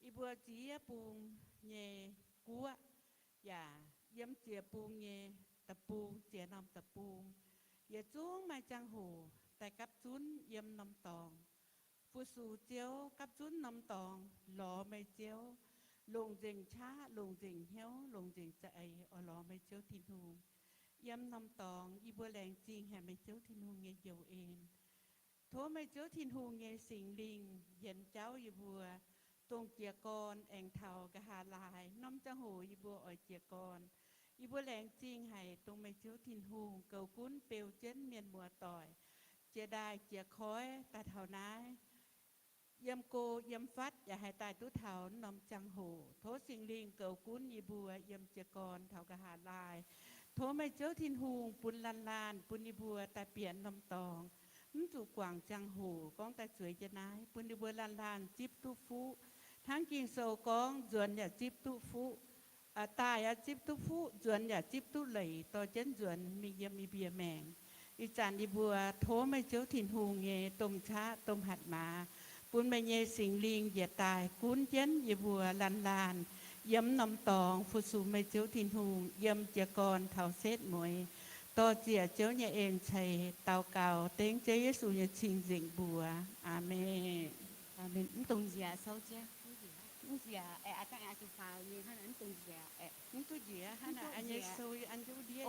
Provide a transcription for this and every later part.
Yie mbuo ziex bung nyei guoqv, yaac yiem ziex bung nyei deic-bung, ziex norm deic-bung, yietc zungv maaih ziangh hoc daaih gapv zunv yiem norm dorngx fu-sux Ziouv, gapv zunv norm dorngx lorz meih Ziouv, longc nzengc qaqv, longc nzengc hnyouv, longc nzengc za'eix oix lorz meih Ziouv Tin-Hungh. Yiem norm dorngx yie mbuo laengz zingh haic meih Ziouv Tin-Hungh nyei njoux en. Tov meih Ziouv Tin-Hungh nyei Singx Lingh yienx jauv yie mbuo, dongh jiez gorn aengx taux nqa'haav laai norm ziangh hoc yie mbuo oix jiez gorn. Yie mbuo laengz zingh haic dongh meih Ziouv Tin-Hungh goux gunv beu jienv mienh muoz-doic, jiex ndaaih jiex koiv daaih taux naaiv, yiem go yiem fatv yaac haih daaih duqv taux norm ziangh hoc. Tov Singx Lingh goux gunv yie mbuo yiem jiez gorn taux nqa'haav laai. Tov meih Ziouv Tin-Hungh bun laanh laanh bun yie mbuo daaih bieqc norm dorngx, mv zuqc guangc ziangh hoc gorngv daaih zueiz jienv naaiv, bun yie mbuo laanh laanh zipv duqv fuqv. Hnangv Ging-Sou gorngv, nzuonx yaac zipv duqv fuqv, daaih yaac zipv duqv fuqv, nzuonx yaac zipv duqv leic, dorh jienv nzuonx mingh yiem yie mbuo maengc. Ih zanc yie mbuo tov meih Ziouv Tin-Hungh nyei domh qaqv domh hatc maaz, bun meih nyei Singx Lingh njiec daaih gunv jienv yie mbuo laanh laanh yiem norm dorngx fu-sux meih Ziouv Tin-Hungh, yiem jiez gorn taux setv mueiz. Dorh ziec Ziouv nyei en ceix daux gaux dengv Ziouv Yesu nyei cing-nzengc mbuox. Aamen. Mv dungx njiec, sou jienv. Mv njiec, mv dungx njiec, mv duqv njiec, hnangv naaic an nyei sou an jienv wuov ndiev.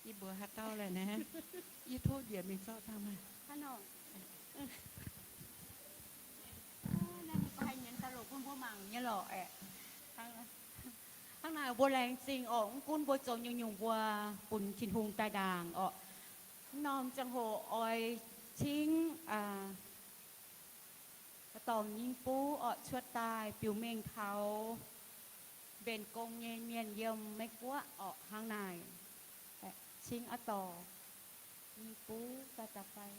Yie mbuox haaix dauh laeh naaiv, yie tov njiec mingh zorqv dangh maah. Hnangv naaic mbuo laengz zingh orqc, mv gunv mbuo zoux nyungc-nyungc mbuo bun Tin-Hungh daaih ndaangc orqc. Mv norm ziangh hoc oix cingv dorngc nyingh buv orqc cuotv daaih biux mengh taux mbenc gong nyei mienh yiem Meiv Guoqv orqc. Hnangv naaic cingv aa dorh nyingh buv daaih da'fai.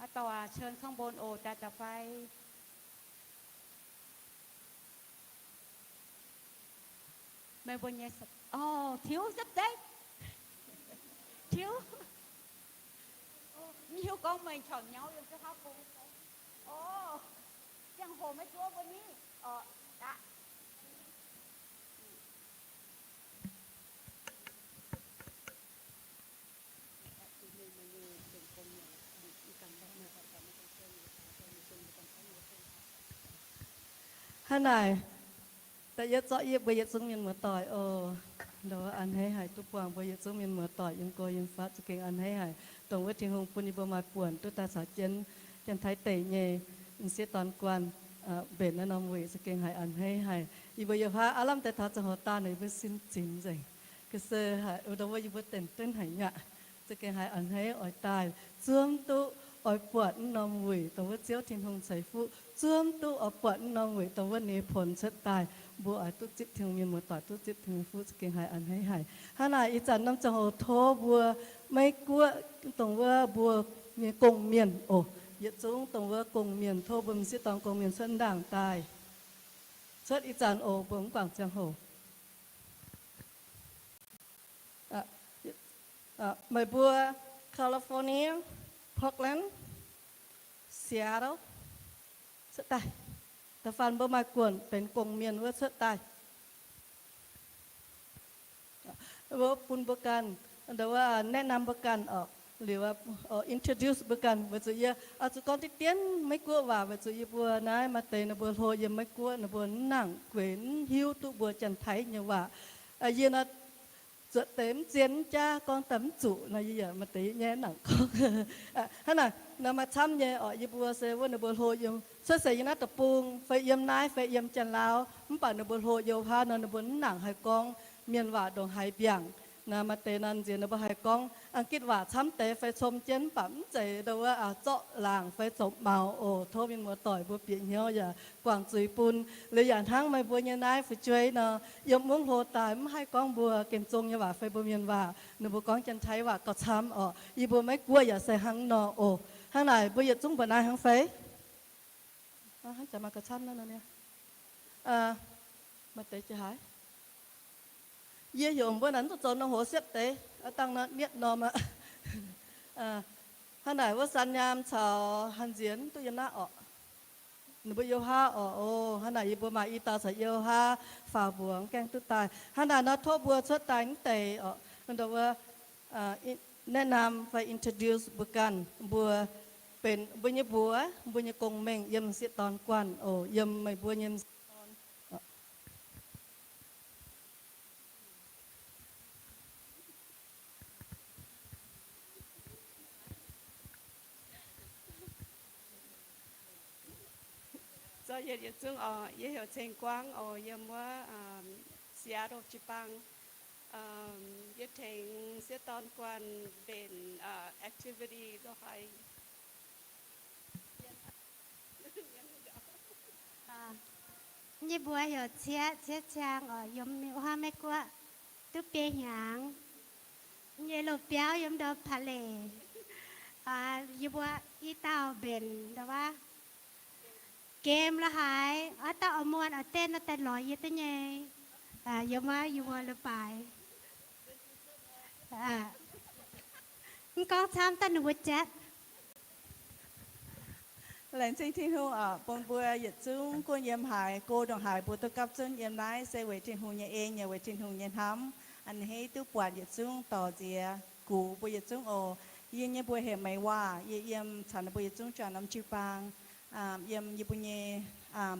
Aa dorh aac, เชิญข้างบน oc, daaih da'fai. Meih mbuo nyei, orqc, tiuv zipv deix, tiuv. Mv hiuv gorngv meih corc nyauv yiem jienv haav bung. Orqc, ziangh hoc maiv zuov mbuo ni. Orqc, aqv. Hnangv naaic, da'yietv zorqv yie mbuo yietc zungv mienh muoz-doic oc. Ndau wuov a'hneiv haic duqv buangh mbuo yietc zungv mienh muoz-doic yiem go yiem fatv, za'gengh a'hneiv haic. Dongh wuov Tin-Hungh bun yie mbuo maaih buonc duqv daaih caux jienv Janx-Taiv deic nyei m'sieqv dorn guanh mbenc naaiv norm wuic, za'gengh haiz a'hneiv haic. Yie mbuo yiem haav aav lamh deix taux ziangh hoc daaih nor, yie mbuo sin zinx nzengc. Ga'sie haic, ndau wuov yie mbuo denc duqv haic nyaqv. Za'gengh haiz a'hneiv oix daaih zuomv duqv oix buatc naaiv norm wuic dongh wuov Ziouv Tin-Hungh ceix fuqv, zuomv duqv oix buatc naaiv norm wuic dongh wuov nyei ponx cuotv daaih, mbuo oix duqv zipv Tin-Hungh mienh muoz-doic, duqv zipv Tin-Hungh fuqv, za'gengh haiz a'hneiv haic. Hnangv naaic ih zanc norm ziangh hoc tov mbuo Meiv Guoqv dongh wuov mbuo nyei gong-mienh oc, yietc zungv dongh wuov gong-mienh, tov mbuo m'sieqv dorn gong-mienh cuotv ndaangc daaih. Cuotv ih zanc oc, mbuo mv guangc ziangh hoc. Meih mbuo California, Portland, Seattle cuotv daaih. Da'faanh mbuo maaih guonc benx gong-mienh wuov cuotv daaih. Wuov bun mbuo ganh, naeqv nam mbuo ganh oc, liuz introduce mbuo ganh, weic zuqc yie oix zuqc gorngv diqv dien Meiv Guoqv waac, weic zuqc yie mbuo naaiv maaih deix ninh mbuo hlo yiem Meiv Guoqv, ninh mbuo mv nangc gueix, mv hiuv duqv mbuo Janx-Taiv nyei waac. Yie nor zuotc deix mv zien mv jaav, gorngv daaih mv zuqc nor, yie yaac maaih deix nyei nangc gorngv. Hnangv naaic nor maaih camv nyei oc, yie mbuo se wuov ninh mbuo hlo yiem, cuotv seix yiem naaiv deic-bung fai yiem naaiv fai yiem Janx-Lauv, mv baac ninh mbuo hlo yiem wuov nor ninh mbuo mv nangc haih gorngv mienh waac ndongc haaix mbiaangc. Naaiv maaih deix naaiv nziex ninh mbuo haih gorngv Ang^gitv waac camv deix fai com jienv, mv baac mv zeiz ndau wuov zorqv laangc fai zoux maux oc. Tov mienh muoz-doic mbuo bieqc hnyouv yaac guangc zuiz bun. Liuz yaac hnangv meih mbuo nyei naaiv fu'jueiv nor, yiem mungv hlo daaih mv haih gorngv mbuo gengh zong nyei waac fai mbuo mienh waac, ninh mbuo gorngv Janx-Taiv waac gauh camv oc. Yie mbuo Meiv Guoqv yaac se hnangv nor oc. Hnangv naaic mbuo yietc zungv mbuo naaiv hnangv fai? Hnangv jaax maaih gauh camv naaiv nor. Maaih deix jiex haaix? Yie heuc mbuo naaic mv zuqc zoux nor hoz siepv deix, dangh nor mietv norm aqv. Hnangv naaic wuov San Nyaam caux Hanh Nzienx duqv yiem naaiv orqc. ninh mbuo yiem haav oc. O, hnangv naaic yie mbuo maaih i dauh caux yiem haav faaux mbuox gaengh duqv daaih. Hnangv naaic nor tov mbuo cuotv daaih mv deix oc, ndoh wuov แนะนำ fai introduce mbuo ganh, mbuo benx mbuo nyei mbuox, mbuo nyei gong-mengh yiem sieqv dorn guanh oc, yiem meih mbuo nyei sieqv dorn. Zoux yietc yietc zungv oc. Yie heuc Ceng Guangv oc, yiem wuov Seattle jiu-baang. Yie tengx sieqv dorn guanh mbenc activity lo haic. Nyei mbuox heuc Cieqv, Cieqv Ciang oc, yiem Mienh Huaav Meiv Guoqv duqv biei hnyangx. Nyei loz-biauv yiem ndau Pa'leic. Yie mbuo i dauh mbenc ndau wuov game lo haaix, oix dauh oix muonh oix den nor daaih lorz yie duqv nyei. Yiem wuov yie mbuo leiz-baaix. Mv gorngv camv daaih ninh mbuo jatv. Laengz zingh Tin-Hungh oc, bun mbuo yietc zungv gunv yiem haaix, go ndongc haaix mbuo duqv gapv zunv yiem naaiv se weic Tin-Hungh nyei en yaac weic Tin-Hungh nyei hnamv, a'hneiv duqv buatc yietc zungv dorc nziex gux mbuo yietc zungv oc. Yie nyei mbuox heuc Meix Waac, yie yiem caux ninh mbuo yietc zungv juangc norm jiu-baang. Yiem yie mbuo nyei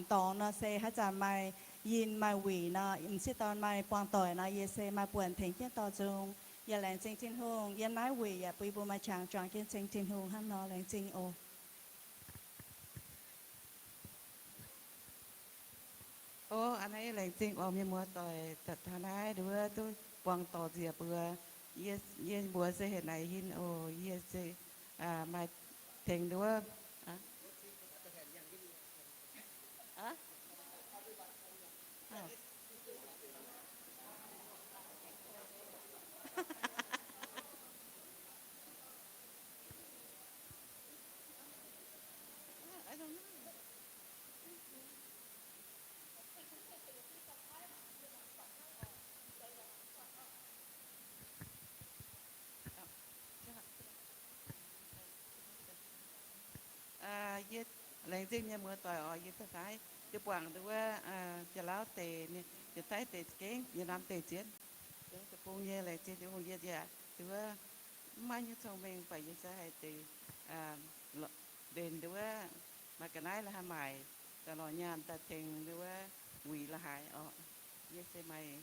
dorngx nor se haaix zanc maaih yinh maaih wuic nor, m'sieqv dorn maaih buangh doic nor, yie se maaih buonc tengx jienv dorh nzung. Yaac laengz zingh Tin-Hungh yiem naaiv wuic yaac bun yie mbuo maaih qangx juangc jienv ceng Tin-Hungh hnangv nor. Laengz zingh oc. O, a'hneiv laengz zingh oc mienh muoz-doic, taux naaiv nduov duqv buangh dorc nziex mbuo. Yie, yie mbuox se heuc Naix Hin oc. Yie se maaih tengx nduov Yie laengz zingh mienh muoz-doic oc. Yie taux naaiv duqv buangh nduov Janx-Lauv deic, Janx-Taiv deic za'gengh, Janx-Nam deic zien, Deic-Bung nyei. Laengz zingh Tin-Hungh, yie nduov mv maaih nyungc cong-mengh, mv baac yie se haih deix mbenc nduov maaih ga'naaiv la'haaix maaic, daaih lorz nyaanh daaih tengx nduov wuic la'haaix oc. Yie se maaih,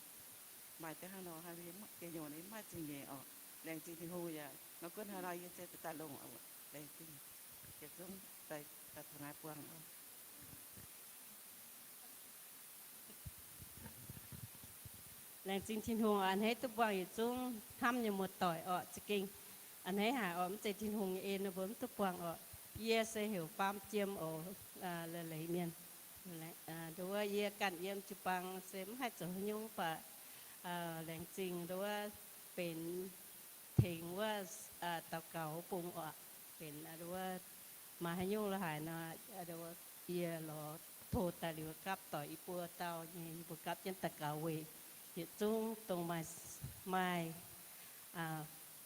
maaih deix hnangv nor, hnangv yie mv, diex nyungc mv maaih zingh nyeic oc. Laengz zingh Tin-Hungh yaac nor gunv hnangv nor yie se daaih longc oc. Laengz zingh yietc zungv daaih taux naaiv buangh oc. Laengz zingh Tin-Hungh oc, a'hneiv duqv buangh yietc zungv hnamv nyei muoz-doic oc. Za'gengh a'hneiv haic oc, mv zeiz Tin-Hungh nyei en mbuo mv duqv buangh oc. Yie se heuc Faam Jiem oc, Leiz Leiz mienh. Nduov yie ganh yiem jiu-baang se mv haih zoux haaix nyungc, mv baac laengz zingh nduov benx tengx wuov daux gaux bung oc. Benx nduov maaih haaix nyungc la'haic nor, yie lorz tov daaih liuz gapv doic i buo dauh nyei, yie mbuo gapv jienv daux gaux weic yietc zungv dongh maaih, maaih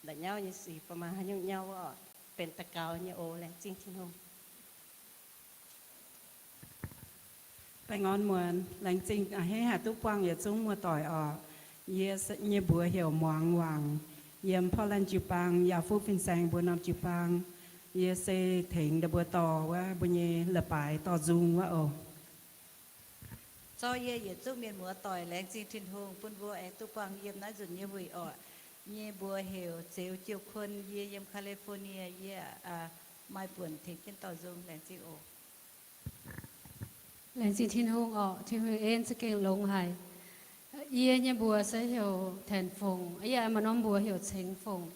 la'nyauv nyei sic fai maaih haaix nyungc nyauv wuov oc, benx daux gaux nyei oc. Laengz zingh Tin-Hungh. Baengh orn muonz, laengz zingh a'hneiv haic duqv buangh yietc zungv muoz-doic oc. Yie nyei mbuox heuc Muangz Wangc, yiem Portland jiu-baang, Yaauv Fuqv fin-saeng mbuo norm jiu-baang. Yie se tengx ndau mbuo dorh wuov mbuo nyei leiz-baaix dorh nzung wuov oc. Zorqv yie yietc zungv mienh muoz-doic laengz zingh Tin-Hungh bun mbuo aengx duqv buangh yiem naaiv nzunc nyei wuic oc. Nyei mbuox heuc Zeux Jiou Kun, yie yiem California, yie maaih buonc tengx jienv dorh nzung. Laengz zingh oc. Laengz zingh Tin-Hungh oc. Tin-Hungh en za'gengh longx haic. Yie nyei mbuox se heuc Taenx Fongc, yie maaih norm mbuox heuc Ceng Fongc.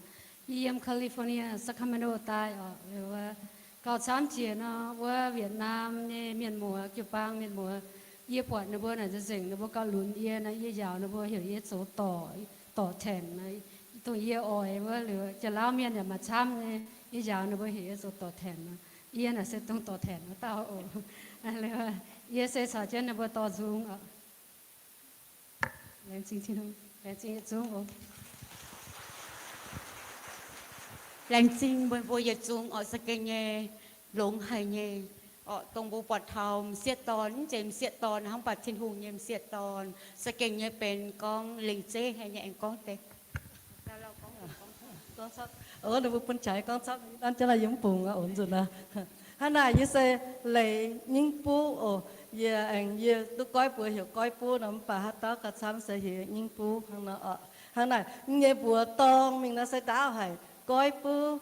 Yie yiem California, Sacramento daaih oc. Gauh camv jiex nor, wuov Vietnam nyei mienh muoz, jiu-baang mienh muoz, yie buatc ninh mbuo naaic nzengc, ninh mbuo gauh lunx yie nor, yie njaaux ninh mbuo heuc yie zoux dorc, dorc Taenx. Dongh yie oix wuov liuz, Janx-Lauv mienh yaac maaih camv nyei, yie njaaux ninh mbuo heuc yie zoux dorc Taenx. Yie naaic se dongh dorc Taenx wuov dauh oc. Yie se caux jienv ninh mbuo dorh nzung oc. Laengz zingh Tin-Hungh, laengz zingh yietc zungv oc. Laengz zingh mbuo, mbuo yietc zungv oc. Za'gengh nyei, longx haic nyei. Orqc, dongh mbuo buatc taux m'sieqv dorn, mv zeiz m'sieqv dorn hnangv, mv baac Tin-Hungh nyei m'sieqv dorn, za'gengh nyei benx gorngv lengc zeiv haic nyei aengx gorngv deix. Ninh mbuo bun qaqv gorngv camv, nanv jienv laaih yie mv bungx oc nzunc aqv. Hnangv naaic yie se Leiz Nyingv Buv oc. Yie aengx yie duqv goiv mbuox heuc Goiv Buv nor, mv baac haaix dauh gauh camv se heuc Nyingv Buv hnangv nor oc. Hnangv naaic nyei mbuox dorng mingh nor se ndaauv haic, Goiv Buv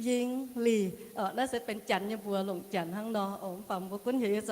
Ying Lih oc. Naaiv se benx janx nyei mbuox, longc janx hnangv nor oc. Mv baac mbuo gunv heuc yie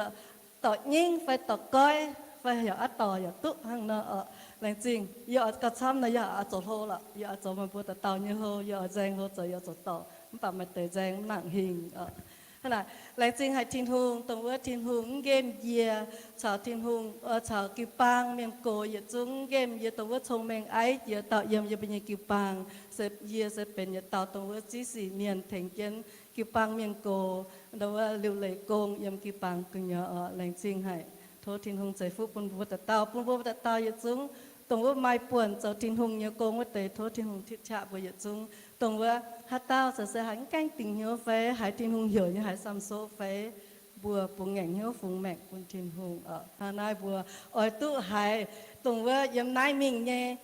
dorh Nyingv fai dorh Goiv fai heuc aav dorh yaac duqv hnangv nor oc. Laengz zingh. Yie oix gauh camv nor yie oix zoux hlo lorqc. Yie oix zoux meih mbuo dauh dauh nyei hlo. Yie oix nzaeng hlo zoux yie oix zoux dorh, mv baac maaih deix nzaeng mv nangc hingh oc. Hnangv naaic, laengz zingh haic Tin-Hungh, dongh wuov Tin-Hungh mv nqemh yie caux Tin-Hungh, caux jiu-baang mienh gox yietc zungv mv nqemh yie, dongh wuov cong-mengh aiv jiex dauh yiem yie mbuo nyei jiu-baang. Se yie se benx yietc dauh dongh wuov ziv sic mienh tengx jienv jiu-baang mienh gox, dongh wuov liuc leic gong yiem jiu-baang gu'nyuoz oc. Laengz zingh haic. Tov Tin-Hungh ceix fuqv bun mbuo dauh dauh, bun mbuo dauh dauh yietc zungv dongh wuov maaih buonc zoux Tin-Hungh nyei gong wuov deix, tov Tin-Hungh tipv qaqv mbuo yietc zungv. Dongh wuov haaix dauh se haiz mv gaengh dingc hnyouv fai haiz Tin-Hungh heuc nyei haiz samv soqv fai, mbuo bungx ngaengc hnyouv fungx maengc bun Tin-Hungh oc. Hnangv naaiv mbuo oix duqv haiz dongh wuov yiem naaiv mingh nyei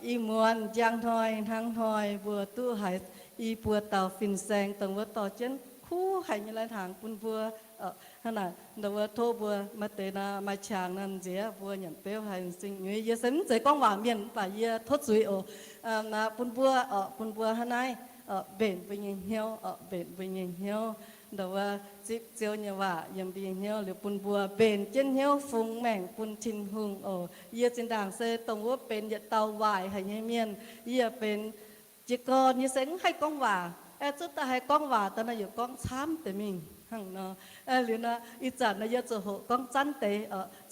i muonz njang hnoi hnangv hnoi mbuo duqv haiz i buo dauh fin-saeng dongh wuov dorh jienv kuv haic nyei lai-hnaangx bun mbuo. Hnangv naaic dongh wuov tov mbuo maaih deix nor maaih qangx nor nziex mbuo nyanc beuv haiz m'zing nyuiz. Yie se mv zeiz gorngv waac mienh mv baac yie tov zuiz oc. Bun mbuo oc, bun mbuo hnangv naaiv mbenc mbuo nyei hnyouv oc, mbenc mbuo nyei hnyouv. Dongh wuov zipv Ziouv nyei waac yiem mbuo nyei hnyouv liuz bun mbuo mbenc jienv hnyouv fungx maengc bun Tin-Hungh oc. Yie zinh ndaangc se dongh wuov benx yietc dauh waaic haic nyei mienh. Yie benx jiez gorn yie se mv haih gorngv waac. Aeqv, zuov daaih haih gorngv waac daaih nor yaac gorngv camv deix mingh hnangv nor. Liuz nor ih zanc nor yie ziouc hoqc gorngv zanv deix,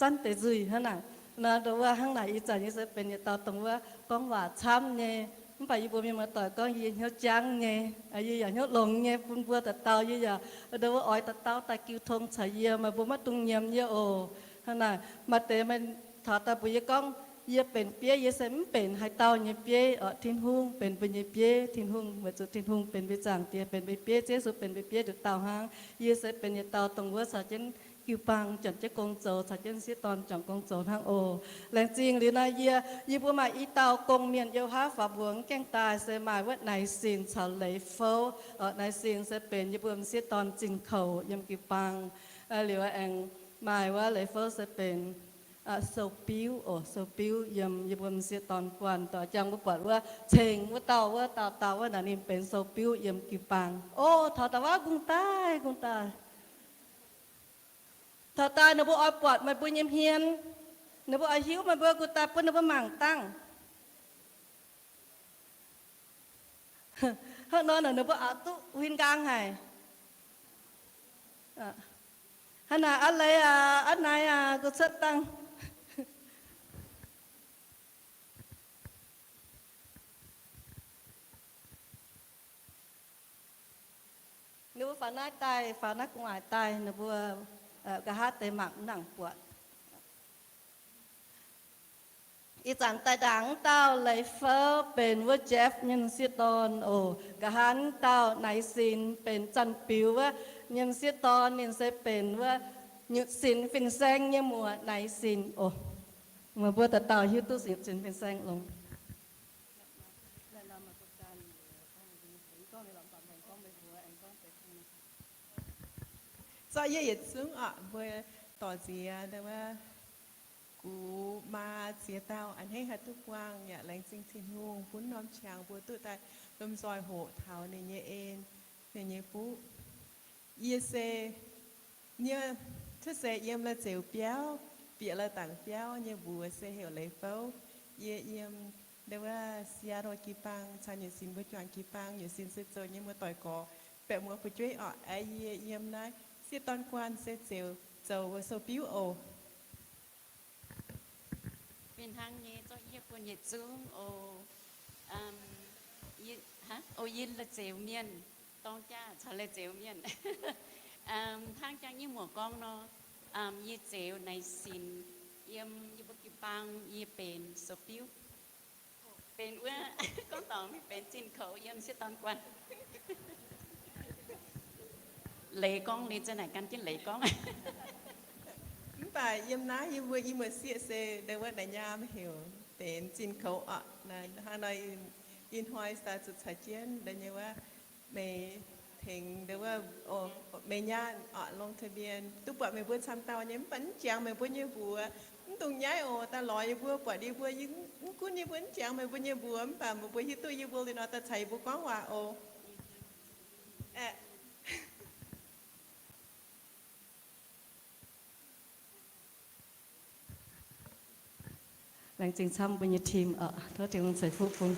zanv deix nzuih hnangv naaic. Nor dongh wuov hnangv naaic ih zanc yie se benx yietc dauh dongh wuov gorngv waac camv nyei. Mv baac yie mbuo mienh muoz-doic gorngv yie hnyouv jangv nyei, yie yaac hnyouv longx nyei bun mbuo dauh dauh. Yie yaac dongh wuov oix dauh dauh daaih jiu tong caux yie, meih mbuo maiv dungx nyiemc yie oc. Hnangv naaic maaih deix meih taux daaih mbuox yie gorngv yie benx bieiv, yie se mv benx haaix dauh nyei bieiv oc. Tin-Hungh benx mbuo nyei bieiv. Tin-Hungh, weic zuqc Tin-Hungh benx mbuo nyei Zaangc Diex, benx mbuo nyei bieiv. Ziouv Yesu benx mbuo nyei bieiv nduqc dauh hnangv. Yie se benx yietc dauh dongh wuov caux jienv jiu-baang juangc jienv gong zoux, caux jienv m'sieqv dorn juangc gong zoux hnangv oc. Laengz zingh liuz nor yie, yie mbuo maaih i dauh gong-mienh yiem haav faaux mbuo mv gaengh daaih se maaih wuov Naix Sin caux Leiz Fouv. Naix Sin se benx yie mbuo m'sieqv dorn zinh koux yiem jiu-baang. Liuz aengx maaih wuov Leiz Fouv se benx sou-biuv oc, sou-biuv yiem yie mbuo m'sieqv dorn guanh. Doix jangx mbuo buatc wuov ceng wuov dauh, wuov dauh dauh wuov naaic ninh benx sou-biuv yiem jiu-baang. O, taux daaih wuov kungx daaih, kungx daaih. Taux daaih ninh mbuo oix buatc meih mbuo nyei hmien, ninh mbuo oix hiuv meih mbuo, kungx daaih bun ninh mbuo mangc dangh. Hnangv nor naaic ninh mbuo aqc duqv huin nqaang haic. Hnangv naaic aav leiz aac, aav naaic aac, kungx cuotv dangh. Ninh mbuo faaux naaiv daaih, faaux naaiv gu'nguaaic daaih, ninh mbuo nqa'haav deix mangc mv nangc buatc. Ih zanc daaih ndaangc wuov dauh Leiz Fouv benx wuov Jeff nyei m'sieqv dorn oc. Nqa'haav wuov dauh Naix Sin benx Zanh Biux wuov nyei m'sieqv dorn, ninh se benx wuov Nyutc Sinx fin-saeng nyei muoc Naix Sin oc. Meih mbuo dauh dauh hiuv duqv Nyutc Sinx fin-saeng longx. Zorqv yie yietc zungv oc, mbuo dorc nziex wuov, gux maa ziex dauh a'hneiv haih duqv buangh yaac laengz zingh Tin-Hungh bun norm qangx mbuo duqv daaih lomh nzoih hoqc taux ninh nyei en, ninh nyei buv. Yie se, yie cuotv seix yiem La'zeux biauv, bieqc La'dangc biauv nyei mbuox se heuc Leiz Fouv. Yie yiem ndau wuov Seattle jiu-baang caux Nyutc Sinx mbuo juangc jiu-baang. Nyutc Sinx se zoux nyei muoz-doic gorx, baeqc muoz fu'jueiv oc. Yie yiem naaiv sieqv dorn guanh se zoux, zoux sou-biuv oc. Fih hnangv nyei, zorqv yie bun yietc zungv oc. Yie La'zeux mienh, dorng jaav caux La'zeux mienh. Hnangv jangx nyei muoc gorngv nor, yie Zeux Naix Sinx, yiem yie mbuo jiu-baang yie benx sou-biuv. Benx wuov, gorngv dorngc mingh benx zinh koux yiem sieqv dorn guanh. leiz gorngv, ninh za'naaic gan jienv leiz gorngv. Mv baac yiem naaiv yie mbuo i muoz-sieqv se ndau wuov naaic nyaam heuc benx zinh koux oc. Hnangv nor ih hnoi daaih zuqc caux jienv ndau nyei wuov meih tengx ndau wuov meih nyaanh oc longx taux mienh duqv buatc meih mbuo camv dauh nyei, mv baac mv jangx meih mbuo nyei mbuox. Mv dungx nyaiv oc. Daaih lorz yie mbuo buatc yie mbuo, mv gunv yie mbuo mv jangx meih mbuo nyei mbuox, mv baac meih mbuo hiuv duqv yie mbuo liuz nor daaih caux yie mbuo gorngv waac oc. Laengz zingh camv mbuo nyei team oc. Tov Tin-Hungh ceix fuqv bun.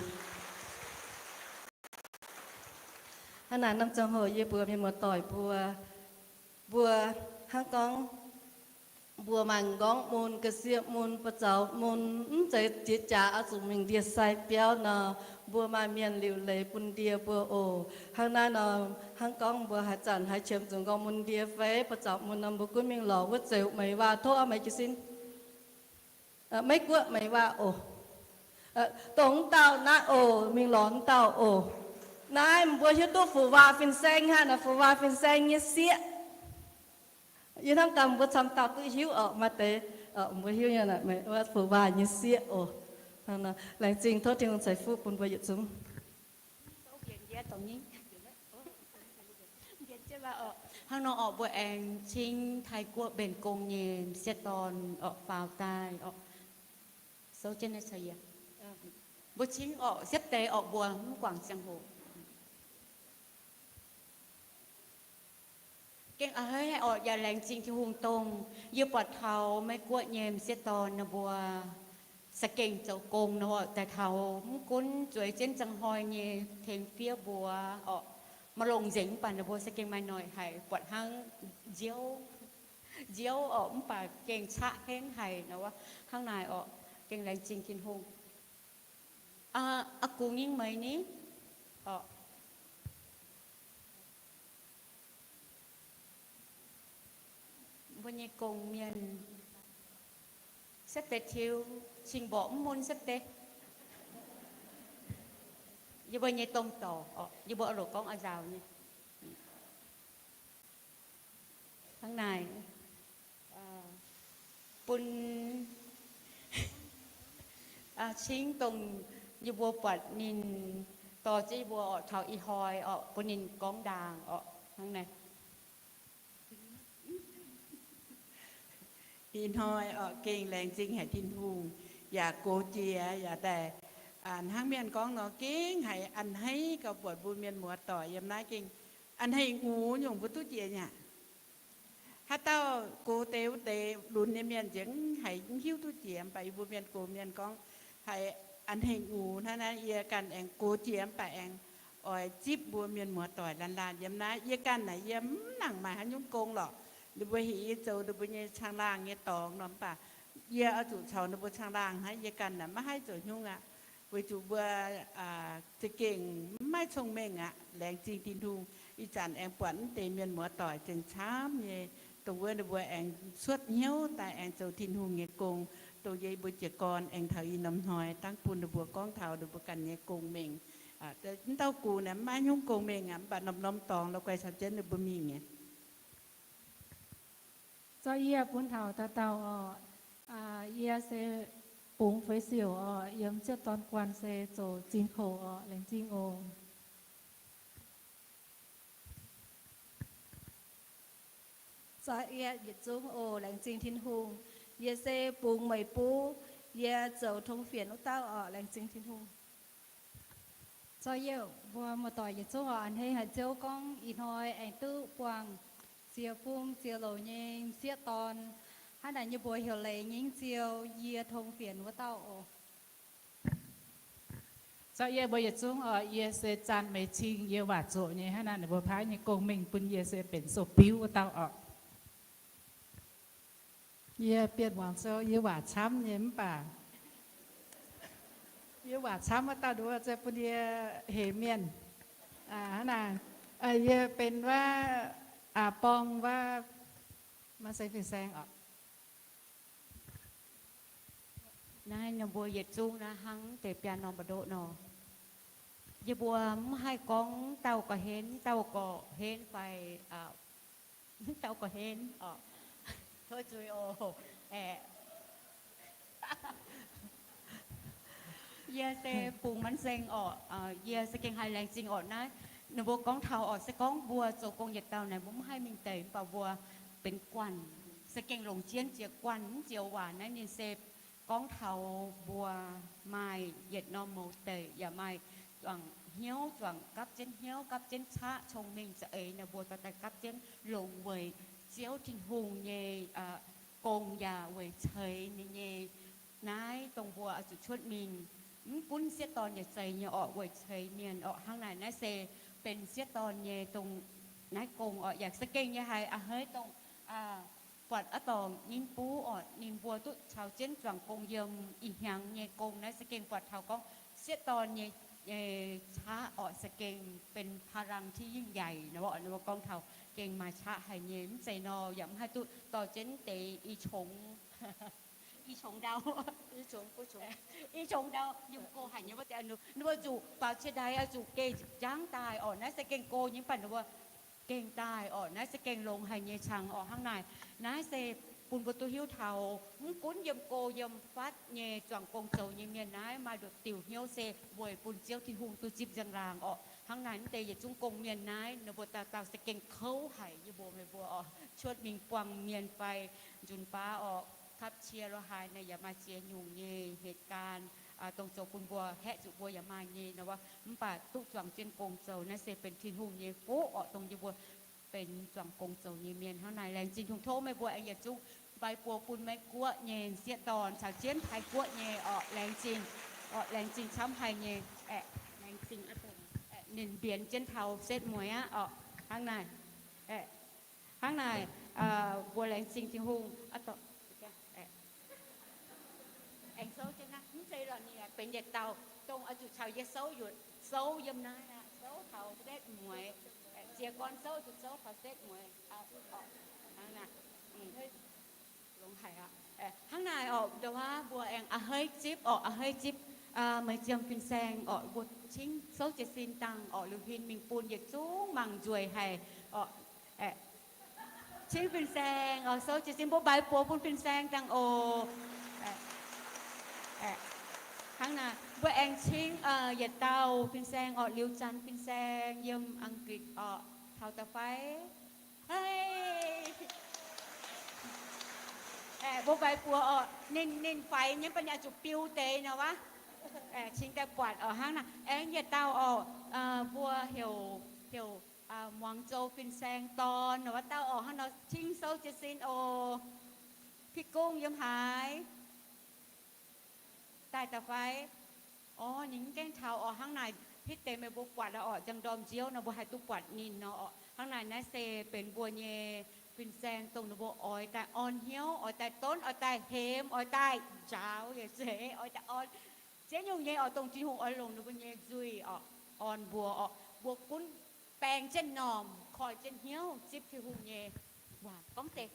Hnangv naaic norm ziangh hoc yie mbuox mienh muoz-doic mbuo, mbuo hnangv gorngv mbuo maaih m'nqorngv mun, ga'sie mun, ba'zaux mun, mv zeiz jiex jaax oix zuqc mingh ndie-sai biauv nor, mbuo maaih mienh liuc leiz bun ndie mbuo oc. Hnangv naaiv nor, hnangv gorngv mbuo haaix zanc haiz qiemx zuqc m'nqorngv mun ndie fai ba'zaux mun nor, mbuo gunv mingh lorz wuov zeux meih waac, tov meih jiez sin. Maiv guoqv meih waac oc. Dongh wuov dauh naaiv oc, mingh lorz wuov dauh oc. Naaiv mbuo hiuv duqv fu-waac fin-saeng hnangv naaic, fu-waac fin-saeng nyei sieqv. Yie hnamv gaax mbuo camv dauh duqv hiuv oc, maaih deix mbuo hiuv nyei fu-waac nyei sieqv oc. Laengz zingh, tov Tin-Hungh ceix fuqv bun mbuo yietc zungv. Hnangv nor orqc, mbuo aengx cingv Taiv-Guoqv mbenc gong nyei m'sieqv dorn orqc faaux daaih orqc. Mbuo cingv orqc siepv deix orqc mbuo mv guangc ziangh hoc. Gengh a'hneiv orqc yaac laengz zingh Tin-Hungh dongh yie buatc taux Meiv-Guoqv nyei m'sieqv dorn ninh mbuo za'gengh zoux gong nor orqc, daaih taux mv gunv zueiz jienv ziangh hnoi nyei tengx fiev mbuox orqc, maiv longc nzengc mv baac ninh mbuo za'gengh maaih noic haic, buatc hnangv nziouv, nziouv orqc, mv baac gengh caqv henv haic nor wuov. Hnangv naaic orqc, gengh laengz zingh Tin-Hungh. Aa, gux nyingv meih ni orqc. Mbuo nyei gong-mienh siepv deix tiux cing mborqc mv mun siepv deix. Yie mbuo nyei domh dorc orqc, yie mbuo oix longc gorngv oix nzaaux nyei. Hnangv naaic, bun cingv dongh yie mbuo buatc ninh dorh jienv yie mbuo orqc taux ih hnoi orqc, bun ninh gorngv ndaangc orqc hnangv naaic. Ih hnoi orqc, gengh laengz zingh haic Tin-Hungh, yaac gox jiex yaac daaih, hnangv mienh gorngv nor, gengh haiz a'hneiv gauh buatc mbuo mienh muoz-doic yiem naaiv gengh a'hneiv ngux nyungc mbuo duqv jiex nyei aqv. Haaix dauh gox deix wuov deix lunx nyei mienh nzengc haiz mv hiuv duqv jiex, mv baac yie mbuo mienh gox mienh gorngv haiz a'hneiv ngux hnangv naaiv, yie ganh aengx gox jiex mv baac aengx oix zipv mbuo mienh muoz-doic laanh laanh yiem naaiv. Yie ganh naaic yie mv nangc maaih haaix nyungc gong lorqc. Ninh mbuo heuc yie zoux ninh mbuo nyei caangh laangh nyei dorngx nor, mv baac yie oix zuqc caux ninh mbuo caangh laangh hnangv. Yie ganh naaic maiv haih zoux haaix nyungc aqv, weic zuqc mbuo za'gengh mv maaih cong-mengh aqv. Laengz zingh Tin-Hungh, ih zanc aengx buatc mv deix mienh muoz-doic zengc camv nyei, dongh wuov ninh mbuo aengx cuotv hnyouv daaih aengx zoux Tin-Hungh nyei gong, dongh yie mbuo jiez gorn aengx taux ih norm hnoi dangv bun ninh mbuo gorngv taux ninh mbuo ganh nyei gong-mengh. Mv dauh gux naaic mv maaih haaix nyungc gong-mengh aqv, mv baac norm-norm dorngx la'guaih caux jienv ninh mbuo mingh nyei. Zorqv yie bun taux dauh dauh orqc. Yie se bungx feix siouc orqc, yiem m'sieqv dorn guanh se zoux zinh koux orqc. Laengz zingh oc. Zorqv yie yietc zungv oc. Laengz zingh Tin-Hungh. Yie se bungx meih buv, yie zoux tong fienx wuov dauh orqc. Laengz zingh Tin-Hungh. Zorqv yie mbuo muoz-doic yietc zungv orqc, a'hneiv haic Ziouv gorngv ih hnoi aengx duqv buangh ziex fun ziex louc nyei m'sieqv dorn. Hnangv naaic yie mbuo heuc Leiz Nyingv Ziou, yie tong fienx wuov dauh oc. Zorqv yie mbuo yietc zungv oc. Yie se Zanh Meih Cing, yie waac zoqc nyei. Hnangv naaic ninh mbuo paaiv nyei gong-mengh bun yie se benx sou-biuv wuov dauh orqc. Yie Bienh Muangx Sou, yie waac camv nyei mv baac yie waac camv wuov dauh nduov se bun yie hemx mienh. Hnangv naaic, yie benx wuov, borng wuov, maaih se fin-saeng orqc. Naaiv ninh mbuo yietc zungv naaiv hnangv deix biaa norm mbu'ndoqv nor. Yie mbuo mv haih gorngv dauh gorqv henv, dauh gorqv henv fai Mv dauh gorx-hlen oc. Tov zuiz oc. Aeqv, yie se bungx maiv nzengc oc. Yie se gengh haih laengz zingh oc. Naaiv ninh mbuo gorngv taux oc, se gorngv mbuo zoux gong yietc dauh naaic mbuo mv haih mingh deic, mv baac mbuo benx guanh, se gengh longc jienv jiex guanh mv zioux waac. Naaiv ninh se gorngv taux mbuo maaih yietc norm mouz deic yaac maaih zuangx hnyouv, zuangx gapv jienv hnyouv, gapv jienv qaqv, cong-mengh za'eix naaic, mbuo dorh daaih gapv jienv longx weic Ziouv Tin-Hungh nyei gong yaac weic ceix ninh nyei naaiv dongh mbuo oix zuqc cuotv mingh. Mv gunv sieqv dorn yaac zeiz nyei orqc, weic ceix mienh orqc. Hnangv naaic naaiv se benx sieqv dorn nyei dongh naaiv gong orqc, yaac se gengh nyei haiz a'hneiv dongh buatc aav dorngc nyinv buv orqc, ninh mbuo duqv caux jienv zuangx gong yiem ih hnyangx nyei gong naaiv se gengh buatc taux gorngv sieqv dorn nyei qaqv orqc se gengh benx พลังที่ยิ่งใหญ่ nor orqc. Ninh mbuo gorngv taux gengh maaih qaqv haic nyei. Mv zeiz nor yaac mv haih duqv dorh jienv deix i qongx, i qongx ndau, i qongx ndau yiem go haic nyei wuov deix, ninh mbuo zuqc baaux cie ndaix oix zuqc geh njangv daaih orqc. Naaiv se gengh go nyei mv baac ninh mbuo gengh daaih orqc. Naaiv se gengh longx haic nyei cangx orqc. Hnangv naaic, naaiv se bun mbuo duqv hiuv taux mv gunv yiem go yiem fatv nyei zuangx gong zoux nyei mienh naaiv maaih nduqc diuc hnyouv se weic bun Ziouv Tin-Hungh duqv zipv nzangc-laangc orqc. Hnangv naaic mv deix yietc zungv gong mienh naaiv ninh mbuo dauh dauh se gengh kouv haic yie mbuo meih mbuo orqc. Cuotv mingh buangh mienh fai nzunc baav orqc, kapv cie lo haaix naaic yaac maaih ziex nyungc nyei เหตุการณ์ dongh zoux bun mbuo haeqv zuqc mbuo yaac maaih nyei nor. Mv baac duqv zuangx jienv gong zoux naaiv se benx Tin-Hungh nyei fuqv orqc, dongh yie mbuo benx zuangx gong zoux nyei mienh. Hnangv naaic laengz zingh Tin-Hungh, tov meih mbuo aengx yietc zungv mbai buoz bun Meiv Guoqv nyei sieqv dorn caux jienv Taiv Guoqv nyei orqc. Laengz zingh orqc, laengz zingh camv haic nyei. Aeqv, laengz zingh, ninh mbienx jienv taux setv mueiz aqv orqc. Hnangv naaic, hnangv naaic, mbuo laengz zingh Tin-Hungh. Aengx souv jienv naaiv, mv zeiz lorqc, ninh benx yietc dauh dongh oix zuqc caux yie souv yuoqc, souv yiem naaiv aqv, souv taux setv mueiz. Jiez gorn souv zuqc souv taux setv mueiz. Hnangv naaic orqc, ndongc wuov mbuo aengx a'hneiv zipv orqc, a'hneiv zipv meih ziemh fin-saeng orqc, mbuo cingv souv jiez sin dangh orqc, liuz huin mingh bun yietc zungv mangc nzueic haic orqc. Cingv fin-saeng orqc, souv jiez sin, mbuo mbaix buoz bun fin-saeng dangh oc. Hnangv naaic, mbuo aengx cingv yietc dauh fin-saeng orqc, Liuz Zanx fin-saeng yiem Ang-gitc orqc, taux da'fai. Mbuo mbaix buoz orqc, ninh, ninh faix nyei, mv baac ninh oix zuqc biu deix nor wuov. Cingx daaih buatc orqc. Hnangv naaic, aengx yietc dauh orqc, mbuo heuc, heuc muangx zoux fin-saeng dorn nor wuov dauh orqc. Hnangv nor cingv souv jiez sin oc. Pi Gungv yiem haaix? Daaih da'fai? Orqc, ninh mv gaengh taux orqc. Hnangv naaic hitv deix meih mbuo buatc orqc, njang ndorm nziouv nor mbuo haih duqv buatc ninh nor orqc. Hnangv naaic naaiv se benx mbuo nyei fin-saeng dongh ninh mbuo oix daaih orn hnyouv, oix daaih donv, oix daaih hemx, oix daaih njaaux yietc zeiz, oix daaih orn ziex nyungc nyei orqc, dongh Tin-Hungh oix longc ninh mbuo nyei nzuih orqc, orn mbuo orqc, mbuo gunv baeng jienv m'normh, koi jienv hnyouv zipv Tin-Hungh nyei waac gorngv deix.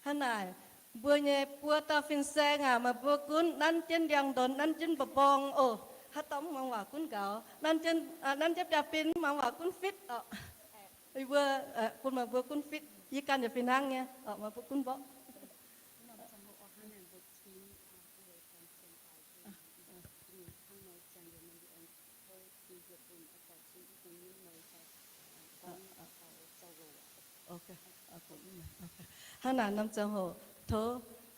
Hnangv naaic, mbuo nyei buo dauh fin-saeng aac, meih mbuo gunv nanv jienv ndiangx-ndonx, nanv jienv mba'mbong oc. Haaix dauh mv muangx waac gunv nqaux, nanv jienv biaa fin, mv muangx waac gunv fitv orqc. Mbuo, bun meih mbuo gunv fitv, yie ganh yaac fih hnangv nyei orqc, meih mbuo gunv mborqv. Hnangv naaic norm ziangh hoc tov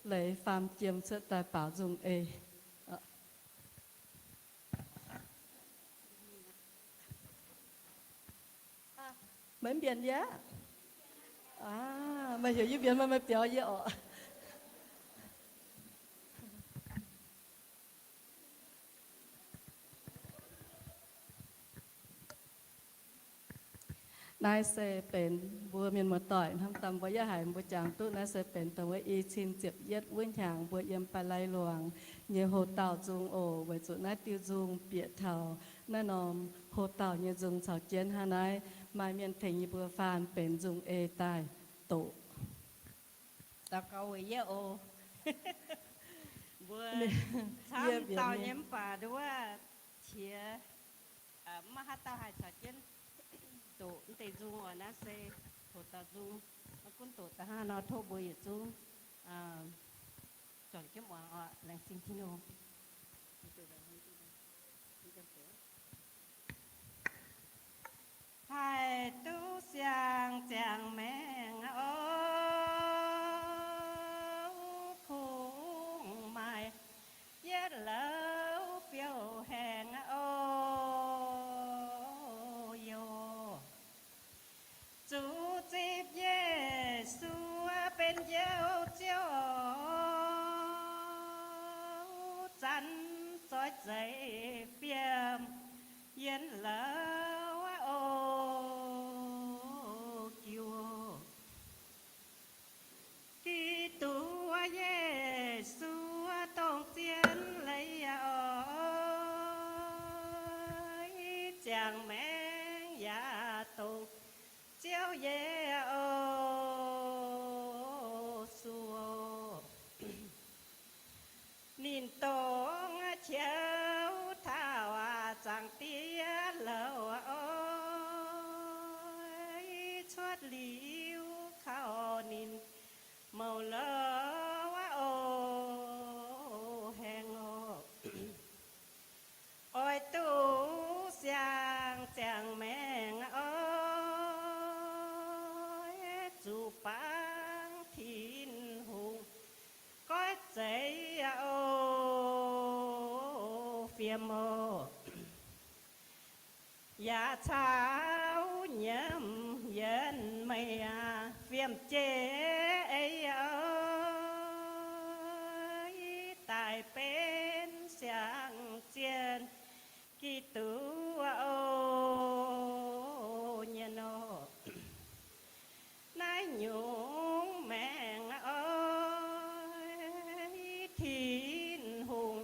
leiz faam jiem cuotv daaih baaux nzung ei. Meih mv mbienx yie aqv? Meih heuc yie mbienx, meih, meih biaux yie orqc. Naaiv se benx mbuo mienh muoz-doic hnamv daaih mbuo yaac haiz mbuo jangx duqv naaiv se benx dongh wuov i cin ziepc yietv wuov hnyangx mbuo yiem Ba'lai Luangx nyei hox-dauh nzung oc. Weic zuqc naaiv diuh nzung bieqc taux naaiv norm hox-dauh nyei nzung caux jienv hnangv naaiv, maaih mienh tengx yie mbuo faan benx nzung ei daaih doqc. Daux gaux weic yie oc. Mbuo camv dauh nyei mv baac nduov qiex mv maaih haaix dauh haih caux jienv doqc mv deix nzung oc. Naaiv se Hoc dauh nzung, maiv gunv doqc daaih hnangv nor, tov mbuo yietc zungv zornc jienv muangx oc. Laengz zingh Tin-Hungh. Haih duqv siang ziangh maengc oc, kungx maaih yietc louh fiou haengh oc. Yoh, zuqc zipv Yesu benx Ziouv, Ziouv zanc zoih zeiv fiem yietc louh oc. Jiu, Giduc Yesu dongh zien leiz oc, ziangh maengc yaac dongh Ziouv Yesu oc. Ninh dongh qiemx taux zaangc Diex louh oc, cuotv liuz kaux ninh mouc louh oc, haengh oc. Oix duqv siang ziangh maengc oc, zuqc bangc Tin-Hungh goiv zeiv oc, fiem oc. Yaac caux nyiemc yienx meih aac, fiem jiex eix oc, daaih benx siang-zienh Giduc oc, nyei nor. Naaiv nyungc maengc oc, Tin-Hungh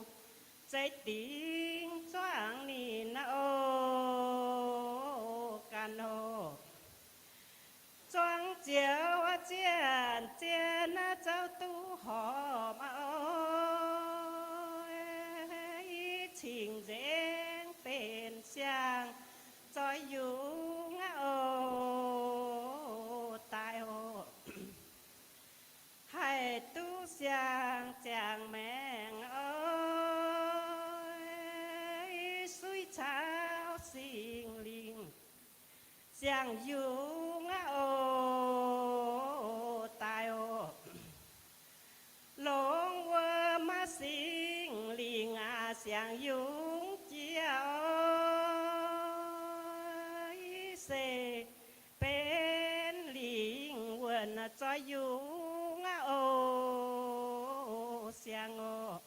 zeix dingc zuangx ninh oc, ganh oc. Zuangx Ziouv zienh zienh zouv duqv horpc oc, cing-nzengc benx siang zoih yungz oc, daaih oc. Haih duqv siang ziangh maengc oc, suiv caux Singx Lingh siang yungz oc, daaih oc. Longx wuom Singx Lingh aac, siang yungz jiex oc, se benx lingh wuonh zoih yungz oc, siang oc.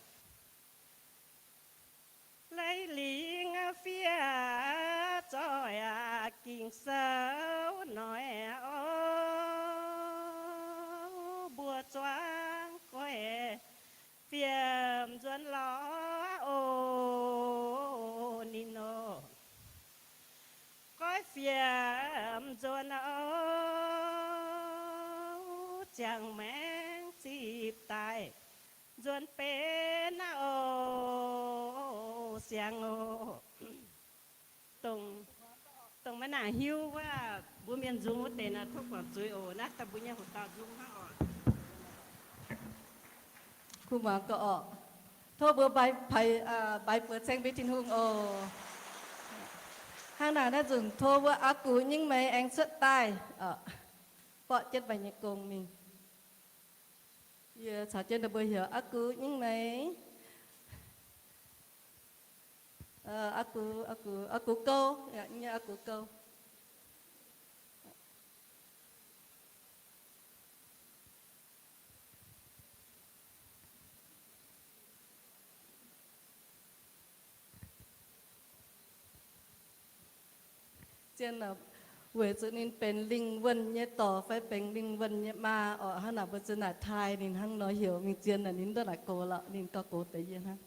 Leiz lingh fiev zoih aac, Ging-Sou noic oc, mbuo zuangx goiv fiem nzuonx lorz oc, ninh oc. Goiv fiem nzuonx oc, ziangh maengc zipv daaih nzuonx benx oc, siang oc. Dongh, dongh maiv nangc hiuv wuov mbuo mienh nzung wuov deix nor, tov guangc zuiz oc. Naaiv daaih mbuo nyei hoc dauh nzung hnangv oc. Kuv muangx gaax orqc. Tov mbuo mbaix, mbaix buoz ceng mbuo Tin-Hungh oc. Hnangv naaic naaiv nzunc tov wuov Aa Gux Nyingv Meih aengx cuotv daaih. Borqv jienv meih nyei gong mingh. Yie caux jienv mbuo heuc Aa Gux Nyingv Meih. Aa Gux, Aa Gux, Aa Gux Gouv, nyei Aa Gux Gouv. Zien, weic zuqc ninh benx lingh wuonh nyei dorc fai benx lingh wuonh nyei maa orqc. Hnangv naaic mbuo za'naaic taaih ninh hnangv nor heuc mingh zien naaic, ninh ndortv naaic gox lorqc, ninh gauh gox deix yie hnangv.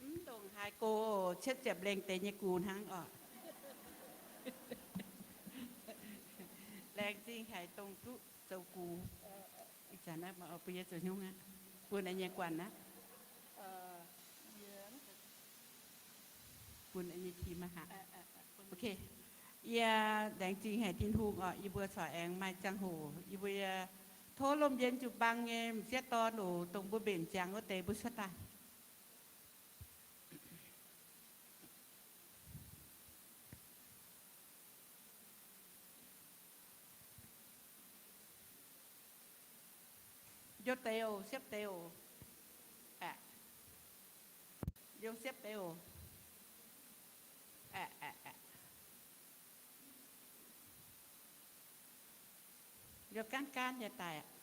Mv ndongc haaix gox, cietv ziepc lengh deix nyei gux hnangv orqc. Laengz zingh haic dongh duqv zoux gux. Ih zanc naaiv mbuo yie zoux hnyungv aqv. Bun nyei guanh aqv. Bun nyei team aqv. Ok. Yie laengz zingh haic Tin-Hungh oc, yie mbuo corc aengx maaih ziangh hoc yie mbuo tov lomh njen jiu-baang nyei m'sieqv dorn oc, dongh mbuo mbenc ziangx wuov deix mbuo cuotv daaih. Njoux deix oc, siepv deix oc. Aeqv, njoux siepv deix oc. Aeqv, aeqv, aeqv, njoux gaanv gaanv nyei daaih aqv.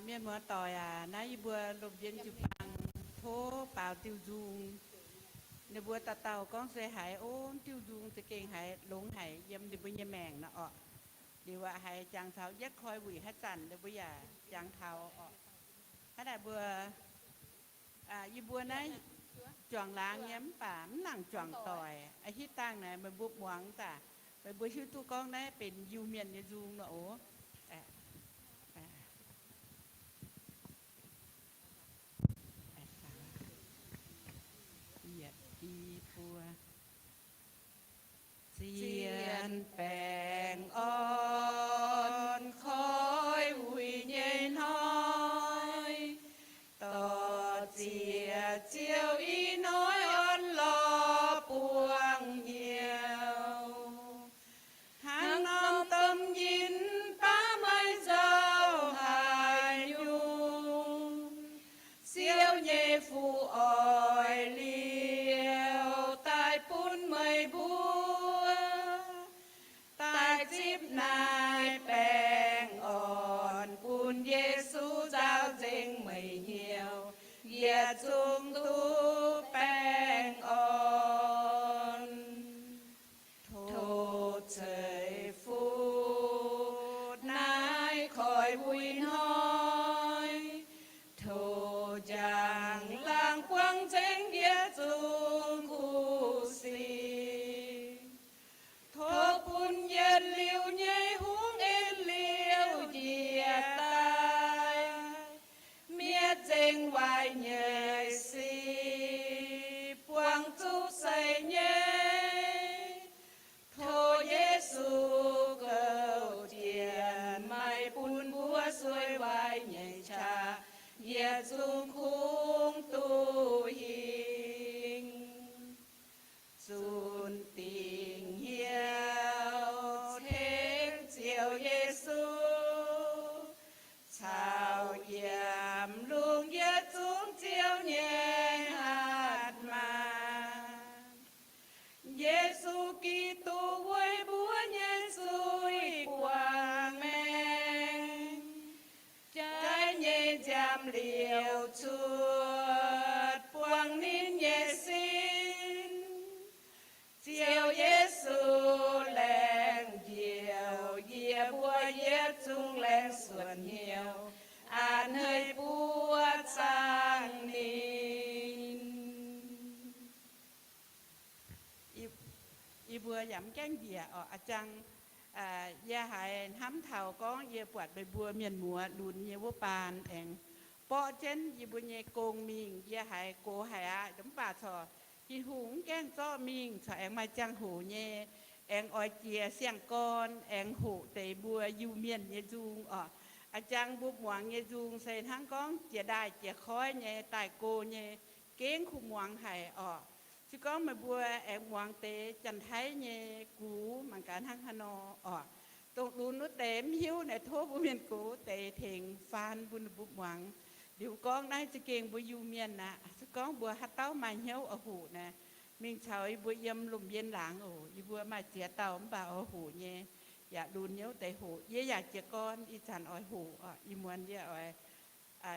Mienh muoz doic aac, naaiv yie mbuo lomh njen jiu-baang tov baaux diuh nzung. Ninh mbuo dauh dauh gorngv se haiz, ov, diuh nzung za'gengh haiz longx haic yiem ninh mbuo nyei maengc nor orqc. Liuz aqv, haiz jangx taux yietv koi wuic haaix zanc ninh mbuo yaac jangx taux orqc. Hnangv naaic mbuo, yie mbuo naaiv juangc laangz nyei mv baac mv nangc juangc doic. A'hitv dangh naaic meih mbuo muangx daaih, meih mbuo hiuv duqv gorngv naaiv benx Iu-Mienh nyei nzung nor oc. Yietc, i, buo. Zien baengh orn koi wuic nyei hnoi, dorh ziex ziouv i hnoi orn lorz buangh hnyouv. Hnangv norm domh yinh baav maiv nzauh haaix nyungc, Ziouv nyei fuqv oix liouh daaih bun meih mbuo. Daaih zipv naaiv baengh orn bun Yesu nzaaux nzengc meih hnyouv, yietc zungv duqv baengh orn. Tov ceix fuqv naaiv koi wuic hnoi, tov njang-laangc buangh nzengc yietc zungv kuv sic. Tov bun yietc liuz nyei hungh en liouh njiec daaih, mietc nzengc waaic nyei sic, buangh zuqc seix nyei. Tov Yesu gouv jienv maaih bun mbuo sueih waaic nyei qaqv yietc zungv kungx duqv hingh. Zunc dingc hnyouv tengx Ziouv Yesu, caux yiem lungh yietc zungv Ziouv nyei hatc maaz. Yesu Giduc weic mbuo nyei zuiz buangh maengc, jaiv nyei nziaamv liouc cuotv buangh ninh nyei sin. Ziouv Yesu laengz njoux yie mbuo yietc zungv laengz suonc hnyouv, a'hneiv buov zaangc ninh. Yie mbuo yaac mv gaengh njiec oc. A'jang yie haiz hnamv taux gorngv yie buatc meih mbuo mienh muoz lunx nyei wuov baan aengx borqv jienv yie mbuo nyei gong mingh. Yie haiz gox haic aqv, mv baac corc Tin-Hungh mv gaengh zorqv mingh, corc aengx maaih ziangh hoc nyei, aengx oix jiex siang-gorn, aengx hoqc deix mbuo Iu-Mienh nyei nzung oc. A'jang mbuo muangx nyei nzung se hnangv gorngv jiex ndaaih jiex koiv nyei, daaih go nyei, gengh kuh muangx haic oc. Se gorngv meih mbuo aengx muangx deix Janx-Taiv nyei gux mangc gaax hnangv haaix nor oc. Dongh lunx wuov deix mv hiuv naaic, tov mbuo mienh gox deix tengx faan bun ninh mbuo muangx. Liuz gorngv naaiv za'gengh mbuo Iu-Mienh aqv. Se gorngv mbuo haaix dauh maaih hnyouv oix hoqc naaic, mingh caux yie mbuo yiem lomc yen laangz oc. Yie mbuo maaih ziex dauh mv baac oix hoqc nyei, yaac lunx nyei wuov deix hoqc. Yie yaac jiez gorn ih zanc oix hoqc oc. Ih muonz yie oix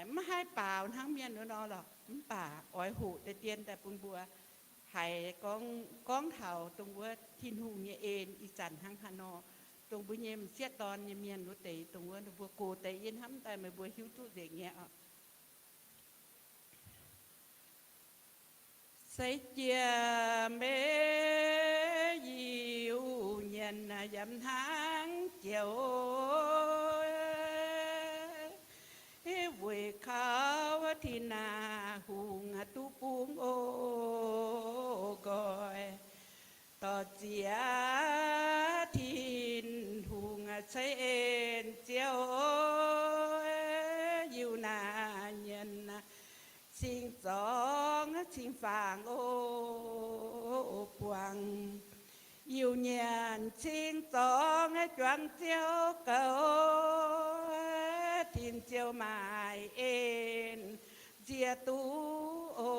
mv haih baaux hnangv mienh wuov nor lorqc, mv baac oix hoqc deix dien daaih bun mbuo haiz gorngv, gorngv taux dongh wuov Tin-Hungh nyei en ih zanc hnangv haaix nor, dongh mbuo nyei m'sieqv dorn nyei mienh wuov deix, dongh wuov ninh mbuo gox deix yie hnamv daaih meih mbuo hiuv duqv nzengc nyei oc. Se jiex meih Iu-Mienh yaac hnangv jiex, weic kaux Tin-Hungh duqv bungx o nqoi. Dorh ziex Tin-Hungh ceix en Ziouv, Iu-Mienh cing-zorng cing-faang o buangh. Iu-Mienh cing-zorng juangc Ziouv goux, tin-ziouv maaih en nziex duqv o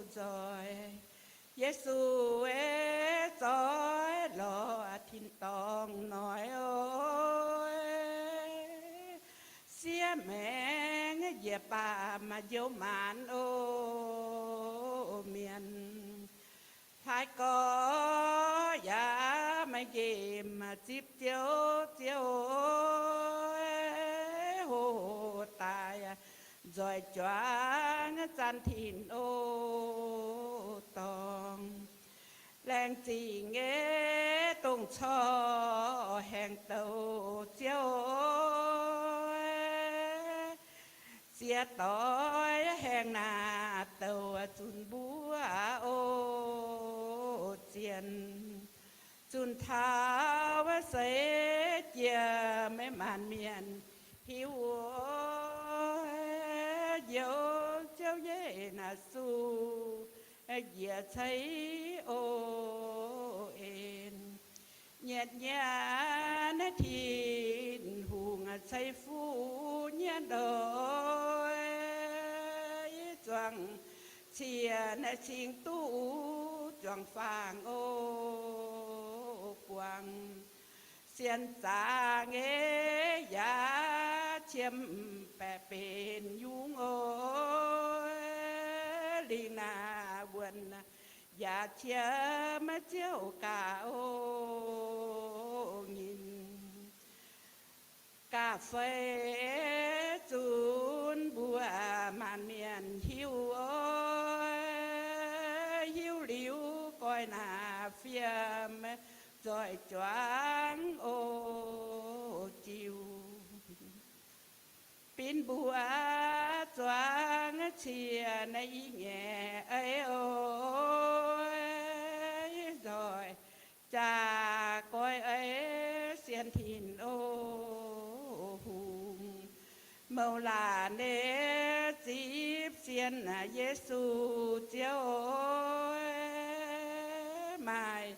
nzoih. Yesu zoih lorz tin-dorngh noic o, siev maengc njiec baamh njoux maanz o mienh. Hlaax gorx yaac maaih nqemh zipv Ziouv, Ziouv hoqc daaih nzoih juangc zanc tin o dorngh. Laengz zingh nyei dongh corc haengh douc Ziouv, ziex doix haengh naaic douc zunc mbuo o zien. Zunc taux seix jiex meih maanc mienh hiuv o, njoux Ziouv Yesu njiec ceix o en. Nyietc nyienx Tin-Hungh ceix fuqv nyienx ndoih, zuangx ciex cingx duqv zuangx faang o buangh. Sienx zangc nyei yaac qiemx baeqc benx yungz o, lingh naaic wuonh yaac qiemx Ziouv gaax o nyinh. Gaax feix zunc mbuo maanc mienh hiuv o, hiuv liuz goiv naaic fiem nzoih juangv o jiu. Binv mbuo zuangx ciex naaiv i nyei eix o, nzoih jaax goiv eix sienx Tin o hungh. Mouc laatc nyei zipv sienx Yesu Ziouv, maaih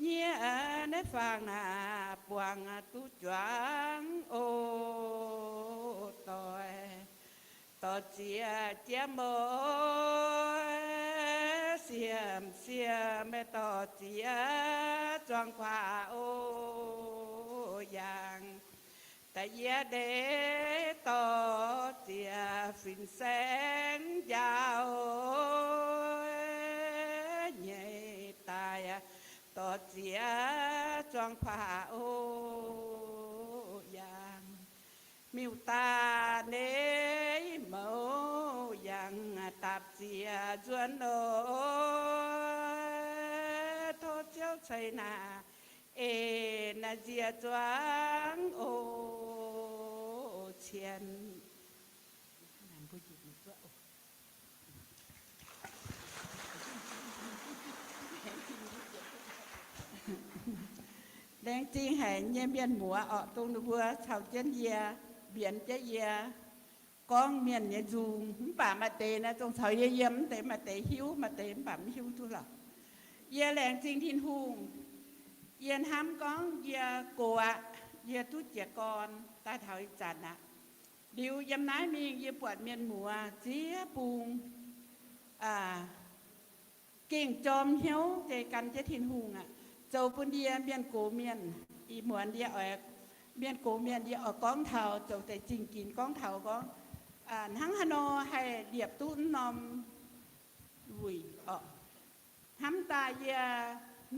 nyiev naaiv faang naaic buangh duqv juangv o doic. Dorh ziex jiex mouc siemv siemv, dorh ziex zuangx guaax o yaangh. Da'yietv ndeic dorh ziex fin-saeng njaaux nyei daaih, dorh ziex zuangx guaax o yaangh. Miuc-daanh nyei mouc yaangh dapc ziex nzuonx oc. Tov Ziouv ceix naaic en nziex zuangv o cien. Laengz zingh haic nyei mienh muoz orqc, dongh ninh mbuo caux jienv yie, mbienx jienv yie gorngv mienh nyei nzung. Mv baac maaih deix naaiv zong caux yie yiem, mv deix maaih deix hiuv, maaih deix mv baac mv hiuv duqv lorqc. Yie laengz zingh Tin-Hungh. Yie hnamv gorngv yie gox aqv, yie duqv jiez gorn daaih taux ih zanc aqv. Liuz yiem naaiv mingh yie buatc mienh muoz ziex bung gengh jorm hnyouv deix gan jienv Tin-Hungh aqv. Zoux bun yie mienh gox mienh, ih muonz yie oix, mienh gox mienh yie oix gorngv taux zoux deix zingh ginx gorngv taux gorngv hnangv haaix nor haih liepc duqv wuic orqc. hnamv daaih yie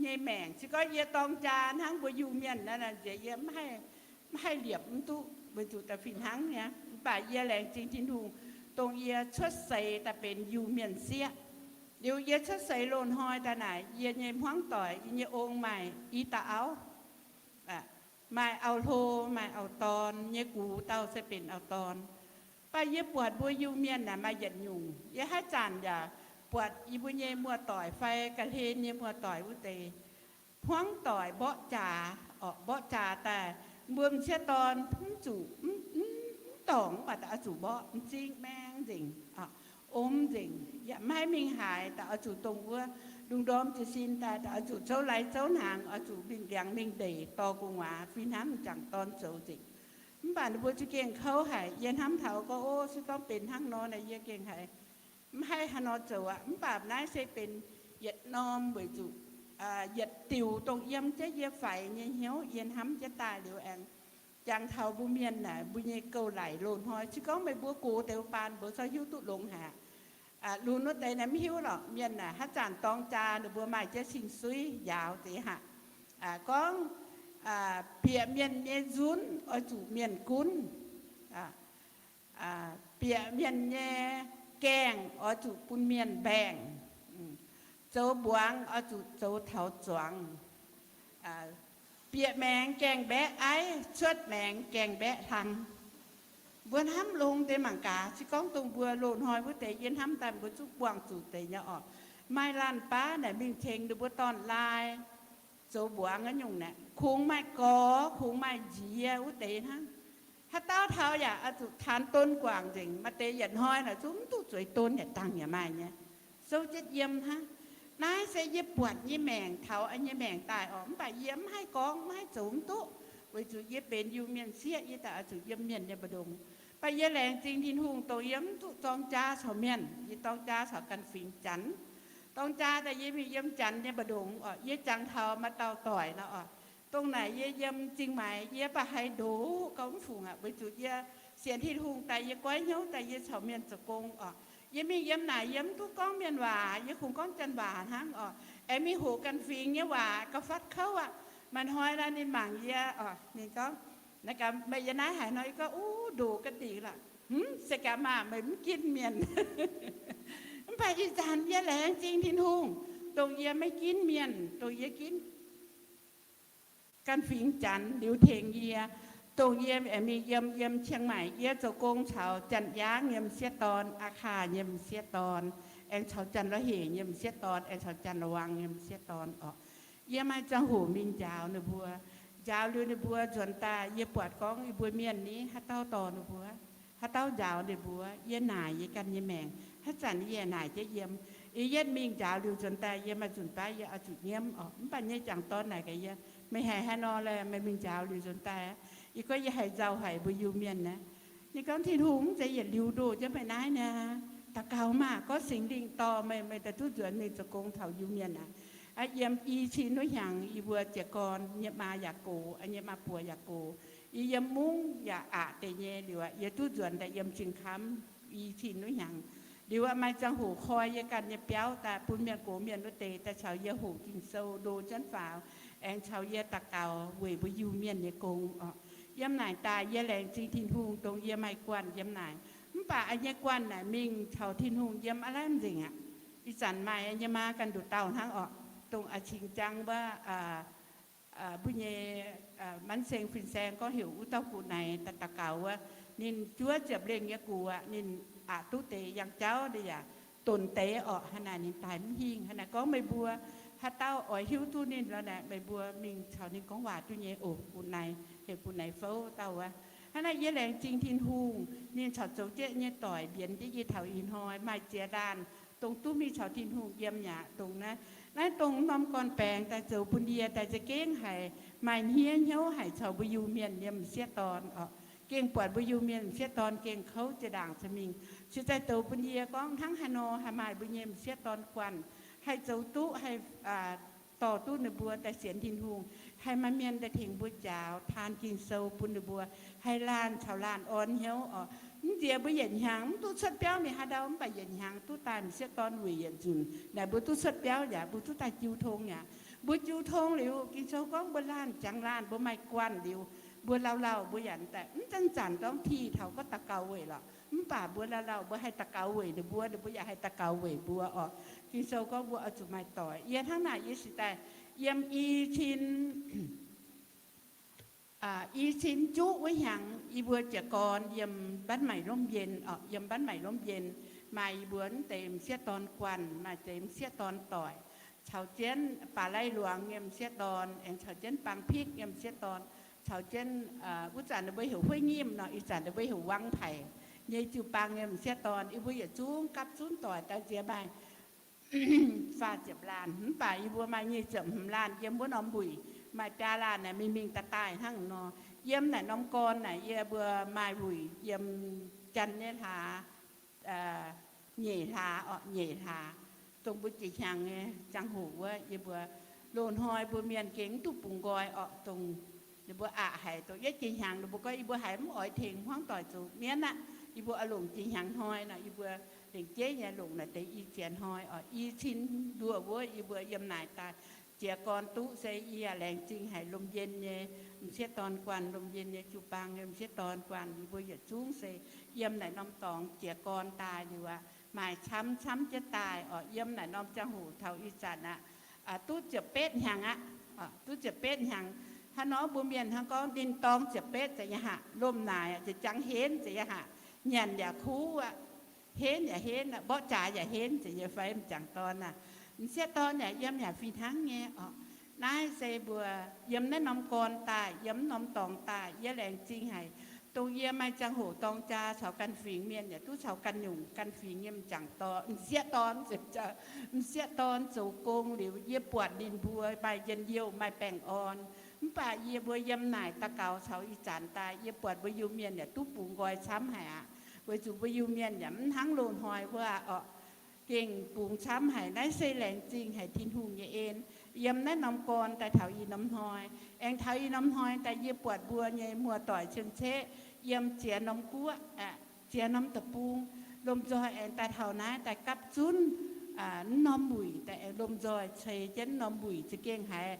nyei maengc. Se gorngv yie dorng jaa hnangv mbuo Iu-Mienh naaiv nziex yie mv haih liepc mv duqv, weic zuqc da'fih hnangv nyei. Mv baac yie laengz zingh Tin-Hungh, dongh yie cuotv seix daaih benx Iu-Mienh sieqv. Liuz yie cuotv seix loz-hnoi daaih naaic, yie nyei hmuangv doic, yie nyei ong maaih i dauh auv, maaih auv-hlo, maaih auv-dorn, nyei gux dauh se benx auv-dorn. Mv baac yie buatc mbuo Iu-Mienh naaic maaih yietc nyungc, yie haaix zanc yaac buatc yie mbuo nyei muoz-doic fai ga'hlen nyei muoz-doic wuov deix hmuangv doic mborqv jaax, orqc, mborqv jaax daaih, mbuo m'sieqv dorn mv zuqc, mv dorngc, mv baac da'oix zuqc mborqv, m'zing maeng nzengc, om nzengc, yaac maiv haih mingh haaix, da'oix zuqc dongh wuov ndongc ndorm jiez sin daaih, da'oix zuqc zouv lai zouv hnaangx, oix zuqc mingh ndiangx mingh ndeic dorh gu'nguaaz fih hnangv m'jangc dorn zoux nzengc. Mv baac ninh mbuo za'gengh kouv haic. Yie hnamv taux gorngv, o, se gorngv benx hnangv nor naaic, yie gengh haiz mv haih haaix nor zoux aqv. Mv baac naaiv se benx yietc norm weic zuqc yietc diuc dongh yiem jienv yie faix nyei hnyouv, yie hnamv jienv daaih liuz aengx jangx taux mbuo mienh naaic mbuo nyei gouv-laic loz-hnoi. Se gorngv meih mbuo gox deix baan mbuo corc hiuv duqv longx haic. Lunx wuov deix naaic mv hiuv lorqc. Mienh naaic haaix zanc dorng jaa ninh mbuo maaih jienv sin suiv njaaux deix haic. Gorngv bieqc mienh nyei nzunv oix zuqc mienh gunv, bieqc mienh nyei gaengh oix zuqc bun mienh mbaengh, zoux mbuangz oix zuqc zoux taux zuangx, bieqc maengx gaengh mbaeqv aiv, cuotv maengx gaengh mbaeqv hlang. Mbuo hnamv longx deix mangc gaax. Se gorngv dongh mbuo loz-hnoi wuov deix, yie hnamv daaih mbuo zungv buangh zuqc deix nyei orqc. Maaih laanh baav naaic mingh tengx ninh mbuo dorn-laai zoux mbuangz nyungc naaic, kungx maaih gorx, kungx maaih nziex wuov deix hnangv. Haaix dauh taux yaac oix zuqc taanx don guangc nzengc. Maaih deix yietc hnoi naaic zungv mv duqv zueiz don, yietc dangh yaac maaih nyei. Souv jienv yiem hnangv. Naaiv se yie buatc nyei maengc taux yie nyei maengc daaih orqc. Mv baac yie mv haih gorngv, mv haih zoux mv duqv, weic zuqc yie benx Iu-Mienh sieqv, yie daaih oix zuqc yiem mienh nyei mbu'ndongx. Mv baac yie laengz zingh Tin-Hungh dongh yie mv duqv dorng jaa caux mienh. Yie dorng jaa caux ganh fingx Janx. Dorng jaa daaih yie mingh yiem Janx nyei mbu'ndongx orqc. Yie jangx taux maaih dauh doic nor orqc, dongh naaic yie yiem Zingh Maix, yie baac haiz ndoqv gauh mv fungc aqv, weic zuqc yie sienx Tin-Hungh daaih, yie goiv hnyouv daaih yie caux mienh zoux gong orqc. Yie mingh yiem naaic yie mv duqv gorngv mienh waac, yie kungx gorngv Janx waac hnangv orqc. Aengx mingh hoqc ganh fingx nyei waac gauh fatv kouv aqv. Maaih hnoi naaic ninh mangc yie orqc, ninh gorngv, naaiv gaax meih yiem naaiv haaix nor? Yie gorngv, uv, ndoqc ga'dingc lorqc. Hm, se gaax maah, meih mv ginv mienh. Mv baac ih zanc yie laengz zingh Tin-Hungh, dongh yie maiv ginv mienh, dongh yie ginv ganh fingx Janx liuz tengx yie, dongh yie aengx mingh yiem, yiem Chiang Mai, yie zoux gong caux Janx-Yaangv nyei m'sieqv dorn, Aa Kaa nyei m'sieqv dorn, aengx caux Janx-La'hec nyei m'sieqv dorn, aengx caux Janx-La'wang nyei m'sieqv dorn orqc. Yie maaih ziangh hoc mingh njaaux ninh mbuo. Njaaux liuz ninh mbuo nzuonx daaih, yie buatc gorngv yie mbuo mienh ni, haaix dauh dorh ninh mbuo, haaix dauh njaaux ninh mbuo. Yie naaic yie ganh nyei maengc, haaix zanc yie naaic jienv yiem. Ih yietv mingh njaaux liuz nzuonx daaih, yie maaih nzunc baav yie oix zuqc nyiemv orqc. Mv baac nyei jangc dorn naaic gaax yie, meih haiz haaix nor laeh, meih mingh njaaux liuz nzuonx daaih. Yie gorngv, yie haiz nzauh haic mbuo Iu-Mienh naaiv. Ninh gorngv, Tin-Hungh mv zeiz yietc liuz ndoh jienv meih naaiv niaa. Daux gaux maah, gorngv Singx Lingh dorh meih, meih daaih duqv nzuonx mingh zoux gong taux Iu-Mienh aqv. Yiem i cin wuov hnyangx, yie mbuo jiez gorn, yie maa yaac gox, yie maa buoz yaac gox, yie yiem mungv yaac aqc deix nyei liuz, yie duqv nzuonx daaih yiem Zingh-Kamv i cin wuov hnyangx. Liuz maaih ziangh hoc koi yie ganh nyei biauv daaih bun mienh gox mienh wuov deix daaih caux yie hoqc Ging-Sou, ndo jienv faaux, aengx caux yie daux gaux weic mbuo Iu-Mienh nyei gong orqc. Yiem naaic daaih yie laengz zingh Tin-Hungh dongh yie maaih guanh yiem naaic. Mv baac yie nyei guanh naaic mingh caux Tin-Hungh yiem aav lamh nzengc aqv. Ih zanc maaih yie nyei maa ganh nduqc dauh hnangv orqc, dongh a'cing-jang wuov, mbuo nyei, Manv Seng fin-saeng gorngv heuc wuov dauh gu'naix daaih daux gaux wuov, ninh juov ziepc lengh nyei gux aqv, ninh aqc duqv deix yangh jauv nyei yaac donc deix orqc. Hnangv naaic ninh daaih mv hingh. Hnangv naaic gorngv meih mbuo haaix dauh oix hiuv duqv ninh lorqc naaic, meih mbuo mingh caux ninh gorngv waac duqv nyei oc. Gu'naix, heuc gu'naix fouv dauh wuov. Hnangv naaic yie laengz zingh Tin-Hungh, ninh corc zoux jienv nyei doic mbienx jienv yie taux ih hnoi maaih ziex laanh dongh duqv mingh caux Tin-Hungh yiem yaac dongh naaiv, naaiv dongh norm gorn-baengx daaih zoux bun yie daaih za'gengh haic, maaih hniev hnyouv haic caux mbuo Iu-Mienh nyei m'sieqv dorn orqc. Gengh buatc mbuo Iu-Mienh m'sieqv dorn gengh kouv ziex ndaangc ca'mingh, se daaih zoux bun yie gorngv hnangv haaix nor haih maaih mbuo nyei m'sieqv dorn guanh, haih zoux duqv, haih dorh duqv ninh mbuo daaih sienx Tin-Hungh, haih maaih mienh daaih tengx mbuo njaaux taan Ging-Sou bun ninh mbuo haih laanh caux laanh orn hnyouv oc. Mv nziex mbuo yietc hnyangx mv duqv cuotv biauv mingh haaix ndau, mv baac yietc hnyangx duqv daaih m'sieqv dorn weic yietc nzunc naaic mbuo duqv cuotv biauv yaac mbuo duqv daaih jiu tong yaac. Mbuo jiu tong liuz, Ging-Sou gorngv mbuo laanh jangx laanh, mbuo maaih guanh liuz, mbuo lauh lauh mbuo yaac daaih mv zanc-zanc dorngv tih taux gorngv daux gaux weic lorqc. Mv baac mbuo lauh lauh mbuo haih daux gaux weic ninh mbuo, ninh mbuo yaac haih daux gaux weic mbuo oc. Ging-Sou gorngv mbuo oix zuqc maaih doic. Yie hnangv naaic yie cingx daaih yiem i cin i cin juqv wuov hnyangx, yie mbuo jiez gorn yiem Mbaan Maaic Lomh Mbienx oc, yiem Mbaan Maaic Lomh Mbienx maaih yie mbuo mv deix m'sieqv dorn guanh, maaih deix m'sieqv dorn doic, caux jienv Baac Lai Luangx nyei m'sieqv dorn, aengx caux jienv Bang Pikv nyei m'sieqv dorn, caux jienv wuov zanc ninh mbuo heuc Hueiv Nyimv nor, ih zanc ninh mbuo heuc Wang Paic nyei jiu-baang nyei m'sieqv dorn. Yie mbuo yietc zungv gapv zunv doic daaih nziex maaih faah ziepc laanh, mv baac yie mbuo maaih nyic ziepc hmz laanh yiem wuov norm wuic, maaih biaa laanh naaic mingh mingh daaih daaih hnangv nor. Yiem naaic norm gorn naaic yie mbuo maaih wuic yiem Janx nyei hlaax, nyeic hlaax oc, nyeic hlaax, dongh mbuo jiex hnyangx nyei ziangh hoc wuov, yie mbuo loz-hnoi mbuo mienh gengh mv duqv bungx nqoi oc, dongh ninh mbuo aqc haic, dongh yietv jiex hnyangx ninh mbuo gorngv yie mbuo haiz mv oix tengx hmuangv doic zoux mienv aqv. Yie mbuo oix longc jiex hnyangx hnoi nor, yie mbuo lengc jeiv nyei longc naaic deix i ziex hnoi oc. I cin nduoh wuov yie mbuo yiem naaic daaih jiez gorn duqv se yie yaac laengz zingh haic Lomh Mbienx nyei m'sieqv dorn guanh, Lomh Mbienx nyei jiu-baang nyei m'sieqv dorn guanh, yie mbuo yietc zungv se yiem naaic norm dorngx jiez gorn daaih liuz aqv, maaih camv camv jienv daaih oc. Yiem naaic norm ziangh hoc taux ih zanc aqv, duqv ziepc betv hnyangx aqv. Duqv ziepc betv hnyangx. Hnangv nor mbuo mienh hnangv gorngv ninh dorng ziepc betv za'gengh haaix, lomh naaic ziouc jangx henv za'gengh haaix, nyanc yaac kuv aqv, henv yaac henv aqv, mborqv jaax yaac henv ziouc nyei fai m'jangc dorn aac. M'sieqv dorn yaac yiem yaac fih hnangv nyei oc. Naaiv se mbuo yiem naaiv norm gorn daaih, yiem norm dorngx daaih, yie laengz zingh haic. Dongh yie maaih ziangh hoc dorng jaa caux ganh fingx mienh yaac duqv caux ganh nyungc ganh fingx nyei m'jangc dorn, m'sieqv dorn, m'sieqv dorn zoux gong liuz, yie buatc ninh mbuo maaih njien-youh maaih baengh orn. Mv baac yie mbuo yiem naaic daux gaux caux ih zanc daaih, yie buatc mbuo Iu-Mienh yaac duqv bungx nqoi camv haic aqv. Weic zuqc mbuo Iu-Mienh yaac mv hnangv loz-hnoi wuov aqv oc. Gengh bungx camv haic. Naaiv se laengz zingh haic Tin-Hungh nyei en. Yiem naaiv norm gorn daaih taux ih norm hnoi, aengx taux ih norm hnoi daaih yie buatc mbuo nyei muoz-doic cien-ceqv yiem ziex norm guoqv, ziex norm deic-bung, lomh nzoih aengx daaih taux naaiv daaih gapv zunv norm wuic, daaih aengx lomh nzoih ceix jienv norm wuic za'gengh haiz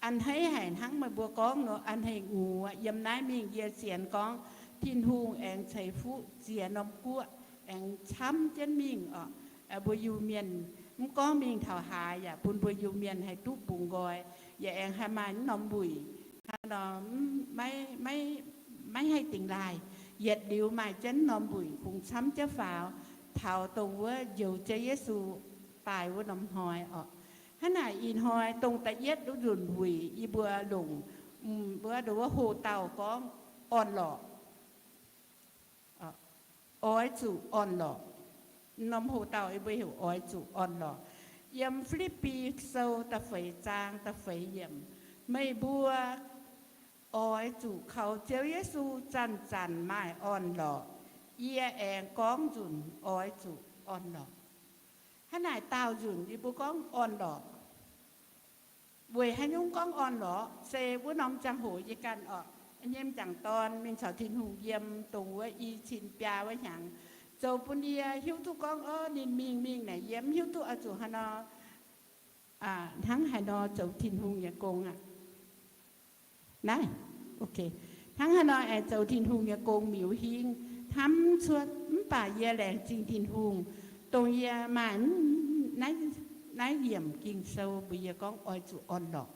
a'hneiv haic hnangv meih mbuo gorngv nor, a'hneiv ngux. Yiem naaiv mingh yie sienx gorngv Tin-Hungh aengx ceix fuqv ziex norm guoqv aengx camv jienv mingh oc. Mbuo Iu-Mienh mv gorngv mingh taux haaix yaac bun mbuo Iu-Mienh haih duqv bungx nqoi, yaac aengx haih maaih norm wuic, maiv haih dingx laaih. Yietc liuz maaih jienv norm wuic kungx camv jienv faaux, taux dongh wuov njoux Ziouv Yesu daaih wuov norm hnoi oc. Hnangv naaic ih hnoi dongh da'yietv nzunc wuic yie mbuo longc, mbuo nduov wuov hox-dauh gorngv orn-lorqc. Oix zuqc orn-lorqc. Norm hox-dauh yie mbuo heuc oix zuqc orn-lorqc. Yiem Fi^lipv^pii Sou da'feix zaang da'feix yiemc, meih mbuo oix zuqc kaux Ziouv Yesu zanc-zanc maaih orn-lorqc. Yie aengx gorngv nzunc, oix zuqc orn-lorqc. Hnangv naaic daauh nzunc yie mbuo gorngv orn-lorqc. Weic haaix nyungc gorngv orn-lorqc? Se wuov norm ziangh hoc yie ganh oc, nyei m'jangc dorn mingh caux Tin-Hungh yiem dongh wuov i cin biaa wuov hnyangx, zoux bun yie hiuv duqv gorngv, o, ninh mingh mingh naaic yie mv hiuv duqv oix zuqc haaix nor, hnangv haaix nor zoux Tin-Hungh nyei gong aqv. Naaiv, hnangv haaix nor aengx zoux Tin-Hungh nyei gong miuc hingv hnamv cuotv. Mv baac yie laengz zingh Tin-Hungh, dongh yie maaih naaiv yiemc Ging-Sou mbuox yie gorngv oix zuqc orn-lorqc.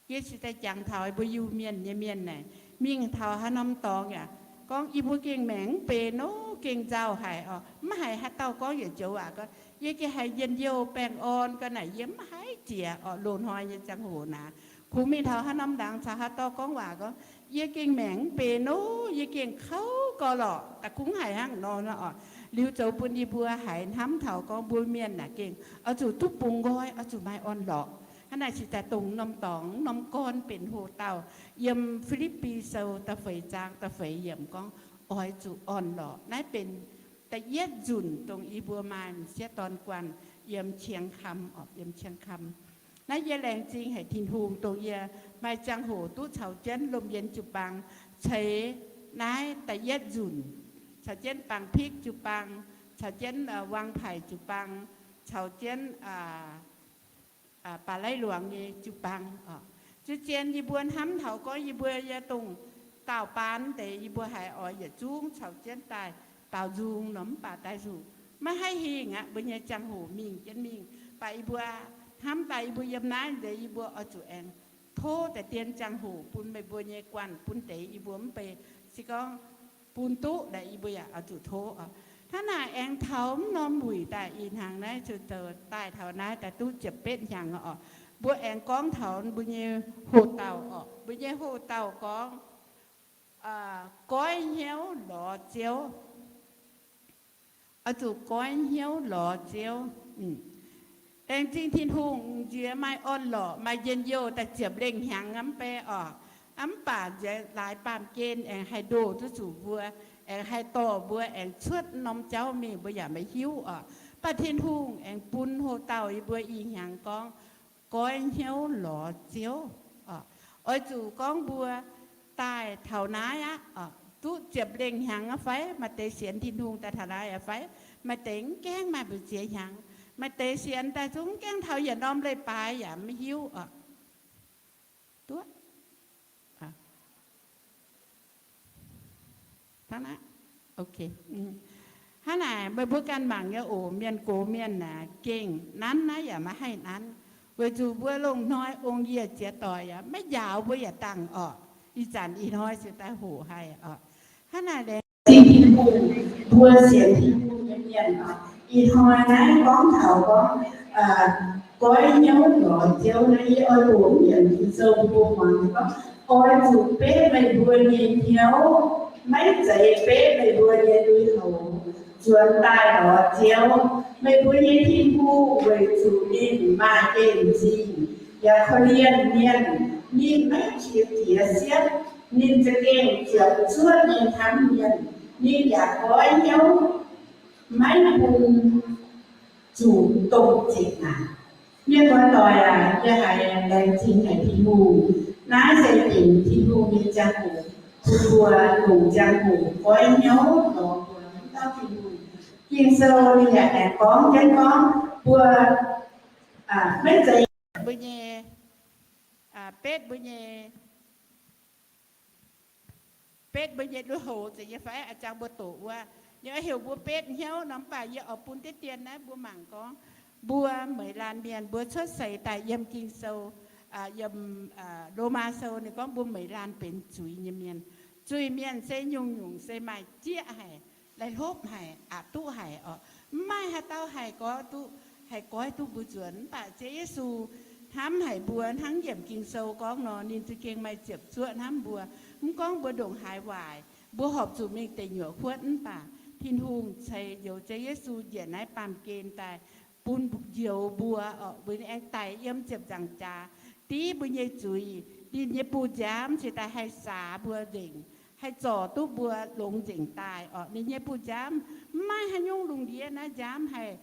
Yie cingx daaih jangx taux mbuo Iu-Mienh nyei mienh naaic, mingh taux haaix norm dorngx yaac gorngv, yie mbuo gengh maengc mv benx nor, gengh nzauh haic oc. Mv haiz haaix dauh gorngv yietc joux waac gorngv, yie gengh haiz njien-youh baengh orn ga'naaiv, yie mv haiz jiex oc. Loz-hnoi nyei ziangh hoc naaic, kungx mingh taux haaix norm ndaangc caux haaix dauh gorngv waac gorngv, yie gengh maengc mv benx nor, yie gengh kouv gau lorqc, da'kungx haiz hnangv nor oc. Liuz zoux bun yie mbuo haiz hnamv taux gorngv mbuo mienh naaic gengh oix zuqc duqv bungx nqoi, oix zuqc maaih orn-lorqc. Hnangv naaic cingx daaih dongh norm dorngx norm gorn benx hoc-dauh. Yiem Fi^lipv^pii Sou da'feix zaang da'feix yiemc gorngv, oix zuqc orn-lorqc. Naaiv benx da'yietv nzunc dongh yie mbuo maaih m'sieqv dorn guanh yiem Cieng Kam oc, yiem Cieng Kam. Naaiv yie laengz zingh haic Tin-Hungh dongh yie maaih ziangh hoc duqv caux jienv lomh mienh jiu-baang ceix naaiv da'yietv nzunc, caux jienv bangc pikv jiu-baang, caux jienv wang-paic jiu-baang, caux jienv ba'laiv luangx nyei jiu-baang oc. Zien-zien yie mbuo hnamv taux gorngv yie mbuo yie dongh daauh baan deix yie mbuo haiz oix yietc zungv caux jienv daaih baaux nzung nor, mv baac daaih zuqc maiv haih hingh aqv. Mbuo nyei ziangh hoc mingh jienv mingh, baac yie mbuo hnamv daaih yie mbuo yiem naaiv deix yie mbuo oix zuqc aengx tov deix dien ziangh hoc bun meih mbuo nyei guanh bun deix yie mbuo mv bei. Se gorngv bun duqv naaic yie mbuo yaac oix zuqc tov oc. Hnangv naaic aengx taux mv norm wuic daaih ih hnaangx naaiv ziouc zoux daaih taux naaiv daaih duqv ziepc betv hnyangx oc. Mbuo aengx gorngv taux mbuo nyei hoc-dauh oc. Mbuo nyei hoc-dauh gorngv, goiv hnyouv lorz Ziouv. Oix zuqc goiv hnyouv lorz Ziouv. Laengz zingh Tin-Hungh, nziex maaih orn-lorqc maaih njien-youh daaih ziepc lengh hnyangx mv bei oc. Mv baac nziex laaix baamh gen aengx haih ndoh duqv zuqc mbuo, aengx haih dorh mbuo aengx cuotv norm jauv mingh mbuo yaac maiv hiuv oc. Mv baac Tin-Hungh aengx bun hoc-dauh yie mbuo ih hnyangx gorngv, goiv hnyouv lorz Ziouv. Oix zuqc gorngv mbuo daaih taux naaiv aqv, duqv ziepc lengh hnyangx aqv fai? Maaih deix sienx Tin-Hungh daaih taux naaiv aqv fai? Maaih deix mv gaengh maaih mbu'ziex hnyangx. Maaih deix sienx daaih zungv mv gaengh taux yietc norm leiz-baaix yaac mv hiuv oc. Duqv. Hnangv naaic meih mbuo ganh mangc nyei oc. Mienh gox mienh aah, gengh nanv naaiv yaac maiv haih nanv, weic zuqc mbuo longc hnoi ong-yie ziex doic aqv, maiv njaaux mbuo yaac dangh orqc. Ih zanc ih hnoi se daaih hoqc haih orqc. Hnangv naaic laengz zingh Tin-Hungh, mbuo sienx Tin-Hungh nyei mienh orqc, ih hnoi naaiv gorngv taux gorngv goiv hnyouv lorz Ziouv naaiv, yie oix doqc yiemc Ging-Sou bun mbuo muangx gorngv, oix zuqc betv meih mbuo nyei hnyouv, maiv zeiz betv meih mbuo nyei lui-houx, nzuonx daaih lorz Ziouv, meih mbuo nyei Tin-Hungh, weic zuqc ninh maaih en-zingh yaac korv-lienh mienh. Ninh maiv qiex jiez siepv. Ninh za'gengh ziepc zuoqv nyei hnamv mienh. Ninh yaac goiv hnyouv, maiv bun zuqc dongh zingc naaic. Mienh muoz-doic aac, yie haiz laengz zingh haic Tin-Hungh. Naaiv se benx Tin-Hungh nyei ziangh hoc, bun mbuo longc ziangh hoc goiv hnyouv lorz mbuo dauh Tin-Hungh. Ging-Sou ninh yaac aengx gorngv jienv gorngv mbuo maiv zeiz mbuo nyei, betv mbuo nyei betv mbuo nyei lui-houx zeiz nyei fai? A'jangv mbuo doqc wuov, ninh oix heuc mbuo betv hnyouv nor, mv baac yie oix bun diqv dien naaiv mbuo mangc gorngv, mbuo meix laanh mienh mbuo cuotv seix daaih yiem Ging-Sou, yiem Lomaa Sou ninh gorngv mbuo meix laanh benx zuiz nyei mienh. Zuiz mienh se nyungc-nyungc se maaih zieqv haic, lai hlopv haic, aqc duqv haic orqc. Mv maaih haaix dauh haih goiv duqv, haih goiv duqv mbuo nzuonx. Mv baac Ziouv Yesu hnamv haic mbuo hnangv yiemc Ging-Sou gorngv nor, ninh za'gengh maaih ziepc zuoqv hnamv mbuo. Mv gorngv mbuo ndongc haaix waaic, mbuo horpc zuqc mingh deic nyuoqc huotv, mv baac Tin-Hungh ceix njoux Ziouv Yesu njiec naaiv baamh gen daaih bun njoux mbuo orqc, mbuo aengx daic yiem ziepc nzaangc jaax, div mbuo nyei zuiz. Ninh nyei bun nziaamv cingx daaih haih saax mbuo nzengc, haih zorc duqv mbuo longx nzengc daaih orqc. Ninh nyei bun nziaamv mv maaih haaix nyungc lungh ndiev naaiv nziaamv haih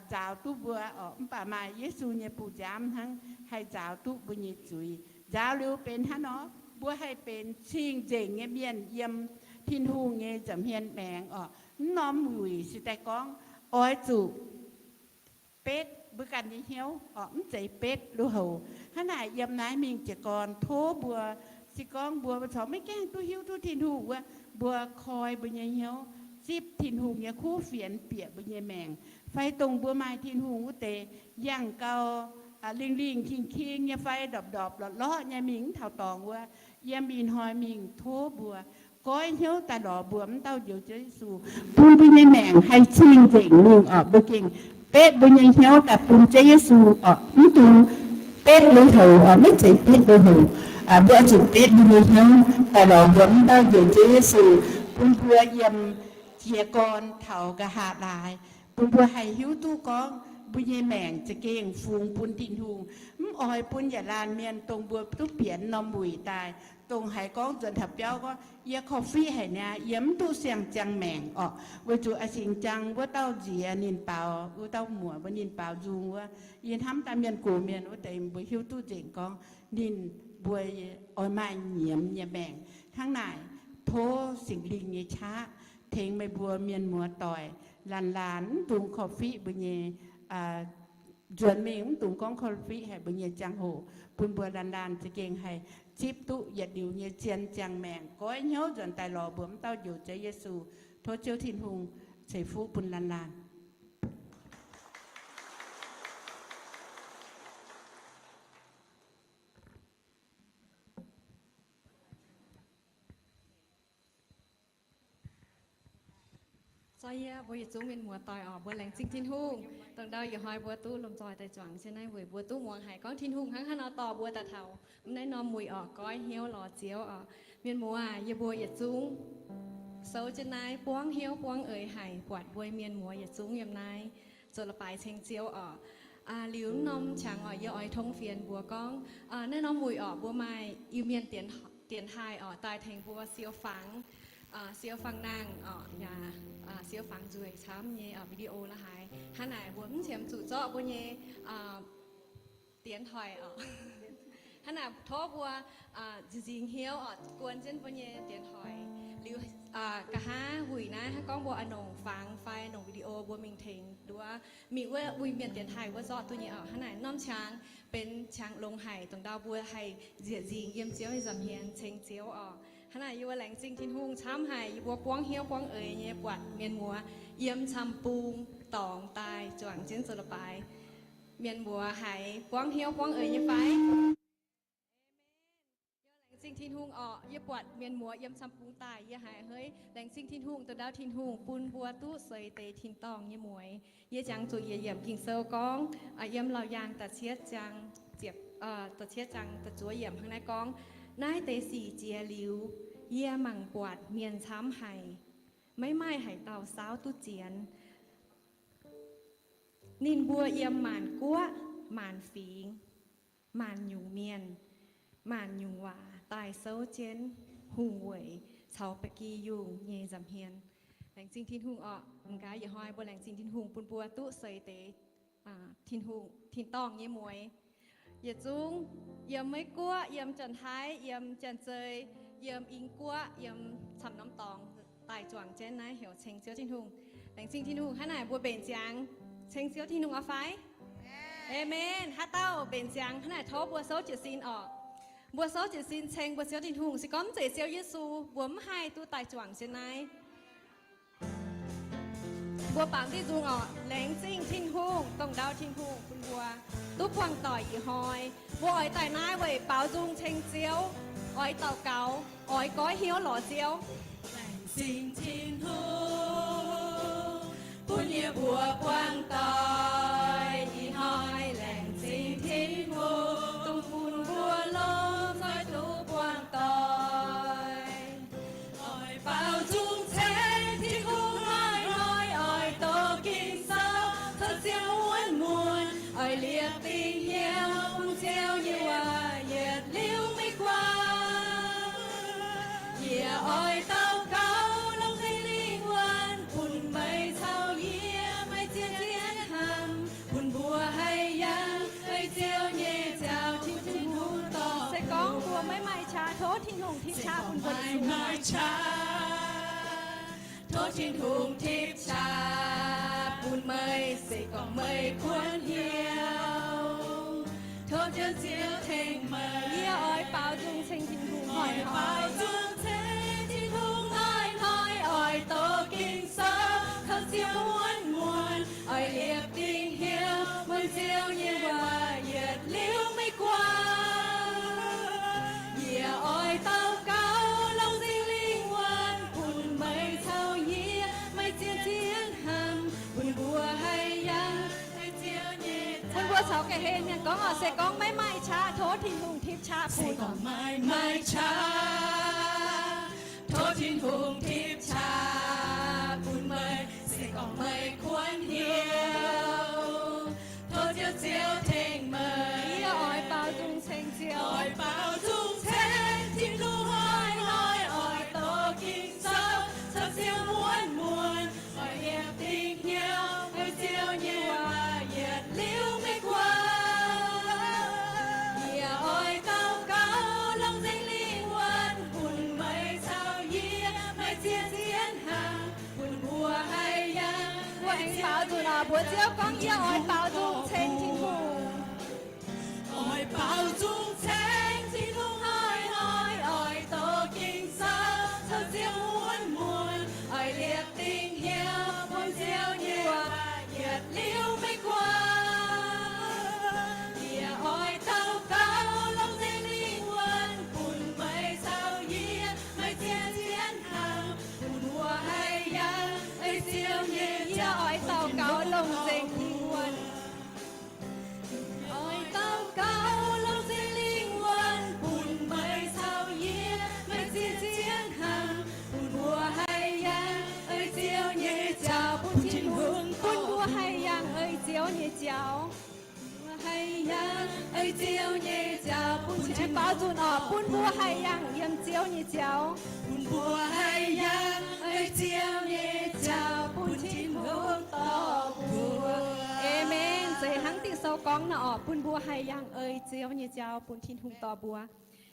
nzaaux duqv mbuo orqc. Mv baac maaih Yesu nyei bun nziaamv hnangv haih nzaaux duqv mbuo nyei zuiz. Nzaaux liuz benx hnangv nor, mbuo haih benx cing-nzengc nyei mienh yiem Tin-Hungh nyei nza'hmien maengx orqc. Mv norm wuic se daaih gorngv oix zuqc betv mbuo ganh nyei hnyouv orqc, mv zeiz betv lui-houx. Hnangv naaic yiem naaiv mingh jiez gorn tov mbuo, se gorngv mbuo corc maiv gaengh duqv hiuv duqv Tin-Hungh wuov, mbuo koi mbuo nyei hnyouv, zipv Tin-Hungh nyei kuv fienx bieqc mbuo nyei maengc, fai dongh mbuo maaih Tin-Hungh wuov deix yangh gau, lingh lingh king king nyei fai ndorpc ndorpc lorqc lorqc nyei mingh mv taux dorngx wuov, yiem ih hnoi mingh tov mbuo goiv hnyouv daaih lorz mbuo mv dauh njoux Ziouv Yesu, bun mbuo nyei maengc haih cing-nzengc mingh orqc. Mbuo gengh betv mbuo nyei hnyouv daaih bun Ziouv Yesu orqc, mv dungx betv lui-houx orqc, maiv zeiz betv lui-houx. Mbuo oix zuqc betv mbuo nyei hnyouv daaih lorz mbuo mv dauh njoux Ziouv Yesu, bun mbuo yiem jiez gorn taux nqa'haav laaix, bun mbuo haih hiuv duqv gorngv mbuo nyei maengc za'gengh fungx bun Tin-Hungh, mv oix bun yietc laanh mienh dongh mbuo duqv bieqc norm wuic daaih, dongh haiz gorngv nzuonx taux biauv gorngv, yie korv-fiqv haic niaa, yie mv duqv siang-ziangh maengc orqc. Weic zuqc a'singx jang wuov dauh nziex ninh baaux, wuov dauh muoc mbuo ninh baaux nzung wuov, yie hnamv daaih mienh gox mienh wuov deix mbuo hiuv duqv nzengc gorngv ninh mbuo oix maaih nyiemz nyei maengc. Hnangv naaic, tov Singx Lingh nyei qaqv tengx meih mbuo mienh muoz doic laanh laanh mv dungx korv-fiqv mbuo nyei nzuonx mingh, mv dungx gorngv korv-fiqv haic mbuo nyei ziangh hoc, bun mbuo laanh laanh za'gengh haih zipv duqv yietc liuz nyei zien ziangh maengc, goiv hnyouv nzuonx daaih lorz mbuo mv dauh Njoux Ziouv Yesu. Tov Ziouv Tin-Hungh ceix fuqv bun laanh laanh. Zorqv yie mbuo yietc zungv mienh muoz doic orqc, mbuo laengz zingh Tin-Hungh. Dongh ndau yietc hnoi mbuo duqv lomh nzoih daaih juangc jienv naaiv weic mbuo duqv muangx haic gorngv Tin-Hungh hnangv haaix nor dorh mbuo daaih taux naaiv norm wuic orqc, goiv hnyouv lorz Ziouv orqc. Mienh muoz aac, yie mbuo yietc zungv souv jienv naaiv buangv hnyouv buangv eix haic buatc mbuo mienh muoz yietc zungv yiem naaiv zoux la'baaix ceng Ziouv orqc. Liuz norm qangx orqc, yie oix tong fienx mbuox gorngv naaiv norm wuic orqc, mbuo maaih Iu-Mienh dienx haaix orqc daaih tengx mbuo siou fangx, siou fangx nangh orqc, yaac siou fangx nzueic camv nyei video la'haaix. Hnangv naaic mbuo mv qiemx zuqc zorqv mbuo nyei dienx hoic orqc. Hnangv naaic tov mbuo nziex nzingx hnyouv orqc, guon jienv mbuo nyei dienx hoic. Liuz nqa'haav wuic naaiv hnangv gorngv mbuo a'nongc fangx fai nongc video mbuo mingh tengx nduov mingh wuov Iu-Mienh dienx haaix wuov zorqv duqv nyei orqc. Hnangv naaic norm qangx benx qangx longx haic dongh ndau mbuo haih nziex nzingx yiem Ziouv nyei nza'hmien ceng Ziouv orqc. Hnangv naaic yie mbuo laengz zingh Tin-Hungh camv haic, yie mbuo buangv hnyouv buangv eix nyei buatc mienh muoz yiem camv-bung dorngx daaih juangc jienv zoux la'baaix. Mienh muoz haiz buangv hnyouv buangv eix nyei fai? Yie laengz zingh Tin-Hungh orqc, yie buatc mienh muoz yiem camv-bung daaih yie haiz hei laengz zingh Tin-Hungh, dongh ndau Tin-Hungh bun mbuo duqv seix deix tin-dorngh nyei mueix. Yie jangx zuqc yietc yiemc Ging-Sou gorngv, yiem Laauc Yaangh da'cietv zaang, da'cietv zaang da'zuov yiemc hnangv naaiv gorngv, naaiv deix sic jiex liuz, yie mangc buatc mienh camv haic, maiv maaih haaix dauh saauv duqv zienx. Ninh mbuo yiem maanc guoqv, maanc fingx, maanc nyungc mienh, maanc nyungc waac daaih souv jienv hungh weic caux ba'gi yungh nyei nza'hmien. Laengz zingh Tin-Hungh orqc. M'gaax yietc hnoi mbuo laengz zingh Tin-Hungh bun mbuo duqv seix deix Tin-Hungh tin-dorngh nyei mueix. Yietc zungv yiem Meiv Guoqv, yiem Janx-Taiv, yiem Janx-Zei, yiem Ing Guoqv, yiem camv norm dorngx daaih juangc jienv naaiv heuc ceng Ziouv Tin-Hungh. Laengz zingh Tin-Hungh. Hnangv naaic mbuo mbenc ziangx ceng Ziouv Tin-Hungh orqc fai? Aamen. Haaix dauh mbenc ziangx hnangv naaic tov mbuo souv jiez sin orqc. Mbuo souv jiez sin ceng mbuo Ziouv Tin-Hungh. Se gorngv mv zeiz Ziouv Yesu, mbuo mv haih duqv daaih juangc jienv naaiv. Mbuo baamz diqv nzung orqc. Laengz zingh Tin-Hungh, dongh ndau Tin-Hungh bun mbuo duqv buangh doic ih hnoi. Mbuo oix daaih naaiv weic baaux nzung ceng Ziouv, oix daux gaux, oix goiv hnyouv lorz Ziouv. Laengz zingh Tin-Hungh bun yie mbuo buangh doic ih hnoi. Laengz zingh Tin-Hungh dongh bun mbuo lomh nzoih duqv buangh doic. Oix baaux nzung ceng Tin-Hungh hnoi-hnoi, oix doqc Ging-Sou caux Ziouv wuonv muonz, oix liepc dingc hnyouv bun Ziouv nyei waac yietc liuz maiv guangc. Yie oix daux gaux longc Singx Lingh wuonv bun meih caux yie maaih zien zien hnamv, bun mbuo haih yangh meih Ziouv nyei ziangh hoc. Tin-Hungh dorh. Se gorngv mbuo maiv maaih qaqv, tov Tin-Hungh tipv qaqv bun mbuo. Maaih qaqv, tov Tin-Hungh tipv qaqv bun meih se gorngv meih kuonx hnyouv. Tov Ziouv, Ziouv tengx meih. Yie oix baaux nzung ceng Tin-Hungh hnoi-hnoi. Baaux nzung ceng Tin-Hungh hnoi-hnoi, oix doqc Ging-Sou caux Ziouv wuonv muonz, oix liepc dingc hnyouv muonc Ziouv nyei waac yietc liuz maiv guangc. Yie oix daux gaux longc Singx Lingh wuonv bun meih caux yie maaih zien zien hnamv, bun mbuo haih yangh meih Ziouv nyei. Bun mbuo caux ga'hlen mienh gorngv orqc, se gorngv maiv maaih qaqv, tov Tin-Hungh tipv qaqv bun. Se gorngv maiv maaih qaqv, tov Tin-Hungh tipv qaqv bun meih. Se gorngv meih kuonx hnyouv, tov Ziouv, Ziouv tengx meih. Yie oix baaux nzung ceng Ziouv. Oix baaux nzung ceng Tin-Hungh Baaux nzunc oc, mbuox Ziouv gorngv, yie oix baaux nzung ceng Tin-Hungh. Oix baaux nzung ceng Tin-Hungh, oix, oix, oix dorh ging-sou caux Ziouv muonz muonz, oix liepc dingc hnyouv muangx Ziouv nyei waac yietc liuz maiv guaax. Yie oix daux gaux longc Singx Lingh wuonv bun meih caux yie, meih zien zien hnangv, bun mbuo haih yangh ei Ziouv nyei. Yie oix daux gaux longc Singx Lingh wuonv. Oix daux gaux longc Singx Lingh wuonv bun meih caux yie, meih zien zien hnangv, bun mbuo haih yangh ei Ziouv nyei jauv, bun Tin-Hungh, bun mbuo haih yangh ei Ziouv nyei jauv. Mbuo haih yangh ei Ziouv nyei jauv bun Tin-Hungh. Baaux nzunc oc, bun mbuo haih yangh yiem Ziouv nyei jauv. Bun mbuo haih yangh ei Ziouv nyei jauv bun Tin-Hungh dorh mbuo. Aamen. Zeiz hnangv Ging-Sou gorngv nor oc, bun mbuo haih yangh ei Ziouv nyei jauv bun Tin-Hungh dorh mbuo.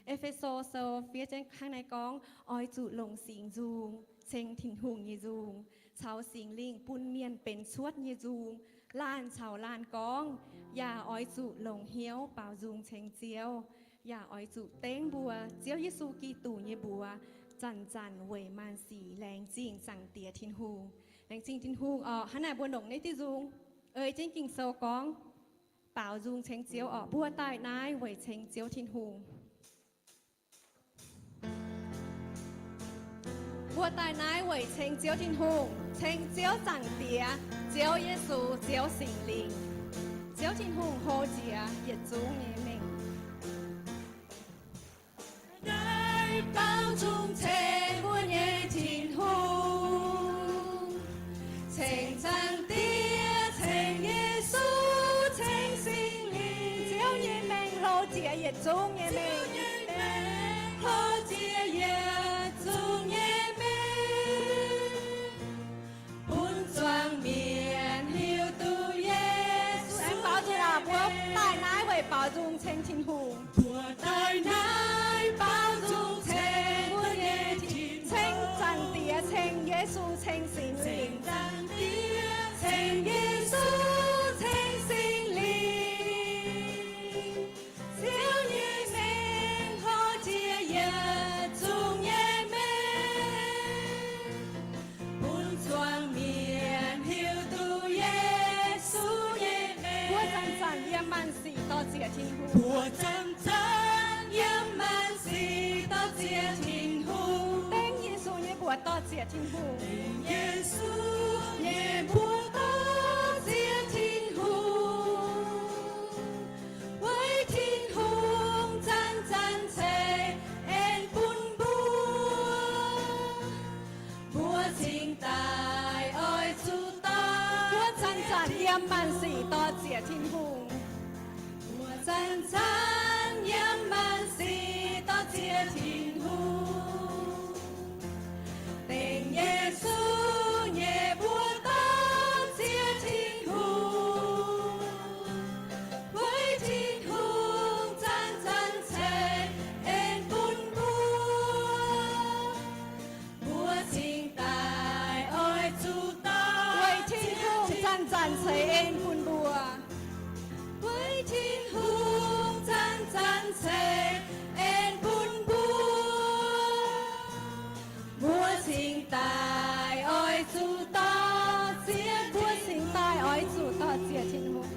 E^fe^so Sou fiev jienv hnangv naaiv gorngv, oix zuqc longc singx nzung ceng Tin-Hungh nyei nzung, caux Singx Lingh bun mienh benx cuotv nyei nzung, laanh caux laanh gorngv, yaac oix zuqc longc hnyouv baaux nzung ceng Ziouv, yaac oix zuqc dengv mbuo Ziouv Yesu Giduc nyei mbuox zanc-zanc weic maanc sic laengz zingh Zaangc Diex Tin-Hungh. Laengz zingh Tin-Hungh oc. Hnangv naaic mbuo longc naaiv diuh nzung ei jienv Ging-Sou gorngv, baaux nzung ceng Ziouv oc. Mbuo daaih naaiv weic ceng Ziouv Tin-Hungh. Mbuo daaih naaiv weic ceng Ziouv Tin-Hungh, ceng Ziouv Zaangc Diex, Ziouv Yesu, Ziouv Singx Lingh. Ziouv Tin-Hungh hlo jiex yietc zungv nyei mengh. Naaiv baaux nzung ceng mbuo nyei Tin-Hungh, ceng Zaangc Diex, ceng Yesu, ceng Singx Lingh. Ziouv nyei mengh hlo jiex yietc zungv nyei mengh. Hlo jiex yietc zungv nyei mengh, bun zuangx mienh hiuv duqv Yesu. Aengx baaux nzung aac, mbuo daaih naaiv weic baaux nzung ceng Tin-Hungh. Mbuo daaih naaiv baaux nzung ceng mbuo nyei Tin-Hungh, ceng Zaangc Diex, ceng Yesu, ceng Singx Lingh. Ceng Zaangc Diex, ceng Yesu, ceng Singx Lingh. Ziouv nyei mengh hlo jiex yietc zungv nyei mengh, bun zuangx mienh hiuv duqv Yesu nyei mengh. Mbuo zanc-zanc yiem maanc sic dor-ziec Tin-Hungh. Mbuo zanc-zanc yiem maanc sic dor-ziec Tin-Hungh. Dengv Yesu nyei mbuox dor-ziec Tin-Hungh. Dengv Yesu nyei mbuox dor-ziec Tin-Hungh. Weic Tin-Hungh zanc-zanc ceix en bun mbuo, mbuo cingx daaih oix zuqc dor-ziec. Mbuo zanc-zanc yiem maanc sic dor-ziec Tin-Hungh. Mbuo zanc-zanc yiem maanc sic dor-ziec Tin-Hungh. Dengv Yesu nyei mbuox dor-ziec Tin-Hungh. Weic Tin-Hungh zanc-zanc ceix en bun mbuo, mbuo cingx daaih oix zuqc dor-ziec. Weic Tin-Hungh zanc-zanc ceix en bun mbuo. Weic Tin-Hungh zanc-zanc ceix en bun mbuo, mbuo cingx daaih oix zuqc dor-ziec. Mbuo cingx daaih oix zuqc dor-ziec Tin-Hungh.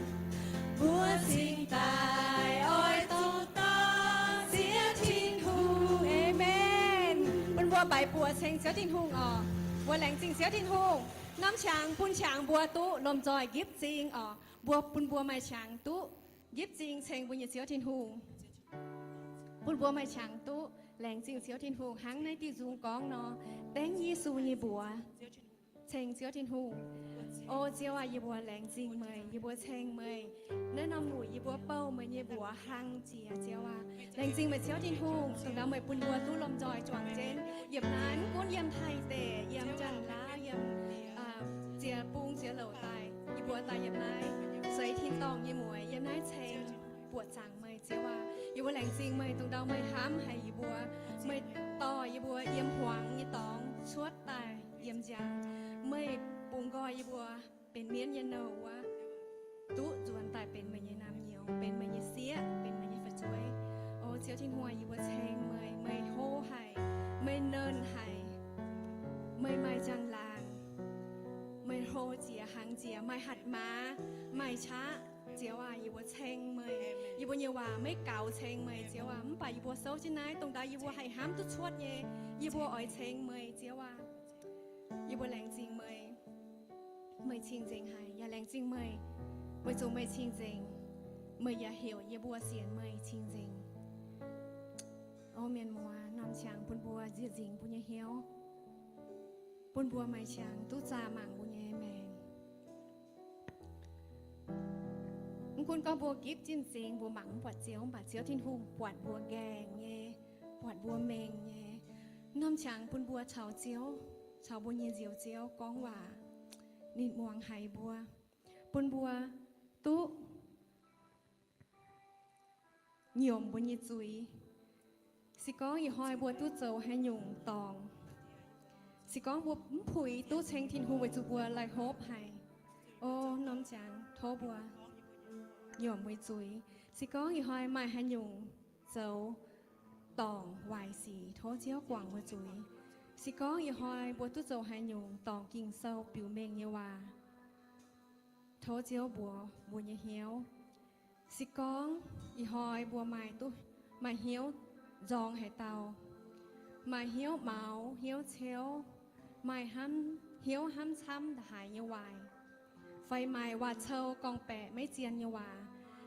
Mbuo cingx daaih oix zuqc dor-ziec Tin-Hungh. Aamen. Bun mbuo baix buoz ceng Ziouv Tin-Hungh oc. Mbuo laengz zingh Ziouv Tin-Hungh. Norm qangx bun qangx mbuo duqv lomh nzoih nqipv zing oc. Mbuo bun mbuo maaih qangx duqv nqipv zing ceng mbuo nyei Ziouv Tin-Hungh. Bun mbuo maaih qangx duqv laengz zingh Ziouv Tin-Hungh hnangv naaiv diuh nzung gorngv nor, dengv Yesu nyei mbuox ceng Ziouv Tin-Hungh. O Ziouv aac, yie mbuo laengz zingh meih, yie mbuo ceng meih. Naaiv norm nuc yie mbuo bouh meih nyei mbuox hlang jiex, Ziouv aac. Laengz zingh meih Ziouv Tin-Hungh, dongh nor meih bun mbuo duqv lomh nzoih juangc jienv yiem naaiv, mv gunv yiem Taiv deic, yiem Janx-Laauv, yiem ziex bung ziex louc daaih, yie mbuo daaih yiem naaiv, seix tin-dorngh nyei mueiz yiem naaiv ceng buoqc zaangc meih, Ziouv aac. Yie mbuo laengz zingh meih, dongh ndau meih hnamv haic yie mbuo, meih dorh yie mbuo yiem hmuangx nyei dorngx cuotv daaih yiem njang. Meih bungx nqoi yie mbuo benx mienv nyei nouh wuov, duqv nzuonx daaih benx meih nyei naamh nyouz, benx meih nyei sieqv, benx meih nyei fu'jueiv. O Ziouv Tin-Hungh, yie mbuo ceng meih, meih hlo haic, meih nernh haic, meih maaih njang-laangc, meih hlo jiex, hangx jiex, maaih hatc maaz, maaih qaqv. Ziouv aac, yie mbuo ceng meih. Yie mbuo nyei waac maiv gaux ceng meih, Ziouv aac. Mv baac yie mbuo souv jienv naaiv, dongh ndau yie mbuo haih hnamv duqv cuotv nyei, yie mbuo oix ceng meih, Ziouv aac. Yie mbuo laengz zingh meih. Meih cing-nzengc haic, yaac laengz zingh meih, weic zuqc meih cing-nzengc. Meih yaac heuc yie mbuo sienx meih cing-nzengc. O Mienh Muoz, norm qangx bun mbuo nzieqc nzingc mbuo nyei hnyouv, bun mbuo maaih qangx duqv zaah mangc mbuo nyei maengc. Mv gunv gorngv mbuo gipv jienv m'zing, mbuo mangc mv buatc Ziouv, mv baac Ziouv Tin-Hungh buatc mbuo nqaengc nyei, buatc mbuo mengh nyei. Norm qangx bun mbuo caux Ziouv, caux mbuo nyei Njoux Ziouv gorngv waac. Ninh muangx haiz mbuo, bun mbuo duqv nyiemc mbuo nyei zuiz. Se gorngv ih hnoi mbuo duqv zoux haaix nyungc dorngc, se gorngv mbuo mv puix duqv ceng Tin-Hungh weic zuqc mbuo laih hlopv haic, o, norm qangx tov mbuo nyiemc mbuo nyei zuiz. Se gorngv ih hnoi maaih haaix nyungc zoux dorngc waaic sic, tov Ziouv guangc mbuo zuiz. Se gorngv ih hnoi mbuo duqv zoux haaix nyungc dorngc Ging-Sou biux mengh nyei waac, tov Ziouv mbuox mbuo nyei hnyouv. Se gorngv ih hnoi mbuo maaih duqv, maaih hnyouv nzorng haaix dauh, maaih hnyouv maux, hnyouv ceuv, maaih hnamv, hnyouv hnamv camv ndongc haaix nyei waaic, fai maaih waac-cou gorngv-baeqc maiv zien nyei waac,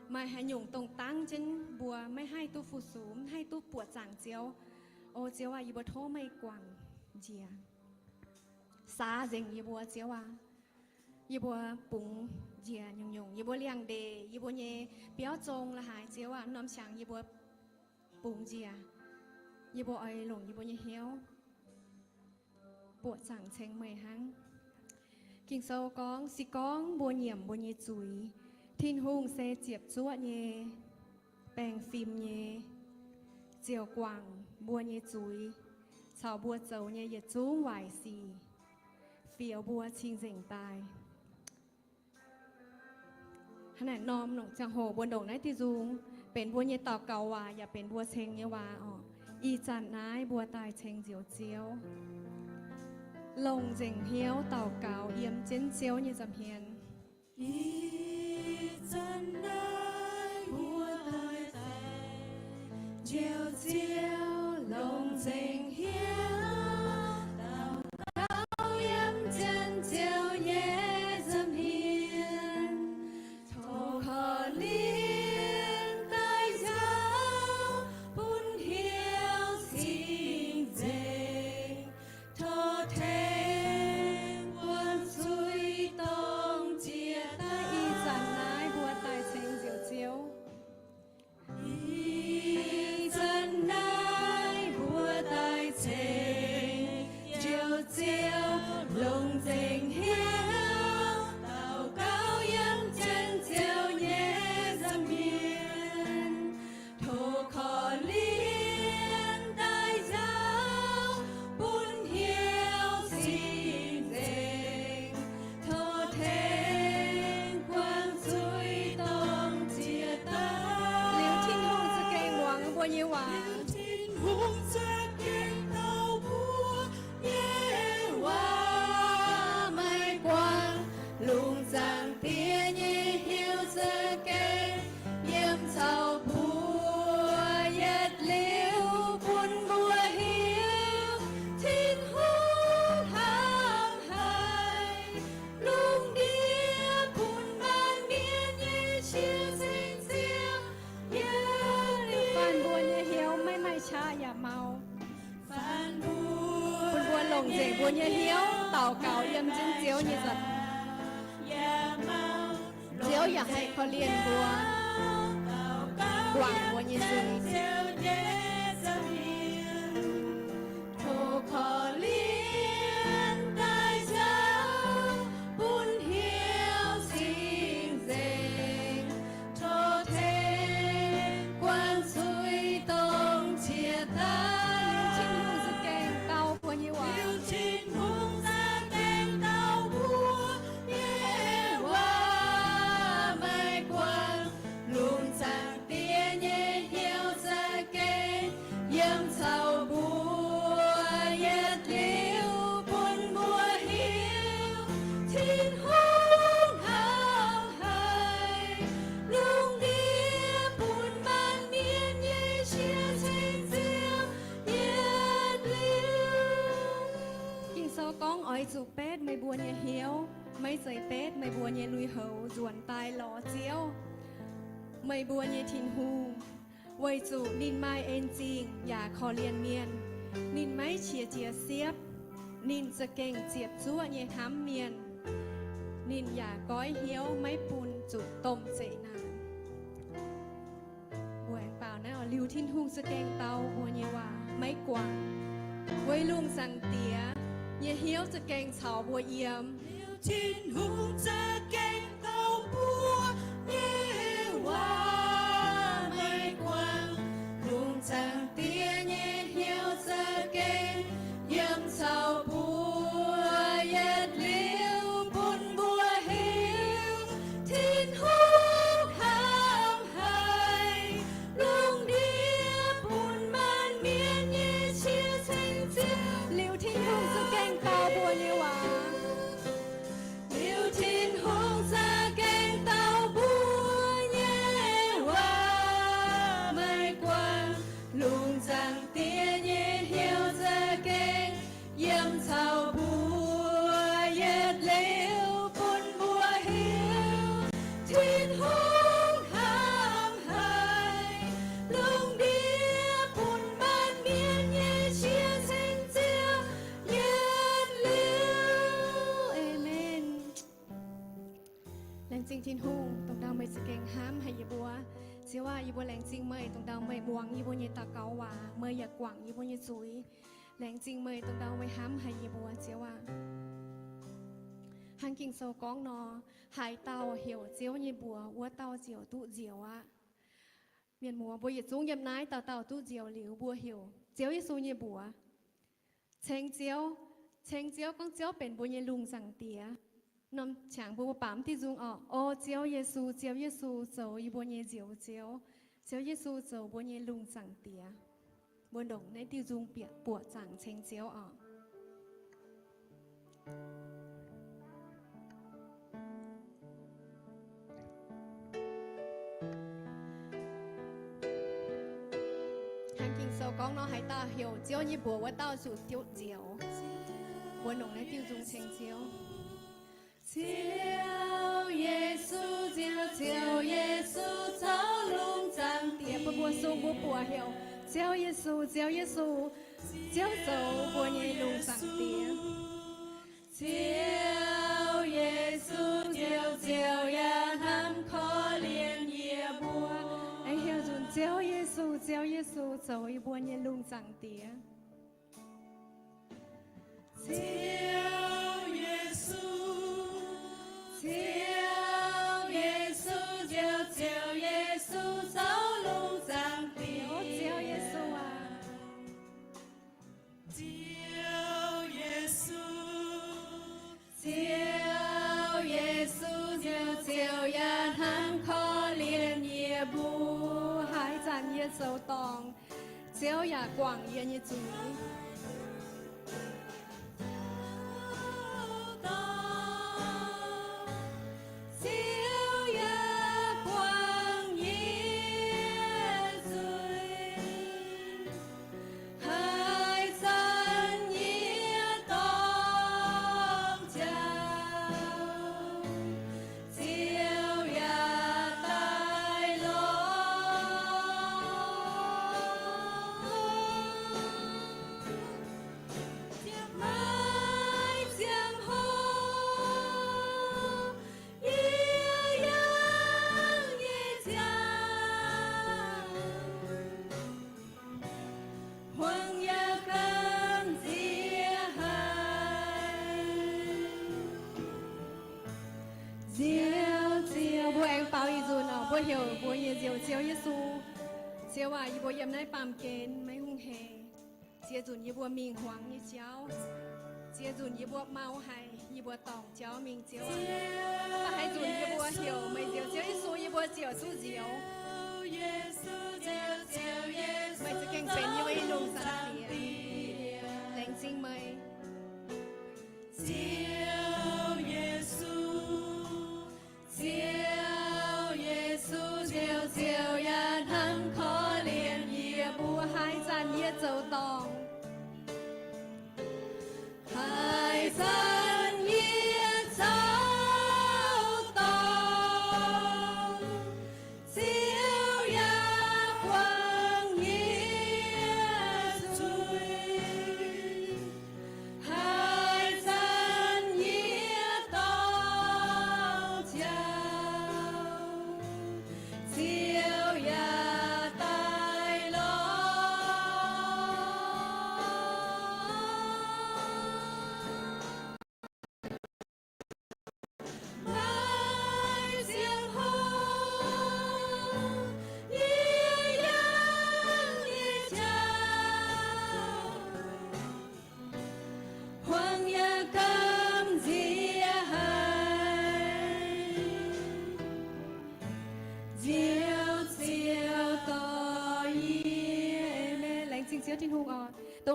maaih haaix nyungc dongh dangv jienv mbuo maiv haih duqv fu-sux, maiv haih duqv buoqc zaangc Ziouv, o Ziouv aac, yie mbuo tov meih guangc njiec, saax nzengc yie mbuo, Ziouv aac. Yie mbuo bungx njiec nyungc-nyungc yie mbuo liangx-ndeic, yie mbuo nyei biauv zong la'haaix, Ziouv aac, norm qangx yie mbuo bungx njiec. Yie mbuo oix longc yie mbuo nyei hnyouv buoqc zaangc ceng meih hnangv. Ging-Sou gorngv, se gorngv mbuo nyiemc mbuo nyei zuiz, Tin-Hungh se ziepc zuoqv nyei, baengh fim nyei, ziouc guangc mbuo nyei zuiz caux mbuo zoux nyei yietc zungv waaic sic, fioux mbuo cing-nzengc daaih. Hnangv naaic norm longc ziangh hoc mbuo ndongc naaiv diuh nzung benx mbuo nyei daux gaux waac yaac benx mbuo ceng nyei waac oc. Ih zanc naaiv mbuo daaih ceng Njoux Ziouv, longc nzengc hnyouv daux gaux yiem jienv Ziouv nyei nza'hmien. Ih zanc naaiv mbuo daaih ceng Njoux Ziouv, longc nzengc hnyouv daux gaux yiem jienv Ziouv nyei nza'hmien. Tov korv-lienh daaih nzauh bun hnyouv cing-nzengc. Tov tengx buangh zuiz dongh jiex daaih. Ih zanc naaiv mbuo daaih ceng Njoux Ziouv. Ih zanc naaiv mbuo daaih ceng Njoux Ziouv, longc nzengc hnyouv daux gaux yiem jienv Ziouv nyei nza'hmien. Tov korv-lienh daaih nzauh bun hnyouv cing-nzengc. Tov tengx buangh zuiz dongh jiex daaih. Liuz Tin-Hungh za'gengh muangx mbuo nyei waac. Liuz Tin-Hungh za'gengh douh mbuo nyei waac, maiv guangc lungh zaangc Diex nyei hnyouv za'gengh yiem caux mbuo yietc liuz, bun mbuo hiuv Tin-Hungh hnamv haic. Lungh ndiev bun maanc mienh nyei qiex ceng Ziouv yietc liuz. Faanh mbuo nyei hnyouv maiv maaih qaqv yaac mau. Bun mbuo longc nzengc mbuo nyei hnyouv daux gaux yiem jienv Ziouv nyei nza'hmien. Ziouv yaac haih korv-lienh mbuo, guangc mbuo nyei zuiz. Tov korv-lienh daaih nzauh bun hnyouv cing-nzengc. Tov tengx buangh zuiz dongh jiex daaih. Liuz Tin-Hungh za'gengh douh mbuo nyei waac. Liuz Tin-Hungh za'gengh douh mbuo nyei Ging-Sou gorngv, oix zuqc betv meih mbuo nyei hnyouv, maiv zeiz betv meih mbuo nyei lui-houx nzuonx daaih lorz Ziouv, meih mbuo nyei Tin-Hungh, weic zuqc ninh maaih en zingh yaac korv-lienh mienh. Ninh maiv qiex jiez siepv. Ninh za'gengh ziepc zuoqv nyei hnamv mienh. Ninh yaac goiv hnyouv maiv bun zuqc domh zeqc naanc. Mbuo aengx baaux naaiv oc. Liuz Tin-Hungh za'gengh dau mbuo nyei waac maiv guangc, weic lungh zaangc Diex nyei hnyouv za'gengh caux mbuo yiem. Liuz Tin-Hungh za'gengh dau mbuo nyei waac maiv guangc, lungh zaangc Diex nyei hnyouv za'gengh yiem caux mbuo yietc liuz, bun mbuo hiuv Tin-Hungh hnamv haic, lungh ndiev bun maanc mienh nyei qiex ceng Ziouv. Liuz Tin-Hungh za'gengh dau mbuo nyei waac. Liuz Tin-Hungh za'gengh dau mbuo nyei waac maiv guangc, lungh zaangc Diex nyei hnyouv za'gengh yiem caux mbuo yietc liuz, bun mbuo hiuv Tin-Hungh hnamv haic, lungh ndiev bun maanc mienh nyei qiex ceng Ziouv yietc liuz. Aamen. Laengz zingh Tin-Hungh dongh ndau meih za'gengh hnamv haic yie mbuo. Ziouv aah, yie mbuo laengz zingh meih dongh ndau meih muangx yie mbuo nyei daux gaux waac, meih yaac guangc yie mbuo nyei zuiz. Laengz zingh meih dongh ndau meih hnamv haic yie mbuo, Ziouv aah. Hnangv Ging-Sou gorngv nor, haaix dauh heuc Ziouv nyei mbuox, wuov dauh ziouc duqv nzioux aqv. Mienh muoz, mbuo yietc zungv yiem naaiv dauh dauh duqv nzioux liuz, mbuo heuc Ziouv Yesu nyei mbuox, ceng Ziouv, ceng Ziouv, gorngv Ziouv benx mbuo nyei lungh zaangc Diex. Norm qangx mbuo, mbuo baamz diuh nzung oc. O Ziouv Yesu, Ziouv Yesu zoux yie mbuo nyei Njoux Ziouv. Ziouv Yesu zoux mbuo nyei lungh zaangc Diex. Mbuo ndongc naaiv diuh nzung bieqc buoqc zaangc ceng Ziouv oc. Hnangv Ging-Sou gorngv nor, haaix dauh heuc Ziouv nyei mbuox, wuov dauh zuqc duqv nzioux. Mbuo ndongc naaiv diuh nzung ceng Ziouv. Ziouv Yesu, Ziouv, Ziouv Yesu zoux lungh zaangc Diex. Bun mbuo sung mbuo buoqc heuc, Ziouv Yesu, Ziouv Yesu, Ziouv zoux mbuo nyei lungh zaangc Diex. Ziouv Yesu, Ziouv, Ziouv yaac hnamv korv-lienh yie mbuo. Aengx heuc nzunc, Ziouv Yesu, Ziouv Yesu zoux yie mbuo nyei lungh zaangc Diex. Ziouv Yesu, Ziouv Yesu, Ziouv, Ziouv Yesu zoux lungh zaangc Diex. Ziouv Yesu aac. Ziouv Yesu, Ziouv Yesu, Ziouv, Ziouv yaac hnamv korv-lienh yie mbuo. Haaix zanc yie zoux dorngc, Ziouv yaac guangc yie nyei zuiz. Ziouv yaac guangc yie zuiz. Haaix zanc yie dorngc jauv, Ziouv yaac daaih lorz. Maiv ziangh hoc yie yangh nyei ziangh, hmuangx yaac gamh nziex haic. Njoux Ziouv, mbuo aengx baaux ih nzunc oc. Mbuo heuc mbuo nyei Njoux Ziouv Yesu. Ziouv aac, yie mbuo yiem naaiv baamh gen maiv hungh hec. Ziex nzunc yie mbuo mingh hmuangx nyei jauv. Ziex nzunc yie mbuo mau haic, yie mbuo dorngc jauv mingh, Ziouv aac. Mv baac haaix nzunc yie mbuo heuc meih Njoux Ziouv Yesu, yie mbuo ziouc duqv nzioux. Meih za'gengh benx yie mbuo nyei lungh zaangc Diex. Laengz zingh meih. Ziouv Yesu, Ziouv Yesu, Ziouv, Ziouv yaac hnamv korv-lienh yie mbuo. Haaix zanc yie zoux dorngc, haaix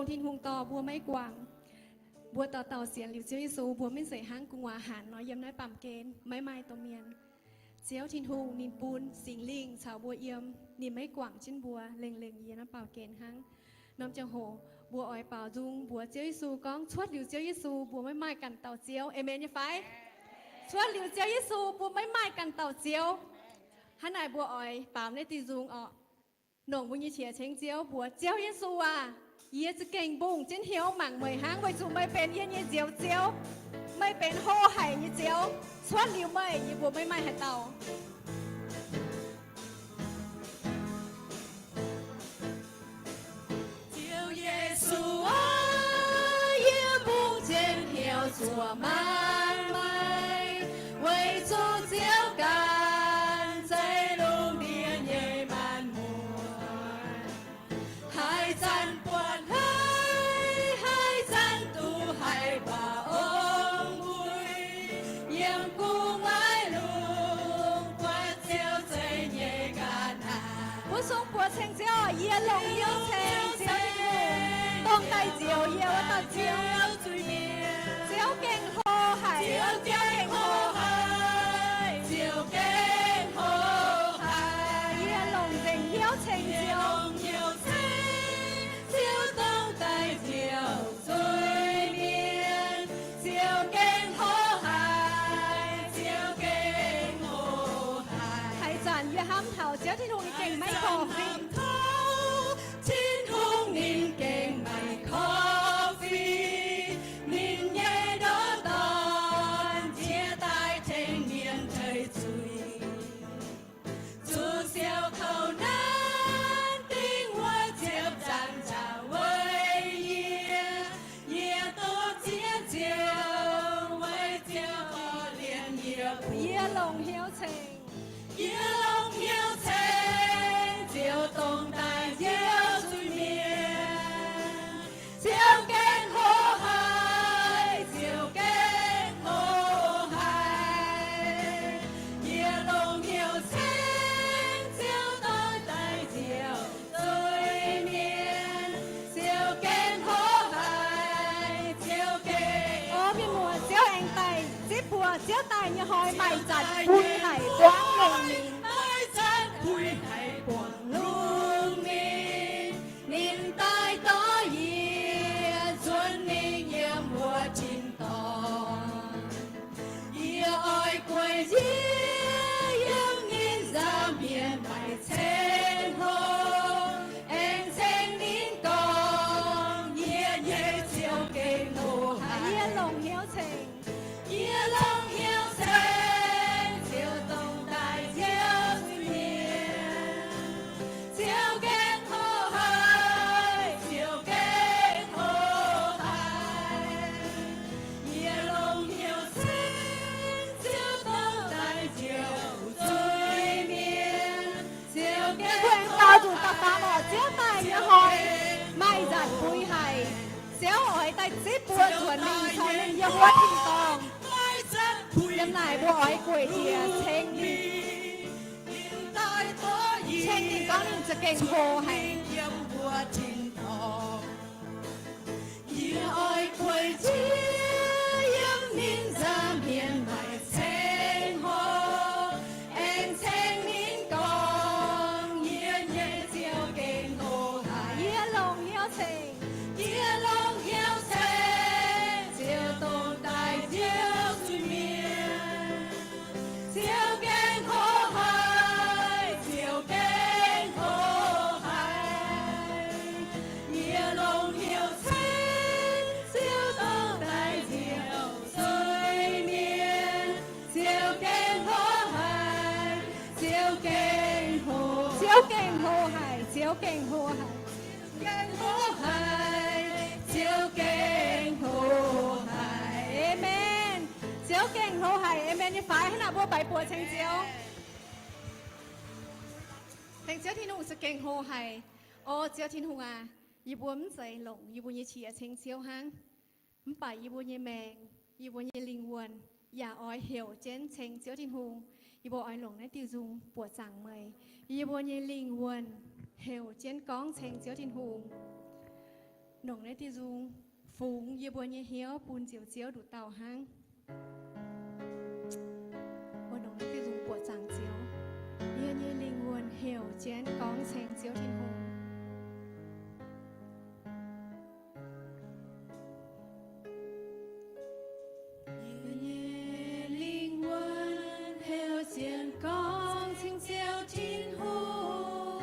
dongh Tin-Hungh dorh mbuo maiv guangc. Mbuo dauh dauh sienx liuz Ziouv Yesu, mbuo maiv zeiz hnangv gu'nguaaz hanc nor yiem naaiv baamh gen maiv maaih domh mienh. Ziouv Tin-Hungh ninh bun Singx Lingh caux mbuo yiem, ninh maiv guangc jienv mbuo, lengh lengh yiem naaiv baamh gen hnangv. Norm ziangh hoc mbuo oix baaux nzung mbuox Ziouv Yesu gorngv cuotv liuz Ziouv Yesu mbuo maiv maaih ganh dauh Ziouv. Aamen nyei fai? Cuotv liuz Ziouv Yesu mbuo maiv maaih ganh dauh Ziouv. Hnangv naaic mbuo oix baaux naaiv diuh nzung orqc. Longc mbuo nyei qiex ceng Ziouv mbuox, Ziouv Yesu aah, yie za'gengh mbungh jienv hnyouv mangc meih hnangv, weic zuqc meih benx yie nyei Njoux Ziouv. Meih benx hlo haic nyei Ziouv. Cuotv liuz meih yie mbuo maiv maaih haaix dauh. Ziouv Yesu aah, yie mbungh jienv hnyouv zuoqc mangc meih, weic zuqc Ziouv ganh zeiv lungh ndiev nyei maanc muotc. Haaix zanc buatc hlaax, haaix zanc duqv haih mbaaux ong-mbuih, yiem gu'nguaaic lungh buatc Ziouv zeiv nyei ga'naaiv. Mbuo sung buoz ceng Ziouv, yie longc hnyouv ceng Ziouv Tin-Hungh, dongh daaih njoux yie wuov dauh Ziouv. Ziouv gengh hlo haic, Ziouv gengh hlo haic, Ziouv gengh hlo haic. Yie longc nzengc hnyouv ceng Ziouv. Ziouv dongh daaih njoux zuiz-mienh, Ziouv gengh hlo haic, Ziouv gengh hlo haic. Haaix zanc yie hnamv taux Ziouv Tin-Hungh, yie gengh maiv korv-fiqv. Tin-Hungh ninh gengh maiv korv-fiqv, ninh nyei ndoqv dorn jiex daaih tengx mienh teiv zuiz. Zuqc siou kouv nanv dingh wuov ziepc nzaangc njaaux weic yie, yie duqv zieqv Ziouv, weic Ziouv korv-lienh yie. Yie longc hnyouv ceng. Yie longc hnyouv ceng Ziouv dongh daaih njoux zuiz-mienh. Ziouv gengh hlo haic, Ziouv gengh hlo haic. Yie longc hnyouv ceng Ziouv dongh daaih njoux zuiz-mienh. Ziouv gengh hlo haic, Ziouv gengh. O mienh muoz, Ziouv aengx daaih zipv mbuo. Ziouv daaih nyei hnoi maaih zanc puix haic buangv lungh mingh. Maaih zanc puix haic buangv lungh mingh. Ninh daaih dorh yie nzuonx mingh yiem mbuo tin-dorngh. Yie oix gueic nziex yiem ninh nza'hmien maaih ceng-hlo, aengx ceng ninh gorngv, yie nyei Ziouv gengh hlo haic. Yie longc hnyouv ceng. Yie longc hnyouv ceng Ziouv dongh daaih njoux zuiz-mienh. Ziouv gengh hlo haic, Ziouv gengh hlo haic. Yie longc hnyouv ceng Ziouv dongh daaih njoux zuiz-mienh. Ziouv gengh hlo haic. Mbuo aengx dau zuqc da'faam orqc. Ziouv daaih nyei hnoi maaih zanc puix haic. Ziouv oix daaih zipv mbuo nzuonx mingh caux ninh yiem wuov tin-dorngh. Yiem naaic mbuo oix gueic njiec ceng ninh. Ceng ninh gorngv ninh za'gengh hlo haic. Yie oix gueic nziex yiem ninh nza'hmien maaih ceng-hlo, aengx ceng ninh gorngv, yie nyei Ziouv gengh hlo haic. Yie longc hnyouv ceng. Yie longc hnyouv ceng Ziouv dongh daaih njoux zuiz-mienh. Ziouv gengh hlo haic, Ziouv gengh hlo haic. Yie longc hnyouv ceng Ziouv dongh daaih njoux zuiz-mienh. Ziouv gengh hlo haic, Ziouv gengh hlo, Ziouv gengh hlo haic, Ziouv gengh hlo haic. Gengh hlo haic, Ziouv gengh hlo haic. Aamen. Ziouv gengh hlo haic. Aamen nyei fai? Hnangv naaic mbuo baix buoz ceng Ziouv. Ceng Ziouv Tin-Hungh za'gengh hlo haic. O Ziouv Tin-Hungh aac, yie mbuo mv zeiz longc yie mbuo nyei qiex ceng Ziouv hnangv. Mv baac yie mbuo nyei maengc, yie mbuo nyei lingh wuonh, yaac oix heuc jienv ceng Ziouv Tin-Hungh. Yie mbuo oix longc naaiv diuh nzung buoqc zaangc meih. Yie mbuo nyei lingh wuonh heuc jienv gorngv ceng Ziouv Tin-Hungh. Longc naaiv diuh nzung fungx yie mbuo nyei hnyouv bun Njoux Ziouv nduqc dauh hnangv. Mbuo longc naaiv diuh nzung buoqc zaangc Ziouv. Yie nyei lingh wuonh heuc jienv gorngv ceng Ziouv Tin-Hungh. Yie nyei lingh wuonh heuc jienv gorngv ceng Ziouv Tin-Hungh.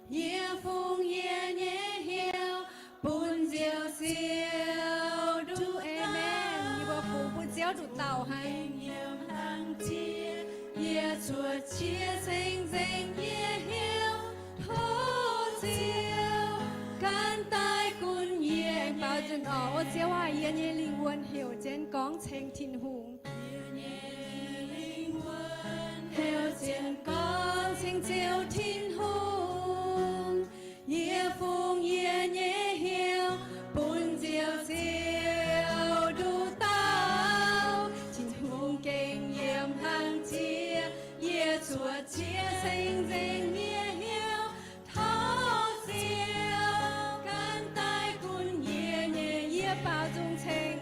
Yie fungx yie nyei hnyouv bun Njoux Ziouv nduqc. Aamen. Yie mbuo fungx bun Ziouv nduqc dauh hnangv. Yie cuotv qiex ceng nzengc yie hnyouv, tov Ziouv gan daaih gunv yie. Aengx baaux nzunc oc. O Ziouv aac, yie nyei lingh wuonh heuc jienv gorngv ceng Tin-Hungh. Heuc jienv gorngv ceng Ziouv Tin-Hungh. Yie fungx yie nyei hnyouv bun Njoux Ziouv nduqc dauh. Tin-Hungh gengh yiem hlang jiex. Yie cuotv qiex ceng nzengc yie hnyouv, tov Ziouv gan daaih gunv yie nyei. Yie baaux nzung ceng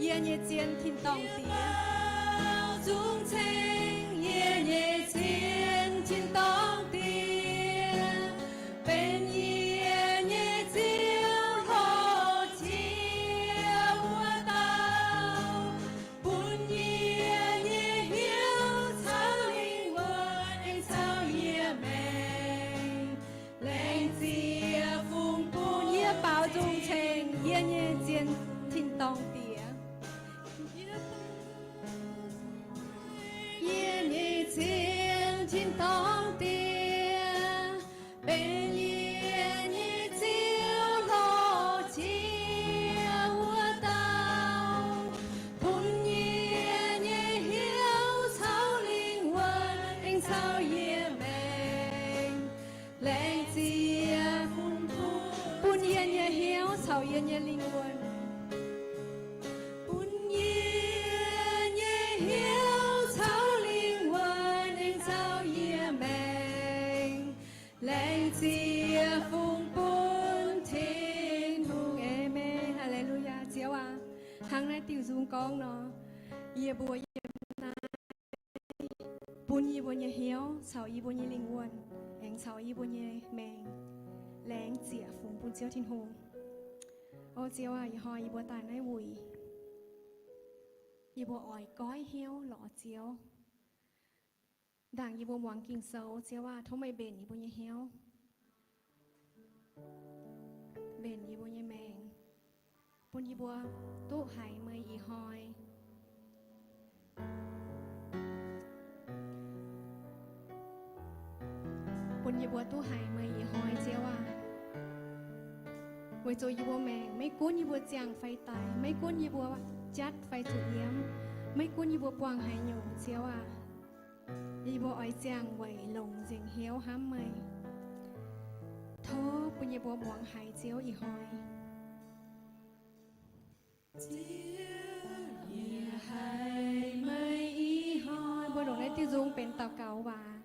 yie nyei zien tin-dorngh Diex. Baaux nzung ceng yie nyei zien tin-dorngh Diex, benx yie nyei Ziouv, hlo jiex wuov dauh, bun yie nyei hnyouv caux lingh wuonh aengx caux yie maengc laengz zingh fungx bun. Yie baaux nzung ceng yie nyei zien tin-dorngh Diex, yie nyei zien tin-dorngh Diex, benx yie nyei Ziouv, hlo jiex wuov dauh, bun yie nyei hnyouv caux lingh wuonh aengx caux yie maengc laengz zingh fungx bun. Bun yie nyei hnyouv caux yie nyei lingh wuonh, bun yie nyei hnyouv caux lingh wuonh aengx caux yie maengc laengz zingh fungx bun Tin-Hungh. Aamen. Haa^le^lu^yaa. Ziouv aac, hnangv naaiv diuh nzung gorngv nor, yie mbuo yiem naaiv bun yie mbuo nyei hnyouv caux yie mbuo nyei lingh wuonh aengx caux yie mbuo nyei maengc laengz zingh fungx bun Ziouv Tin-Hungh. O Ziouv aac, ih hnoi yie mbuo daaih naaiv wuic, yie mbuo oix goiv hnyouv lorz Ziouv. Ndaangc yie mbuo muangx Ging-Sou, Ziouv aac, tov meih mbenc yie mbuo nyei hnyouv, mbenc yie mbuo nyei maengc, bun yie mbuo duqv haiz meih ih hnoi. Bun yie mbuo duqv haiz meih ih hnoi, Ziouv aac. Weic zuqc yie mbuo maengc, maiv gunv yie mbuo ziangh fai daic, maiv gunv yie mbuo jatv fai zuqc nyiemv, maiv gunv yie mbuo buangh haaix nyungc, Ziouv aac, yie mbuo oix ziangh weic longc nzengc hnyouv hnamv meih. Tov bun yie mbuo muangx haiz Ziouv ih hnoi. Ziouv, yie haiz meih ih hnoi. Mbuo longc naaiv diuh nzung benx daux gaux waac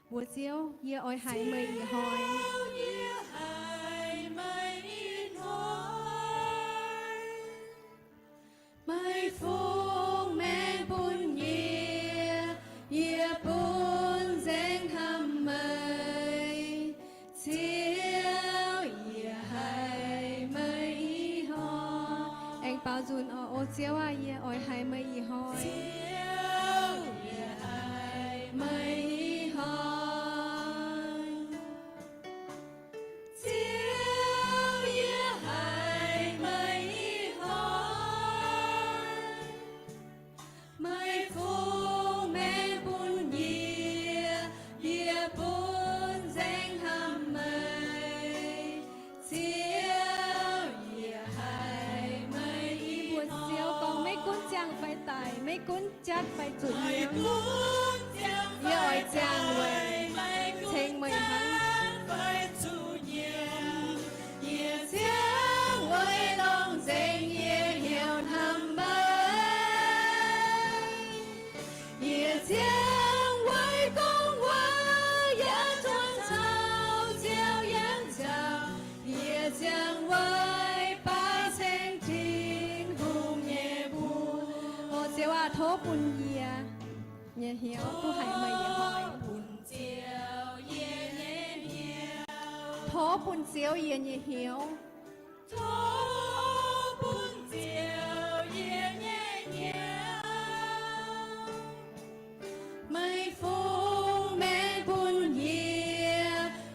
mbuox Ziouv, yie oix haiz meih ih hnoi. Ziouv, yie haiz meih ih hnoi. Meih fungx maengc bun yie, yie bun nzengc hnamv meih. Ziouv, yie haiz meih ih hnoi. Aengx baaux nzunc oc. O Ziouv aac, yie oix haiz meih ih hnoi. Ziouv, yie haiz meih ih hnoi. Ziouv, yie haiz meih ih hnoi. Meih fungx maengc bun yie, yie bun nzengc hnamv meih. Ziouv, yie haiz meih ih hnoi. Mbuox Ziouv gorngv, maiv gunv ziangh fai daic, maiv gunv jatv fai zuqc nyiemv, yie oix ziangh weic ceng meih hnangv. Yie ziangh weic longc nzengc yie hnyouv hnamv meih. Yie ziangx weic gorngv waac yaac zuangx caux Ziouv yangh jauv. Yie ziangx weic Ziouv aac, tov bun yie nyei hnyouv duqv haiz meih nyei hnoi. Tov bun Ziouv yie nyei hnyouv. Tov bun Ziouv yie nyei hnyouv. Meih fungx maengc bun yie,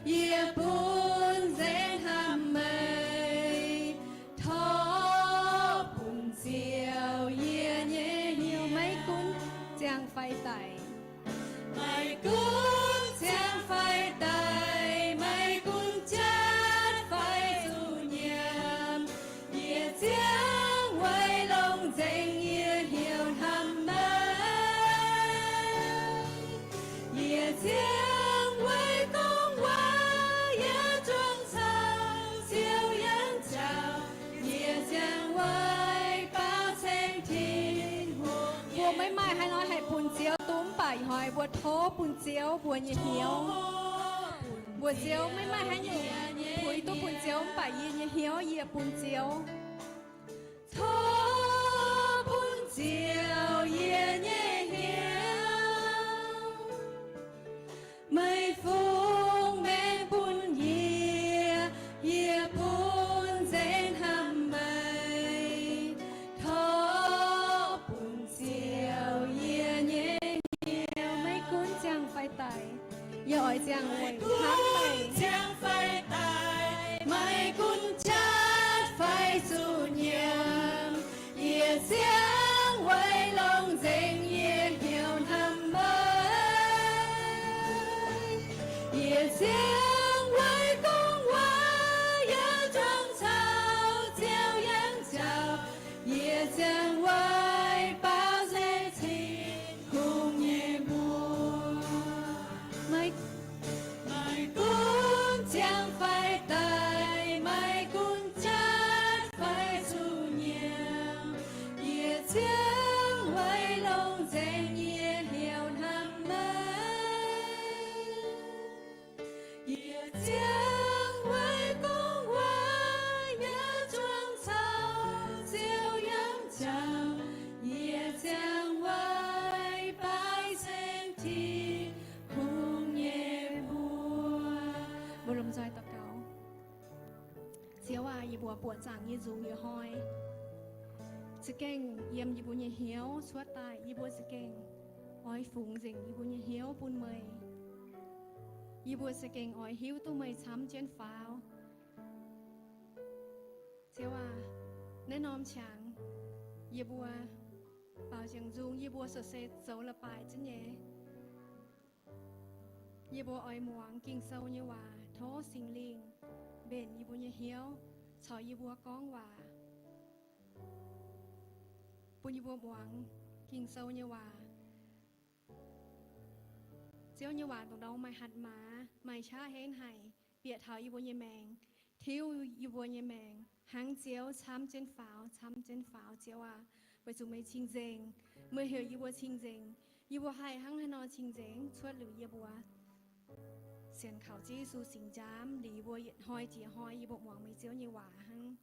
yie bun nzengc hnamv meih. Tov bun Ziouv yie nyei hnyouv. Maiv gunv ziangh fai daic, maiv gunv ziangh fai daic, maiv gunv jatv fai zuqc nyiemc, yie ziangh weic longx nzengc nyei hnyouv hnamv meih. Yie ziangh weic gorngv waac yaac zuangx caux Ziouv yangh jauv. Yie ziangh weic baaux ceng Tin-Hungh. Mbuo maiv maaih haaix nor haih bun Ziouv duqv, mv baac ih hnoi mbuo tov bun Ziouv mbuo nyei hnyouv. Mbuox Ziouv, maiv maaih haaix nyungc puix duqv bun Ziouv, mv baac yie nyei hnyouv yie bun Ziouv. Tov bun Ziouv yie nyei hnyouv. Meih fungx maengc bun yie, yie bun nzengc hnamv meih. Tov bun Ziouv yie nyei hnyouv. Maiv gunv ziangh fai daic, yie oix ziangh weic hnamv meih. Maiv gunv jatv fai zuqc nyiemc, yie ziangh weic longx nzengc nyei hnyouv hnamv meih. Yie ziangh weic gorngv waac yaac zuangx caux Ziouv yangh jauv. Yie ziangh weic baaux ceng Tin-Hungh nyei mbuox. Maiv gunv ziangh fai daic, maiv gunv jatv fai zuqc nyiemc, yie ziangh weic longx nzengc nyei hnyouv hnamv meih. Yie ziangh weic gorngv waac yaac zuangx caux Ziouv yangh jauv. Yie ziangh weic baaux ceng Tin-Hungh nyei mbuox. Mbuo lomh nzoih daux gaux. Ziouv aac, yie mbuo buoqc zaangc nyei nzungx yietc hnoi za'gengh yiem yie mbuo nyei hnyouv cuotv daaih. Yie mbuo za'gengh oix fungx nzengc yie mbuo nyei hnyouv bun meih. Yie mbuo za'gengh oix hiuv duqv meih camv jienv faaux. Ziouv aac, naaiv norm qangx yie mbuo baaux ziangx nzung, yie mbuo se zoux la'baaic jienv nyei. Yie mbuo oix muangx Ging-Sou nyei waac. Tov Singx Lingh mbenc yie mbuo nyei hnyouv, caux yie mbuo gorngv waac, bun yie mbuo muangx Ging-Sou nyei waac. Ziouv nyei waac dongh ndau maaih hatc maaz, maaih qaqv henv haic, bieqc taux yie mbuo nyei maengc, tiuv yie mbuo nyei maengc, hnangv Ziouv camv jienv faaux, camv jienv faaux. Ziouv aac, weic zuqc meih cing-nzengc, meih heuc yie mbuo cing-nzengc. Yie mbuo haih hnangv haaix nor cing-nzengc cuotv liuz yie mbuo sienx kaux Ziouv Yesu singx nziaamv, liuz yie mbuo hnoi jiex hnoi yie mbuo muangx meih Ziouv nyei waac hnangv.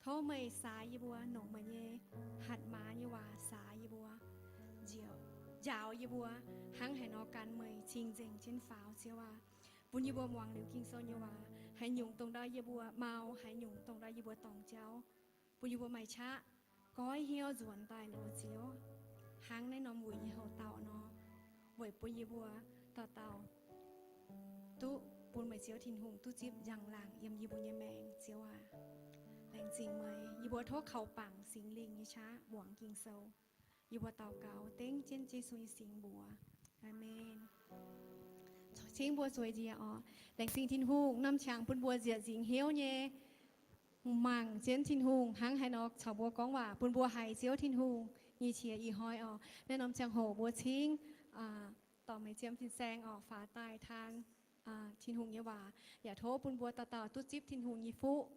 Tov meih saax yie mbuo, longc meih nyei hatc maaz nyei waac saax yie mbuo, njaaux yie mbuo hnangv haaix nor gan meih cing-nzengc jienv faaux, Ziouv aac. Bun yie mbuo muangx liuz Ging-Sou nyei waac, haaix nyungc dongh ndau yie mbuo mau, haaix nyungc dongh ndau yie mbuo dorngc jauv, bun yie mbuo maaih qaqv goiv hnyouv nzuonx daaih lorz Ziouv, hnangv naaiv norm wuic nyei houx-dauh nor, weic bun yie mbuo dauh dauh duqv bun meih Ziouv Tin-Hungh duqv zipv njang-laangc yiem yie mbuo nyei maengc, Ziouv aac. Laengz zingh meih. Yie mbuo tov kaux bangc Singx Lingh nyei qaqv muangx Ging-Sou. Yie mbuo daux gaux dengv jienv Yesu nyei singx mbuox. Aamen. Cingv mbuo zueiz njiec oc. Laengz zingh Tin-Hungh, norm qangx bun mbuo nziec nzingc hnyouv nyei mangc jienv Tin-Hungh hnangv haaix nor caux mbuo gorngv waac, bun mbuo haiz Ziouv Tin-Hungh nyei qiex ih hnoi oc. Naaiv norm ziangh hoc mbuo cingv dorh meih ziemx fin-saeng oc, faaux daaih taan Tin-Hungh nyei waac, yaac tov bun mbuo dauh dauh duqv zipv Tin-Hungh nyei fuqv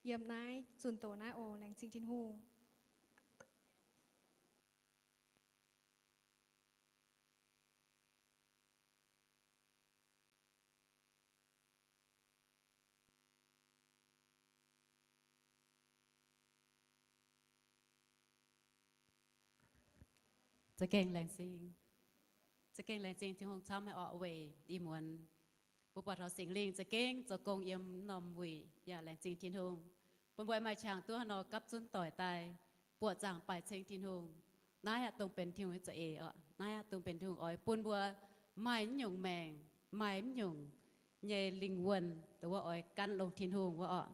yiem naaiv zunh doz naaiv oc. Laengz zingh Tin-Hungh. Za'gengh laengz zingh, za'gengh laengz zingh Tin-Hungh camv haic orqc, weic ih muonz mbuo buatc taux Singx Lingh za'gengh zoux gong yiem norm wuic. Yaac laengz zingh Tin-Hungh bun mbuo maaih qangx duqv haaix nor gapv zunv doic daaih buoqc zaangc baaic ceng Tin-Hungh. Naaiv aqv dongh benx Tin-Hungh nyei za'eix orqc. Naaiv aqv dongh benx Tin-Hungh oix bun mbuo maaih mv nyungc maengc, maaih mv nyungc nyei lingh wuonh, dongh wuov oix gan longx Tin-Hungh wuov orqc.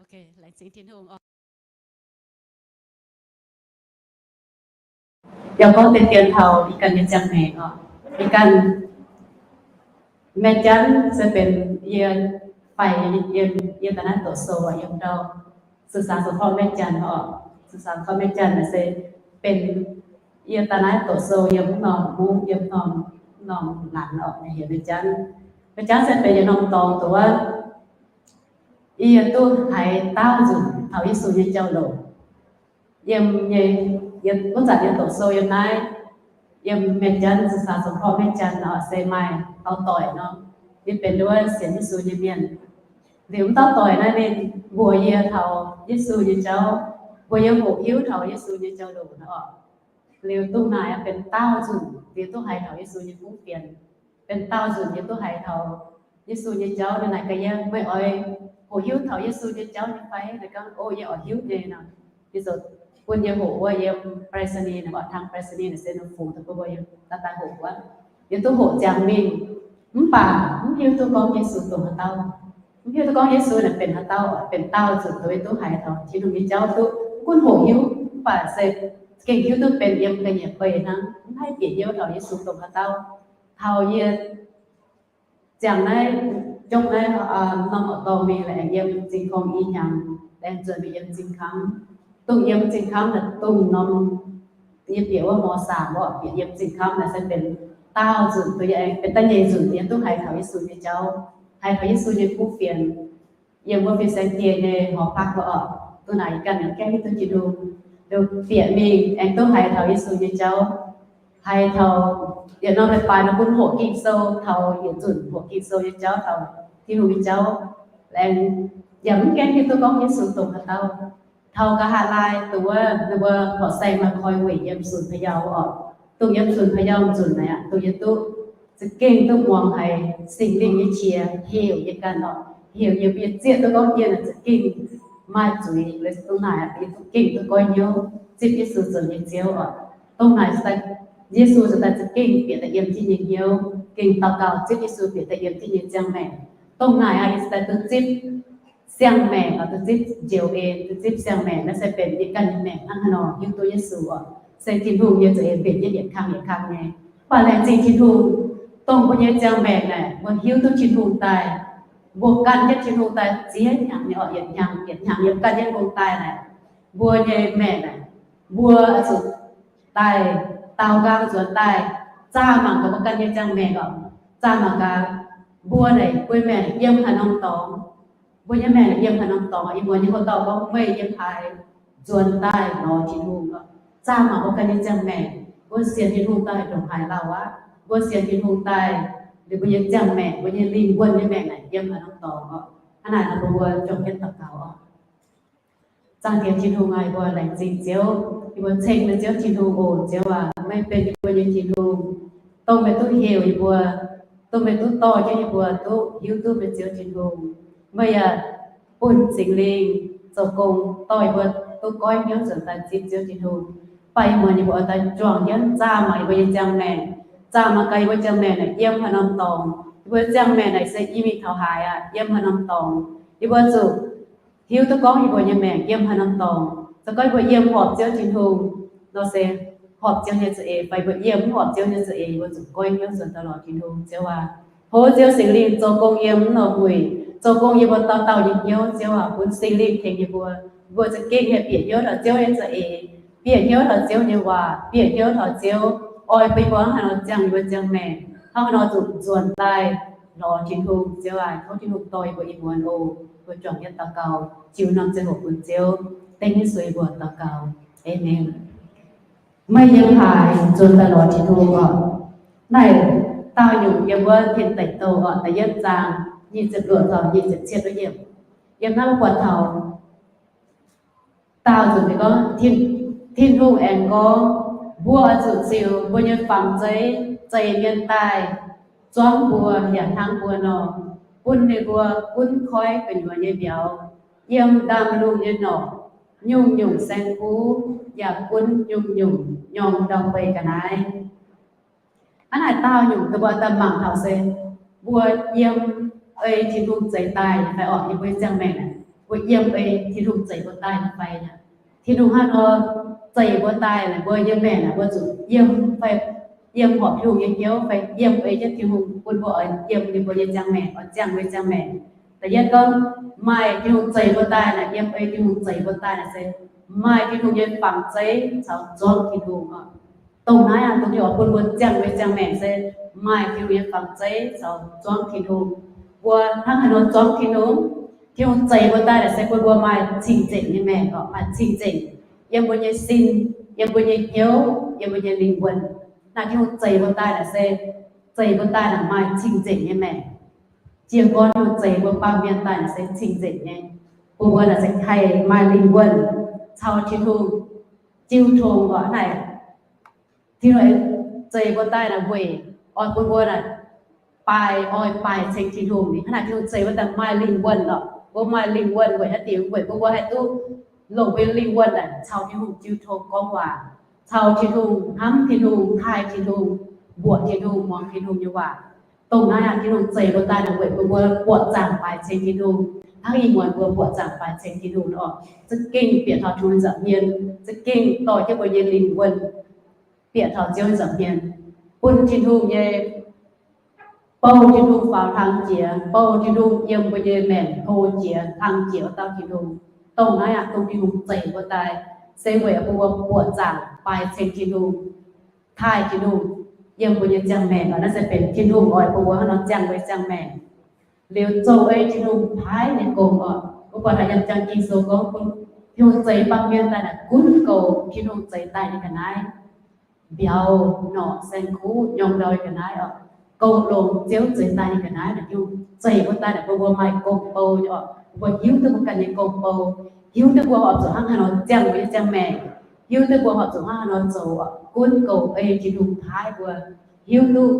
Ok, laengz zingh Tin-Hungh oc. Yaac gorngv deix dien taux ih ganh nyei ziangh maengc oc. Ih ganh Maeqv Janv se benx yie faix yiem yie daaih naaiv doqc sou yiem ndau ศึกษาสงเคราะห์ Maeqv Janv oc. ศึกษาสงเคราะห์ Maeqv Janv naaic se benx yie daaih naaiv doqc sou yiem norm mungv, yiem norm, norm laangz oc, heuc Maeqv Janv. Maeqv Janv se benx yietc norm dorngx dongh wuov yie duqv haiz daauh nzunc taux Yesu nyei jauv-louc. Yiem nyei, yie gunv zanc yie doqc sou yiem naaiv, yiem Maeqv Janv ศึกษาสงเคราะห์ Maeqv Janv oc, se maaih dauh doic nor, ninh benx nduov sienx Yesu nyei mienh. Liuz wuov dauh doic naaiv ninh mbuox yie taux Yesu nyei jauv, mbuox yie hoqc hiuv taux Yesu nyei jauv-louc nor oc. Liuz dongh naaic benx daauh nzunc yie duqv haiz taux Yesu nyei kuv fienx. Benx daauh nzunc yie duqv haiz taux Yesu nyei jauv. Ninh naaic gaax yie, meih oix hoqc hiuv taux Yesu nyei jauv nyei fai? Naaic gorngv, O, yie oix hiuv nyei nor. Yie ziouc bun yie hoqc wuov yiem ไปรษณีย์ naaic, oc, ทางไปรษณีย์ naaic se ninh fungx daaih bun mbuo yiem daaih daaih hoqc wuov. Yie duqv hoqc ziangx mingh, mv baac mv hiuv duqv gorngv Yesu dongh haaix dauh. Mv hiuv duqv gorngv Yesu naaic benx haaix dauh, benx daauh nzunc dongh yie duqv haiz taux Tin-Hungh nyei jauv duqv, mv gunv hoqc hiuv, mv baac se gengh hiuv duqv benx yiem ga'nyiec beiv hnangv, mv haih bieqc hnyouv taux Yesu dongh haaix dauh. Taux yie ziangh naaiv, jopv naaiv norm orqc dorngh mingh, laengz yiem Zingh Kong i hnyangx, laengz zuotc mingh yiem Zingh Kamv. Dongh yiem Zingh Kamv naaic dongh norm, yie bieqc wuov ม.สาม oc, bieqc yiem Zingh Kamv naaic se benx daauh nzunc dongh yie aengx, benx da'nyeic nzunc yie duqv haiz taux Yesu nyei jauv, haiz taux Yesu nyei kuv fienx. Yiem wuov fin-saeng dieh nyei หอพัก wuov oc, dongh naaic yie ganh aengx gaengh hiuv duqv Tin-Hungh, liuz bieqc mingh aengx duqv haiz taux Yesu nyei jauv. Haiz taux yietc norm leiz-baaix nor bun hoqc Ging-Sou, taux yietc nzunc hoqc Ging-Sou nyei jauv, taux Tin-Hungh nyei jauv. Laengz yaac mv gaengh hiuv duqv gorngv Yesu dongh haaix dauh. Taux nqa'haav laai dongh wuov ninh mbuo horqc saeng maaih koi weic yiem Sunc Payau oc. Dongh yiem Sunc Payau nzunc naaic aqv, dongh yie duqv za'gengh duqv muangx haiz Singx Lingh nyei qiex heuc yie ganh oc, heuc yie, yie zieqv duqv gorngv yie naaic za'gengh maaih zuiz, dongh naaic yie duqv gengh duqv goiv hnyouv zipv Yesu zoux yie nyei Ziouv oc. Dongh naaic Yesu ziouc daaih za'gengh bieqc daaih yiem jiv nyei hnyouv, gengh daux gaux zipv Yesu bieqc daaih yiem jiv nyei ziangh maengc. Dongh naaic aqv, yie ziouc daaih duqv zipv siang-maengc oc, duqv zipv njoux en, duqv zipv siang-maengc. Naaiv se benx yie ganh nyei maengc hnangv haaix nor hiuv duqv Yesu oc. Se Tin-Hungh nyei za'eix mbenc jienv yietc kang yietc kang nyei. Mv baac laengz zingh Tin-Hungh, dongh mbuo nyei ziangh maengc naaic mbuo hiuv duqv Tin-Hungh daaih, mbuo gan jienv Tin-Hungh daaih ziex hnyangx nyei oc, yietc hnyangx yietc hnyangx yiem gan jienv Tin-Hungh daaih naaic, mbuo nyei maengc naaic, mbuo zuqc daaih daaux nqaang nzuonx daaih, zaah mangc gaax mbuo ganh nyei ziangh maengc oc. Zaah mangc gaax mbuo naaic, mbuo maengc yiem haaix norm dorngx. Mbuo nyei maengc yiem haaix norm dorngx. Ih muonz nyei mbuo dorh gorngv meih yiem haaix nzuonx daaih lorz Tin-Hungh oc. Zaah mangc mbuo ganh nyei ziangh maengc, mbuo sienx Tin-Hungh daaih ndongc haaix lauh aqv. Mbuo sienx Tin-Hungh daaih, liuz mbuo nyei ziangh maengc, mbuo nyei lingh wuonh nyei maengc naaic yiem haaix norm dorngx oc. Hnangv naaic nor mbuo juangc jienv daux gaux oc. Zaangc Diex Tin-Hungh aac, mbuo laengz zingh Ziouv, yie mbuo ceng meih Ziouv Tin-Hungh oc. Ziouv aac, meih benx yie mbuo nyei Tin-Hungh, dongh meih duqv heuc yie mbuo, dongh meih duqv dorh jienv yie mbuo duqv hiuv duqv meih Ziouv Tin-Hungh. Meih yaac bun Singx Lingh zoux gong dorh yie mbuo duqv goiv hnyouv nzuonx daaih zipv Ziouv Tin-Hungh. Mv baac ih muonz yie mbuo oix daaih juangc jienv zaah mangc yie mbuo nyei ziangh maengc, zaah mangc gaax yie mbuo ziangh maengc naaic yiem haaix norm dorngx. Yie mbuo ziangh maengc naaic se i mingh taux haaix aqv, yiem haaix norm dorngx. Yie mbuo zuqc hiuv duqv gorngv yie mbuo nyei maengc yiem haaix norm dorngx. Se gorngv mbuo yiem horpc Ziouv Tin-Hungh nor se horpc Ziouv nyei za'eix, fai mbuo yiem mv horpc Ziouv nyei za'eix, mbuo zuqc goiv hnyouv nzuonx daaih lorz Tin-Hungh. Ziouv aac, tov Ziouv Singx Lingh zoux gong yiem mbuo noic, zoux gong yiem mbuo dauh dauh nyei hnyouv. Ziouv aac, bun Singx Lingh tengx nyei mbuo, mbuo za'gengh haih bieqc hnyouv taux Ziouv nyei za'eix, bieqc hnyouv taux Ziouv nyei waac, bieqc hnyouv taux Ziouv oix bun mbuo hnangv haaix nor ziangh mbuo ziangh maengc, hnangv haaix nor zuqc nzuonx daaih lorz Tin-Hungh. Ziouv aac, tov Tin-Hungh dorh yie mbuo ih muonz oc. Mbuo juangc jienv daux gaux, jiu norm ziangh hoc bun Ziouv, dengv Yesu mbuox daux gaux. Aamen. Meih yiem haaix, nzuonx daaih lorz Tin-Hungh oc. Naaiv daauh nyungc yiem wuov Tin Deic Douh oc, da'yietv zaang nyic ziepc luoqc taux nyic ziepc cietv yiemc. Yiem naaiv mbuo buatc taux daauh nzunc gorngv, Tin-Hungh aengx gorngv, mbuo oix zuqc ziux mbuo nyei fangx zeiv zeix mienh daaih, zuangv mbuo yaac hnangv mbuo nor, bun ninh mbuo gunv koiv gu'nyuoz nyei mbiauz, yiem ndaamv-lungh nyei norqc, nyungc-nyungc saeng-kuv, yaac gunv nyungc-nyungc nyorng ndau-beih ga'naaiv. Hnangv naaic daauh nyungc mbuo daaih mangc taux se mbuo yiem ei Tin-Hungh zeix daaih fai orqc, yiem mbuo nyei ziangh maengc, mbuo yiem ei Tin-Hungh zeix mbuo daaih fai. Tin-Hungh hnangv nor zeix mbuo daaih, mbuo nyei maengc mbuo zuqc yiem fai, yiem horpc Tin-Hungh nyei hnyouv fai yiem ei jienv Tin-Hungh bun mbuo oix yiem ninh mbuo nyei ziangh maengc, oix ziangh mbuo nyei ziangh maengc. Da'yietv gorngv maaih Tin-Hungh zeix mbuo daaih naaic, yiem ei Tin-Hungh zeix mbuo daaih naaic se maaih Tin-Hungh nyei fangx zeiv caux zuangv Tin-Hungh oc. Dongh naaiv aqv, dongh Tin-Hungh oix bun mbuo ziangh mbuo nyei ziangh maengc se maaih Tin-Hungh nyei fangx zeiv caux zuangv Tin-Hungh. Mbuo hnangv haaix nor zuangv Tin-Hungh? Tin-Hungh zeix mbuo daaih naaic se bun mbuo maaih cing-nzengc nyei maengc oc, maaih cing-nzengc yiem mbuo nyei sin, yiem mbuo nyei hnyouv, yiem mbuo nyei lingh wuonh. Naaic Tin-Hungh zeix mbuo daaih naaic se, zeix mbuo daaih naaic maaih cing-nzengc nyei maengc. Jiez gorn Tin-Hungh zeix mbuo baamh mienh daaih naaic se cing-nzengc nyei, bun mbuo naaic se haih maaih lingh wuonh caux Tin-Hungh jiu tong oc. Naaic Tin-Hungh zeix mbuo daaih naaic weic oix bun mbuo naaic baaih, oix baaih ceng Tin-Hungh. Hnangv naaic Tin-Hungh zeix mbuo daaih maaih lingh wuonh oc. Mbuo maaih lingh wuonh weic haaix diuc? Weic bun mbuo haih duqv longc mbuo nyei lingh wuonh naaic caux Tin-Hungh jiu tong gorngv waac, caux Tin-Hungh hnamv Tin-Hungh, taaih Tin-Hungh, mbuoqc Tin-Hungh, muangx Tin-Hungh nyei waac. Dongh naaiv aqv, Tin-Hungh zeix mbuo daaih naaic weic bun mbuo buoqc zaangc baaix ceng Tin-Hungh. Hnangv ih muonz mbuo buoqc zaangc baaix ceng Tin-Hungh nor, za'gengh bieqc taux Tin-Hungh nza'hmien, za'gengh dorh jienv mbuo nyei lingh wuonh bieqc taux Ziouv nza'hmien, bun Tin-Hungh nyei, bouh Tin-Hungh faaux hlang jiex, bouh Tin-Hungh yiem mbuo nyei maengc hlo jiex, hlang jiex wuov dauh Tin-Hungh. Dongh naaiv aqv, dongh Tin-Hungh zeix mbuo daaih se weic bun mbuo buoqc zaangc baaix ceng Tin-Hungh, taaih Tin-Hungh, yiem mbuo nyei ziangh maengc oc. Naaiv se benx Tin-Hungh oix bun mbuo hnangv nor ziangh mbuo nyei ziangh maengc. Liuz zoux ei Tin-Hungh paaiv nyei gong oc. Mbuo buatc haic yiem Ging-Sou gorngv bun Tin-Hungh zeix baamh mienh daaih naaic gunv goux Tin-Hungh zeix daaih nyei ga'naaiv, mbiauz, norqc, saeng-kuv, nyorng ndau nyei ga'naaiv oc. Goux longx Ziouv zeix daaih nyei ga'naaiv naaic, Tin-Hungh zeix mbuo daaih naaic bun mbuo maaih gong-bou nyei oc. Mbuo hiuv duqv mbuo ganh nyei gong-bou, hiuv duqv mbuo horpc zuqc hnangv haaix nor ziangh mbuo nyei ziangh maengc, hiuv duqv mbuo horpc zuqc hnangv haaix nor zoux oc. Gunv goux ei Tin-Hungh paaiv mbuo, hiuv duqv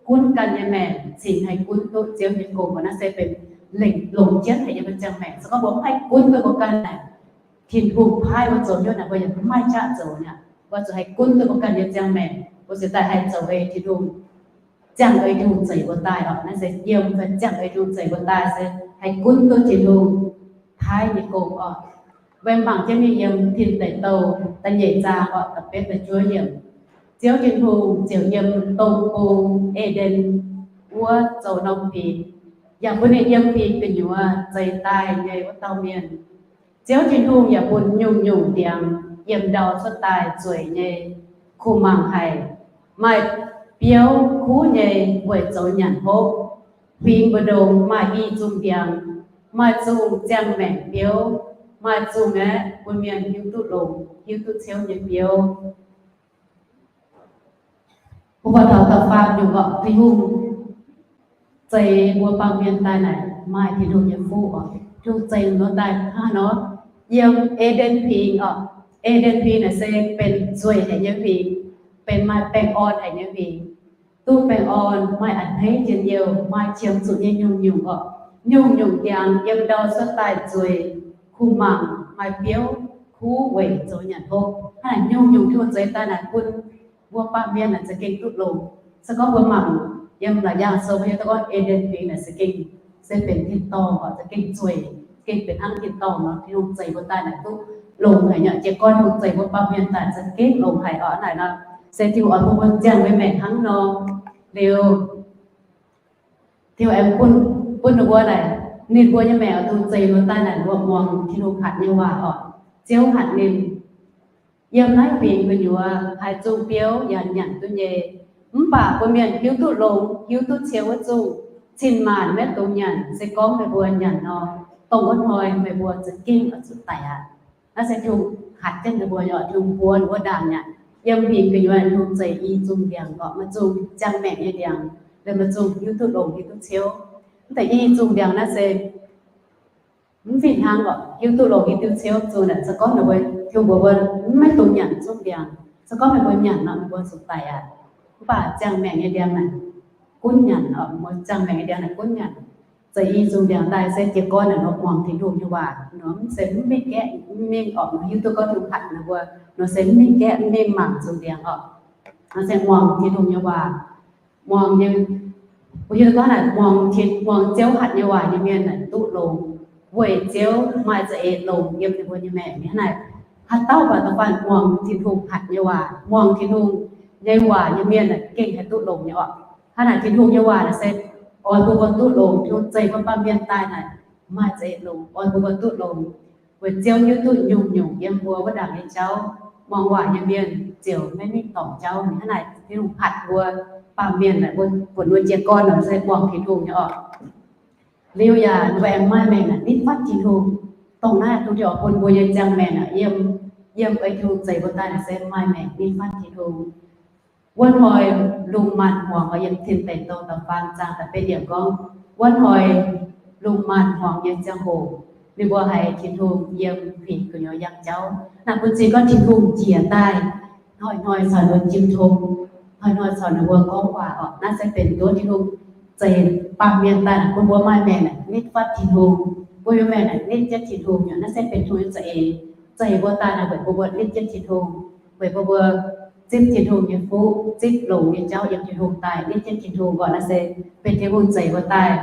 gunv ganh nyei maengc cingx haih gunv duqv Ziouv nyei gong. Naaiv se benx lengc longc jienv haic yiem mbuo ziangh maengc. Se gorngv mbuo mv haih gunv duqv mbuo ganh naaic, Tin-Hungh paaiv mbuo zoux hnyouv naaic mbuo yaac mv maaih qaqv zoux nyei. Mbuo zuqc haih gunv duqv mbuo ganh nyei ziangh maengc, mbuo ziouc daaih haih zoux ei Tin-Hungh, ziangh ei Tin-Hungh zeix mbuo daaih oc. Naaiv se yiem fai ziangh ei Tin-Hungh zeix mbuo daaih se haih gunv duqv Tin-Hungh paaiv nyei gong oc. Mbuo mangc jienv mingh yiem Tin Deic Douh da'nyeic zaang oc, da'betv da'juov yiemc. Ziouv Tin-Hungh ziouc yiem dong bung E^nden wuov zoux norm fingx, yaac bun ninh yiem fingx gu'nyuoz zeix daaih nyei wuov dauh mienh. Ziouv Tin-Hungh yaac bun nyungc-nyungc ndiangx yiem ndau cuotv daaih zueiz nyei, kuh mangc haic, maaih biouv kuv nyei weic zoux nyanc hopv. Huingx mbu'ndongx maaih i zungh ndiangx, maaih zungh ziangh maengc biouv, maaih zungh aeqv, bun mienh hiuv duqv longx, hiuv duqv ciouv nyei biouv. Mbuo buatc taux da'faam nyungc oc, Tin-Hungh zeix mbuo baamh mienh daaih naaic maaih Tin-Hungh nyei fuqv oc. Tin-Hungh zeix mbuo daaih hnangv haaix nor? Yiem E^nden Fingx oc. E^nden Fingx naaic se benx nzueic haic nyei fingx, benx maaih baengh orn haic nyei fingx. Duqv baengh orn, maaih a'hneiv njien-youh, maaih qiemx zuqc nyei nyungc-nyungc oc. Nyungc-nyungc ndiangx yiem ndau cuotv daaih zueiz, kuh mangc, maaih biouv kuv weic zoux nyanc hopv. Hnangv naaic nyungc-nyungc Tin-Hungh zeix daaih naaic bun mbuo baamh mienh naaic za'gengh duqv longx. Se gorngv mbuo mangc yiem Laauc Yaangh Sou, mbuo hiuv duqv gorngv E^nden Fingx naaic za'gengh se benx tin-dorngh oc, za'gengh zueiz, za'gengh benx hnangv tin-dorngh nor. Tin-Hungh zeix mbuo daaih naaic duqv longx haic nyei. Jiez gorn hungh zeix mbuo baamh mienh daaih za'gengh longx haic oc. Naaic nor se Tin-Hungh oix bun mbuo ziangh maengc hnangv nor. Liuz Tin-Hungh aengx bun, bun ninh mbuo naaic, ninh mbuo nyei maengc oix zuqc zeix mbuo daaih naaic, mbuo muangx Tin-Hungh hatc nyei waac oc. Ziouv hatc ninh yiem naaiv fingx gu'nyuoz haaix zungh biouv yaac nyanc duqv nyei. Mv baac bun mienh hiuv duqv longx, hiuv duqv ciou wuov zungh, cin-maanc maiv dungx nyanc. Se gorngv meih mbuo nyanc nor, dongh wuov hnoi meih mbuo za'gengh oix zuqc daic aqv. Naaiv se Tin-Hungh hatc jienv ninh mbuo, Tin-Hungh mbuox ninh mbuo ndaangc aqv. Yiem fingx gu'nyuoz Tin-Hungh zeix i zungh ndiangx oc, maaih zungh ziangh maengc nyei ndiangx, liemh maaih zungh hiuv duqv longx hiuv duqv ciou. Mv deix i zungh ndiangx naaiv se mv fih hnangv oc, hiuv duqv longx hiuv duqv ciou zungh naaic, se gorngv ninh mbuo, Tin-Hungh mbuox mbuo maiv dungx nyanc zungv ndiangx. Se gorngv meih mbuo nyanc nor, meih mbuo zuqc daic aqv. Mv baac ziangh maengc nyei ndiangx naaic gunv nyanc oc, mbuo ziangh maengc nyei ndiangx naaic gunv nyanc. Zeix i zungh ndiangx daaih se jiez gorn naaic nor muangx Tin-Hungh nyei waac nor, mv se mv mingh gaeqv, mv mingh oc, hiuv duqv gorngv Tin-Hungh hatc ninh mbuo nor se mv mingh gaeqv, mv mingh mangc zungh ndiangx oc. Nor se muangx Tin-Hungh nyei waac. Muangx nyei, mbuo hiuv duqv gorngv naaic muangx Tin, muangx Ziouv hatc nyei waac nyei mienh naaic duqv longx, weic Ziouv maaih za'eix longx yiem ninh mbuo nyei maengc. Hnangv naaic, haaix dauh baac da'faanh muangx Tin-Hungh hatc nyei waac, muangx Tin-Hungh nyei waac nyei mienh naaic gengh haih duqv longx nyei oc. Hnangv naaic Tin-Hungh nyei waac naaic se oix bun mbuo duqv longx. Tin-Hungh zeix mbuo baamh mienh daaih naaic maaih za'eix longx, oix bun mbuo duqv longx. Weic Ziouv hiuv duqv nyungc-nyungc yiem mbuo wuov ndaangc nyei jauv, muangx waac nyei mienh ziouc maiv mingh dorngc jauv. Hnangv naaic Tin-Hungh hatc mbuo baamh mienh naaic, mbuo buatc mbuo jiez gorn nor se muangx Tin-Hungh nyei oc. Liuz yaac ninh mbuo aengx maaih maengc naaic nitv fatv Tin-Hungh. Dongh naaiv dongh Tin-Hungh bun mbuo nyei ziangh maengc naaic, yiem, yiem ei Tin-Hungh zeix mbuo daaih naaic se maaih maengc nitv fatv Tin-Hungh. Wuov hnoi lungh maanz-hmuangx oc, yiem Tin Deic Douh da'faam zaang da'betv yiemc gorngv, wuov hnoi lungh maanz-hmuangx nyei ziangh hoc, ninh mbuo haiz Tin-Hungh yiem huingx gu'nyuoz yangh jauv. Naaiv bun cing gorngv Tin-Hungh njiec daaih, hnoi-hnoi caux ninh mbuo jiu tong, hnoi-hnoi caux ninh mbuo gorngv waac oc. Naaiv se benx duqv Tin-Hungh zeix baamh mienh daaih bun mbuo maaih maengc nitv fatv Tin-Hungh, bun mbuo maengc nitv jienv Tin-Hungh nyei. Naaiv se benx Tin-Hungh nyei za'eix, zeix mbuo daaih naaic weic bun mbuo nitv jienv Tin-Hungh, weic bun mbuo zipv Tin-Hungh nyei fuqv, zipv longx nyei jauv yiem Tin-Hungh daaih, nitv jienv Tin-Hungh oc. Naaiv se benx Tin-Hungh zeix mbuo daaih.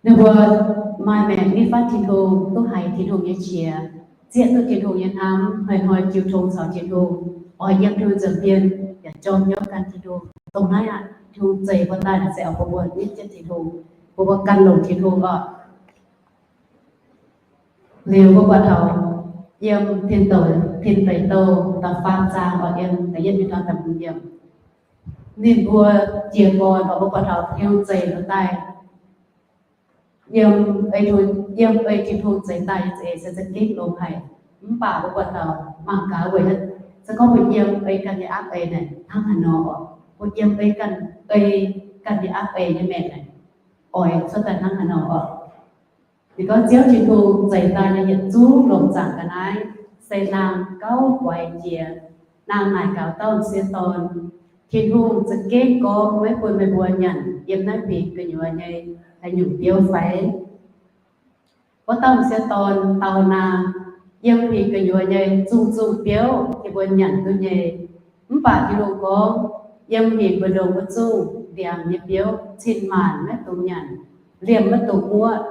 Ninh mbuo maaih maengc nitv fatv Tin-Hungh, duqv haiz Tin-Hungh nyei qiex, zieqv duqv Tin-Hungh nyei hnamv, hnoi-hnoi jiu tong caux Tin-Hungh, oix yiem Tin-Hungh nza'hmien yaac jorm hnyouv gan Tin-Hungh. Dongh naaiv aqv, Tin-Hungh zeix mbuo daaih naaic se oix bun mbuo nitv jienv Tin-Hungh, bun mbuo gan longx Tin-Hungh oc. Liuz mbuo buatc taux yiem Tin Deic Douh, Tin Deic Douh da'faam zaang oc, yiem da'yietv mingh taux da'hmz yiemc, ninh mbuo jiez gorn oc, mbuo buatc taux Tin-Hungh zeix mbuo daaih, yiem ei, yiem ei Tin-Hungh zeix daaih nyei za'eix se za'gengh longx haic. Mv baac mbuo buatc taux mangc gaax weic, se gorngv mbuo yiem ei ganh nyei aapv eix naaic hnangv haaix nor oc, mbuo yiem ei ganh, ei ganh nyei aapv eix nyei maengc naaic, oix cuotv daaih hnangv haaix nor oc. Ninh gorngv Ziouv Tin-Hungh zeix daaih nyei yietc zungv lomc zaangc ga'naaiv se naang gauh guaix jiex. Naang naaic gaux dauh m'sieqv dorn, Tin-Hungh za'gengh gorngv maiv bun meih mbuo nyanc yiem naaiv fingx gu'nyuoz nyei haaix nyungc biouv fai? Wuov dauh m'sieqv dorn dau naang, yiem fingx gu'nyuoz nyei zungh zungh biouv yie mbuo nyanc duqv nyei. Mv baac Tin-Hungh gorngv, yiem fingx mbu'ndongx wuov zungh ndiangx nyei biouv cin-maanc maiv dungx nyanc, liemh maiv dungx muoqv.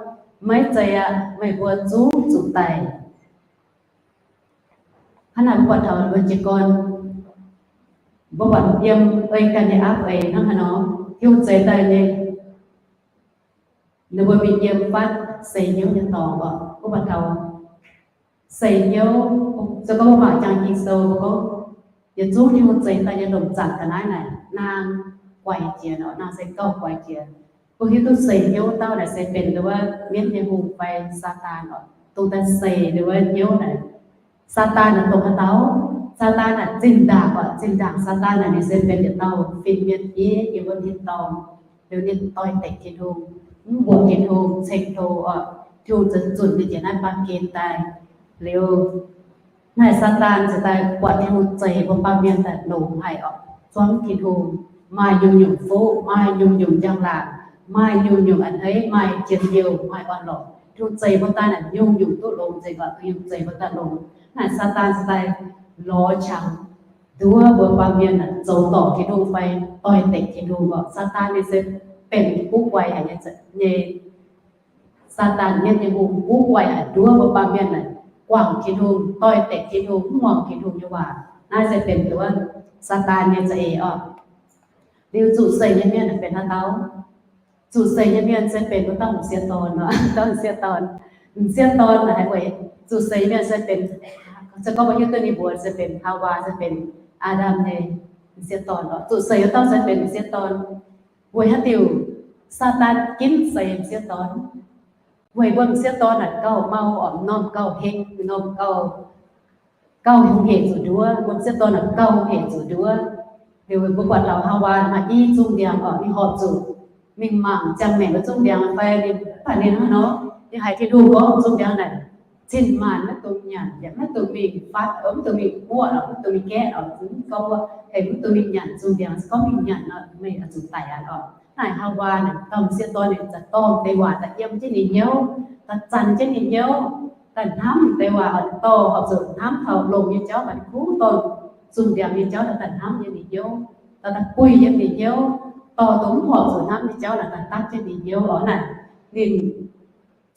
Maiv zeiz aqv, meih mbuo zungv zuqc daic. Hnangv naaic mbuo buatc taux mbuo jiez gorn, mbuo buatc yiem ei ganh nyei aapv eix hnangv haaix nor, Tin-Hungh zeix daaih nyei, ninh mbuo mingh yiem fatv seix hnyouv nyei dorngx oc. Mbuo buatc taux seix hnyouv, se gorngv mbuo mangc jangx Ging-Sou mbuo gorngv, yietc zungv Tin-Hungh zeix daaih nyei lomc zaangc ga'naaiv naaic, naang guaix jiex nor, naang se gauh guaix jiex. Mbuo hiuv duqv seix hnyouv dauh naaic se benx ndon wuov mienv nyei hungh fai Saadaan oc, dongh daaih seix ndon wuov hnyouv naaic. Saadaan naaic dongh haaix dauh? Saadaan naaic zinh ndaangc oc, zinh ndaangc Saadaan naaic ninh se benx yietc dauh fin-mienh fiev yiem wuov tin-dorngh. Liuz ninh doix-dekc Tin-Hungh, mv mbuoqc Tin-Hungh, ceng-hlo oc. Tin-Hungh zunc zunc ninh njiec naaiv baamh gen daaih. Liuz naaic Saadaan ziouc daaih buatc Tin-Hungh zeix mbuo baamh mienh daaih longx haic oc, zuangv Tin-Hungh, maaih nyungc-nyungc fuqv, maaih nyungc-nyungc njang-laangc, maaih nyungc-nyungc a'hneiv, maaih njien-youh, maaih orn-lorqc. Tin-Hungh zeix mbuo daaih naaic nyungc-nyungc duqv longx nzengc oc. Tin-Hungh zeix mbuo daaih longx. Naaic Saadaan ziouc daaih lorz qangx nduov mbuo baamh mienh zoux dorngc Tin-Hungh fai doix-dekc Tin-Hungh oc. Saadaan ninh se benx guv guaix haic nyei, nyei Saadaan mienv nyei hungh guv guaih a'nduov mbuo baamh mienh naaic guangc Tin-Hungh, doix-dekc Tin-Hungh, mv muangx Tin-Hungh nyei waac. Naaiv se benx nduov Saadaan nyei za'eix oc. Liuz zuqc seix nyei mienh benx haaix dauh? Zuqc seix nyei mienh se benx mbuo dauh m'sieqv dorn oc, dauh m'sieqv dorn. M'sieqv dorn naaic weic zuqc seix nyei mienh se benx, se gorngv mbuo hiuv duqv ninh mbuo se benx Haawaa, se benx Aa^ndam nyei m'sieqv dorn oc. Zuqc seix wuov dauh se benx m'sieqv dorn. Weic haaix diuc Saadaan ginv seix m'sieqv dorn? Weic mbuo m'sieqv dorn naaic gauh mau oc, m'normh gauh heng, m'normh gauh, gauh hungh hec zuqc nduov. Mbuo m'sieqv dorn naaic gauh hungh hec zuqc nduov. Liuz mbuo buatc taux Haawaa maaih i zungh ndiangx oc, ninh horpc zuqc mingh mangc ziangh maengc wuov zungh ndiangx fai ninh, mv baac ninh hnangv nor, ninh haiz Tin-Hungh gorngv zungh ndiangx naaic zinh maanc maiv dungx nyanc, yaac maiv dungx mingh fatv, maiv dungx mingh guoqv, maiv dungx mingh gaeqv oc, mv gorngv wuov, haiz mv dungx mingh nyanc zungh ndiangx, se gorngv mingh nyanc nor, meih oix zuqc daic aqv oc. Naaic Haawaa naaic, dauh m'sieqv dorn naaic, za'gengh dorh deix waac daaih yiem jienv ninh hnyouv, daaih zanc jienv ninh hnyouv, daaih hnamv deix waac oix dorh, horpc zuqc hnamv taux longx nyei jauv, maiv kungx dorh zungh ndiangx nyei jauv daaih hnamv yiem ninh hnyouv, daaih daaih buih yiem ninh hnyouv, dorh dongh mv horpc zuqc hnamv nyei jauv naaic daaih dapv jienv ninh hnyouv oc. Naaic ninh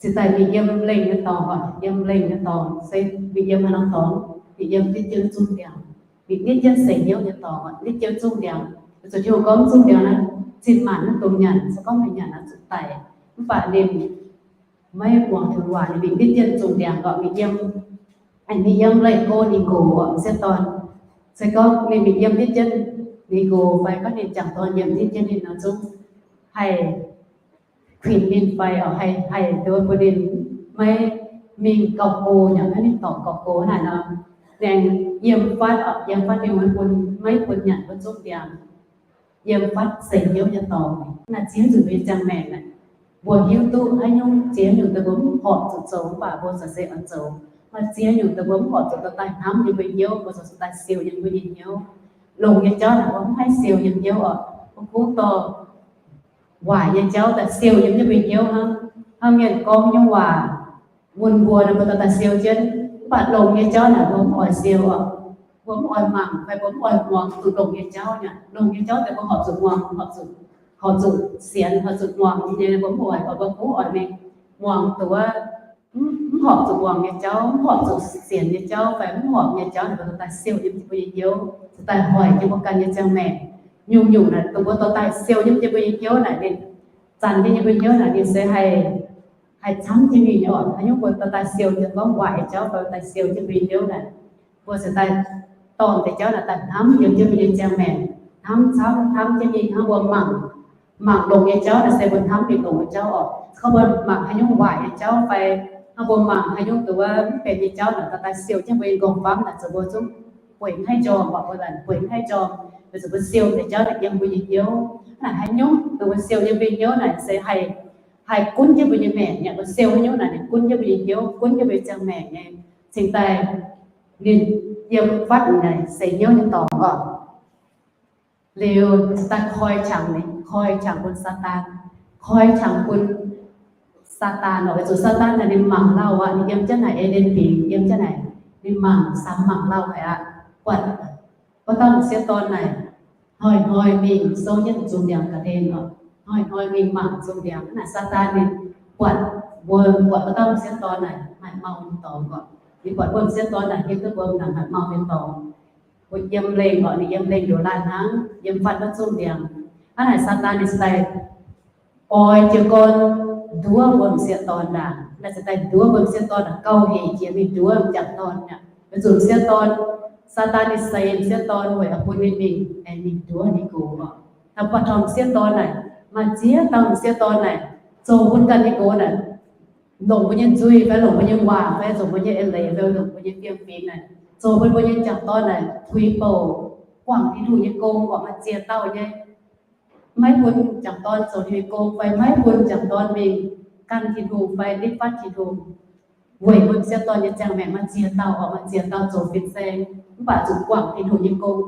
ziouc daaih mingh yiem lengh nyei dorngx oc, yiem lengh nyei dorngx, se mingh yiem haaix norm dorngx? Mingh yiem nitv jienv zungh ndiangx, mingh nitv jienv seix hnyouv nyei dorngx oc, nitv jienv zungh ndiangx. Zuqc Tin-Hungh gorngv zungh ndiangx naaic zinh maanc maiv dungx nyanc, se gorngv meih nyanc naaic zuqc daic. Mv baac ninh maiv muangx Tin-Hungh waac, ninh mingh nitv jienv zungh ndiangx oc, mingh yiem, mingh yiem lengh go ninh nqox oc, m'sieqv dorn. Se gorngv ninh mingh yiem nitv jienv ninh nqox fai gorngv ninh jangc dorn yiem nitv jienv ninh nor zungv haih kuinx ninh fai oc, haih, haih nduov bun ninh maiv mingh gauh go, yaac maiv mingh dorngc gauh go naaic nor. Aengx yiem fatv oc, yiem fatv ninh maiv bun, maiv bun nyanc wuov zungv ndiangx. Yiem fatv seix hnyouv nyei dorngx. Naaic ziex nzunc mbuo nyei ziangh maengc naaic, mbuo hiuv duqv haaix nyungc ziex nyungc dongh mbuo mv horpc zuqc zoux mv baac mbuo za'gengh oix zoux. Maaih ziex nyungc dongh mbuo mv horpc zuqc dorh daaih hnamv yiem mbuo hnyouv, mbuo zoux zuqc daaih siou yiem mbuo nyei hnyouv. Longx nyei jauv naaic mbuo mv haih siou yiem hnyouv oc. Mbuo kungx dorh waaic nyei jauv daaih siou yiem jienv mbuo hnyouv hnangv. Hnangv mienh gorngv nyungc waac mun mbuo nor, mbuo dorh daaih siou jienv. Mv baac longx nyei jauv naaic mbuo mv oix siou oc. Mbuo mv oix mangc fai mbuo mv oix muangx zuqc longx nyei jauv naaic. Longx nyei jauv daaih mbuo horpc zuqc muangx, horpc zuqc, horpc zuqc sienx, horpc zuqc muangx nyei, mbuo mv oix, mv oix, mbuo kungx oix mingh muangx duqv mv horpc zuqc muangx nyei jauv, mv horpc zuqc sienx nyei jauv fai mv horpc nyei jauv naaic, mbuo dorh daaih siou yiem jienv mbuo nyei hnyouv, dorh daaih hoic jienv mbuo ganh nyei ziangh maengc. Nyungc-nyungc naaic dongh mbuo dorh daaih siou yiem jienv mbuo nyei hnyouv naaic, ninh zanc jienv yiem mbuo hnyouv naaic, ninh se haih, haih camv jienv mingh nyei oc. Haaix nyungc mbuo dorh daaih siou jienv, gorngv waaic nyei jauv, dorh daaih siou jienv mbuo nyei hnyouv naaic, mbuo se daaih dorh deix jauv naaic daaih hnamv yiem jienv mbuo nyei ziangh maengc, hnamv camv, hnamv jienv mingh hnangv mbuo mangc, mangc longx nyei jauv naaic se mbuo hnamv mingh longx nyei jauv oc. Gorngv mbuo mangc haaix nyungc waaic nyei jauv fai hnangv mbuo mangc haaix nyungc dongh wuov mv benx nyei jauv naaic, dorh daaih siou jienv mbuo nyei nqorngv-famv naaic, zuqc mbuo zungv bueix mv haih njormh oc, mbuo bueix mv haih njormh, weic zuqc mbuo siou deix jauv naaic yiem mbuo nyei hnyouv. Naaic haaix nyungc dongh mbuo siou yiem mbuo nyei hnyouv naaic se haih, haih gunv jienv mbuo nyei maengc nyei. Mbuo siou haaix nyungc naaic ninh gunv jienv mbuo nyei hnyouv, gunv jienv mbuo nyei ziangh maengc nyei, cingx daaih ninh yiem fatv naaic seix hnyouv nyei dorngx oc. Liuz daaih koi qangx, koi qangx bun Saadaan, koi qangx bun Saadaan oc. Weic zuqc Saadaan naaic ninh mangc lauh aqv, ninh yiem jienv naaic E^nden Bingx, yiem jienv naaic, ninh mangc, samx mangc lauh haic aqv. Buatc wuov dauh m'sieqv dorn naaic hnoi-hnoi mingh souv jienv zungh ndiangx ga'hlen oc, hnoi-hnoi mingh mangc zungh ndiangx. Naaic Saadaan ninh buatc mbuo, buatc wuov dauh m'sieqv dorn naaic maaih mau nyei dorngx oc. Ninh buatc mbuo m'sieqv dorn naaic hiuv duqv mbuo maaih mau nyei dorngx. Mbuo yiem lengh oc, ninh yiem lengh liuz laanh hnangv, yiem fatv wuov zungh ndiangx. Hnangv naaic Saadaan ninh se daaih oix jiez gorn nduov mbuo m'sieqv dorn ndaangc. Naaic se daaih nduov mbuo m'sieqv dorn ndaangc, gauh hec jiex mingh nduov m'jangc dorn mi'aqv. Weic zuqc m'sieqv dorn, Saadaan ninh seix m'sieqv dorn weic oix bun ninh mingh aengx mingh nduov ninh nqox oc. Naaic buatc taux m'sieqv dorn naaic, maaih ziex dauh m'sieqv dorn naaic, zoux bun ganh ninh nqox naaic, longc mbuo nyei nzuih fai longc mbuo nyei waac fai longc mbuo nyei eix leiz fai longc mbuo nyei fiem-fingx naaic, zoux bun mbuo nyei m'jangc dorn naaic tuix bouc guangc Tin-Hungh nyei gong oc. Maaih ziex dauh nyei maiv bun m'jangc dorn zoux Tin-Hungh nyei gong fai maiv bun m'jangc dorn mingh gan Tin-Hungh fai nitv fatv Tin-Hungh. Weic mbuo m'sieqv dorn nyei ziangh maengc maaih ziex dauh oc, maaih ziex dauh zoux fin-saeng, mv baac zuqc guangc Tin-Hungh nyei gong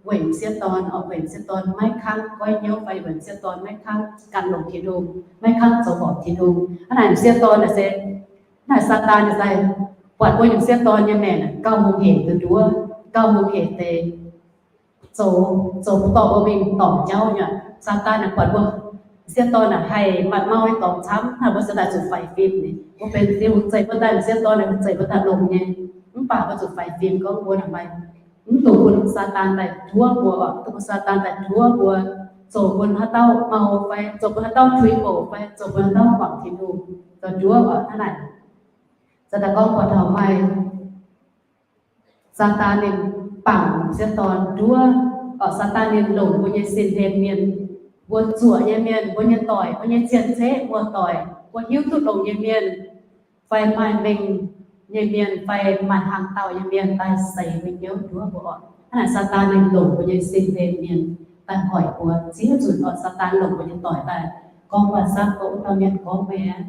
weic m'sieqv dorn oc, weic m'sieqv dorn maiv kangv goiv hnyouv fai weic m'sieqv dorn maiv kangv gan longc Tin-Hungh, maiv kangv zoux horpc Tin-Hungh. Hnangv naaic m'sieqv dorn naaic se, hnangv naaic Saadaan naaic se buatc mbuo m'sieqv dorn nyei maengc naaic gauh hungh hec deix nduov, gauh hungh hec deix zoux, zoux dorh mbuo mingh dorngc jauv nyei. Saadaan naaic buatc mbuo m'sieqv dorn naaic haih maaih mau nyei dorngx camv, hnangv mbuo se daaih zuqc faix fim ni. Mbuo benx Tin-Hungh zeix mbuo daaih, m'sieqv dorn naaic mbuo zeix mbuo daaih longx nyei. Mv baac mbuo zuqc faix fim gorngv mbuo naaic maaih mv dungx bun Saadaan daaih nduov mbuo, mv dungx bun Saadaan daaih nduov mbuo, zoux bun haaix dauh mau fai zoux bun haaix dauh tuix bouc fai zoux bun haaix dauh guangc Tin-Hungh, zoux nduov mbuo hnangv naaic. Za'gengh gorngv buatc taux maaih Saadaan ninh bangc m'sieqv dorn nduov, orqc, Saadaan ninh longc mbuo nyei sin-hlen mienh, mbuo zuoqc nyei mienh, mbuo nyei doic, mbuo nyei cien-ceqv muoz-doic, mbuo hiuv duqv longx nyei mienh, fai maaih mengh nyei mienh, fai maaih hnaangx dauh nyei mienh daaih seix mbuo hnyouv nduov mbuo orqc. Hnangv naaic Saadaan ninh longc mbuo nyei sin-hlen mienh daaih hoic mbuo ziex nzunc orqc. Saadaan longc mbuo nyei doic daaih gorngv waac-saakv, gorngv wuov dauh mienh gorngv meih,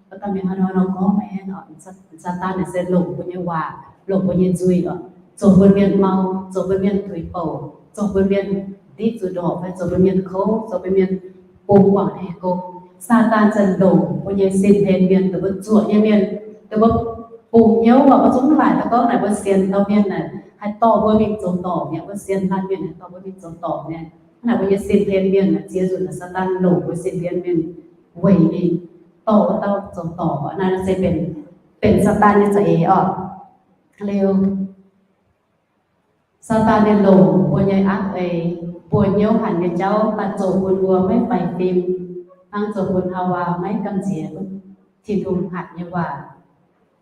wuov dauh mienh hnangv nor gorngv meih orqc. Saadaan naaic se longc mbuo nyei waac, longc mbuo nyei nzuih orqc, zoux bun mienh mau, zoux bun mienh tuix bouc, zoux bun mienh ndiqv zuqc ndorpc, fai zoux bun mienh kouv, zoux bun mienh bungx guangc heh gong. Saadaan se longc mbuo nyei sin-hlen mienh, dongh mbuo zuoqc nyei mienh, dongh mbuo bungx hnyouv, mbuo zungv mv laaic daaih gorngv naaic mbuo sienx dauh mienh naaic haih dorh mbuo mingh zoux dorngc mi'aqv, mbuo sienx laanh mienh haih dorh mbuo mingh zoux dorngc mi'aqv. Hnangv naaic mbuo nyei sin-hlen mienh naaic ziex nzunc naaic Saadaan longc mbuo sin-hlen mienh weic mingh dorh wuov dauh zoux dorngc. Naaiv se benx, benx Saadaan nyei za'eix orqc. Liuz, Saadaan ninh longc mbuo nyei aapv eix, mbuo hnyouv hanc nyei jauv daaih zoux bun mbuo maiv faix fim, hnangv zoux bun Haawaa maiv gamh nziex Tin-Hungh hatc nyei waac.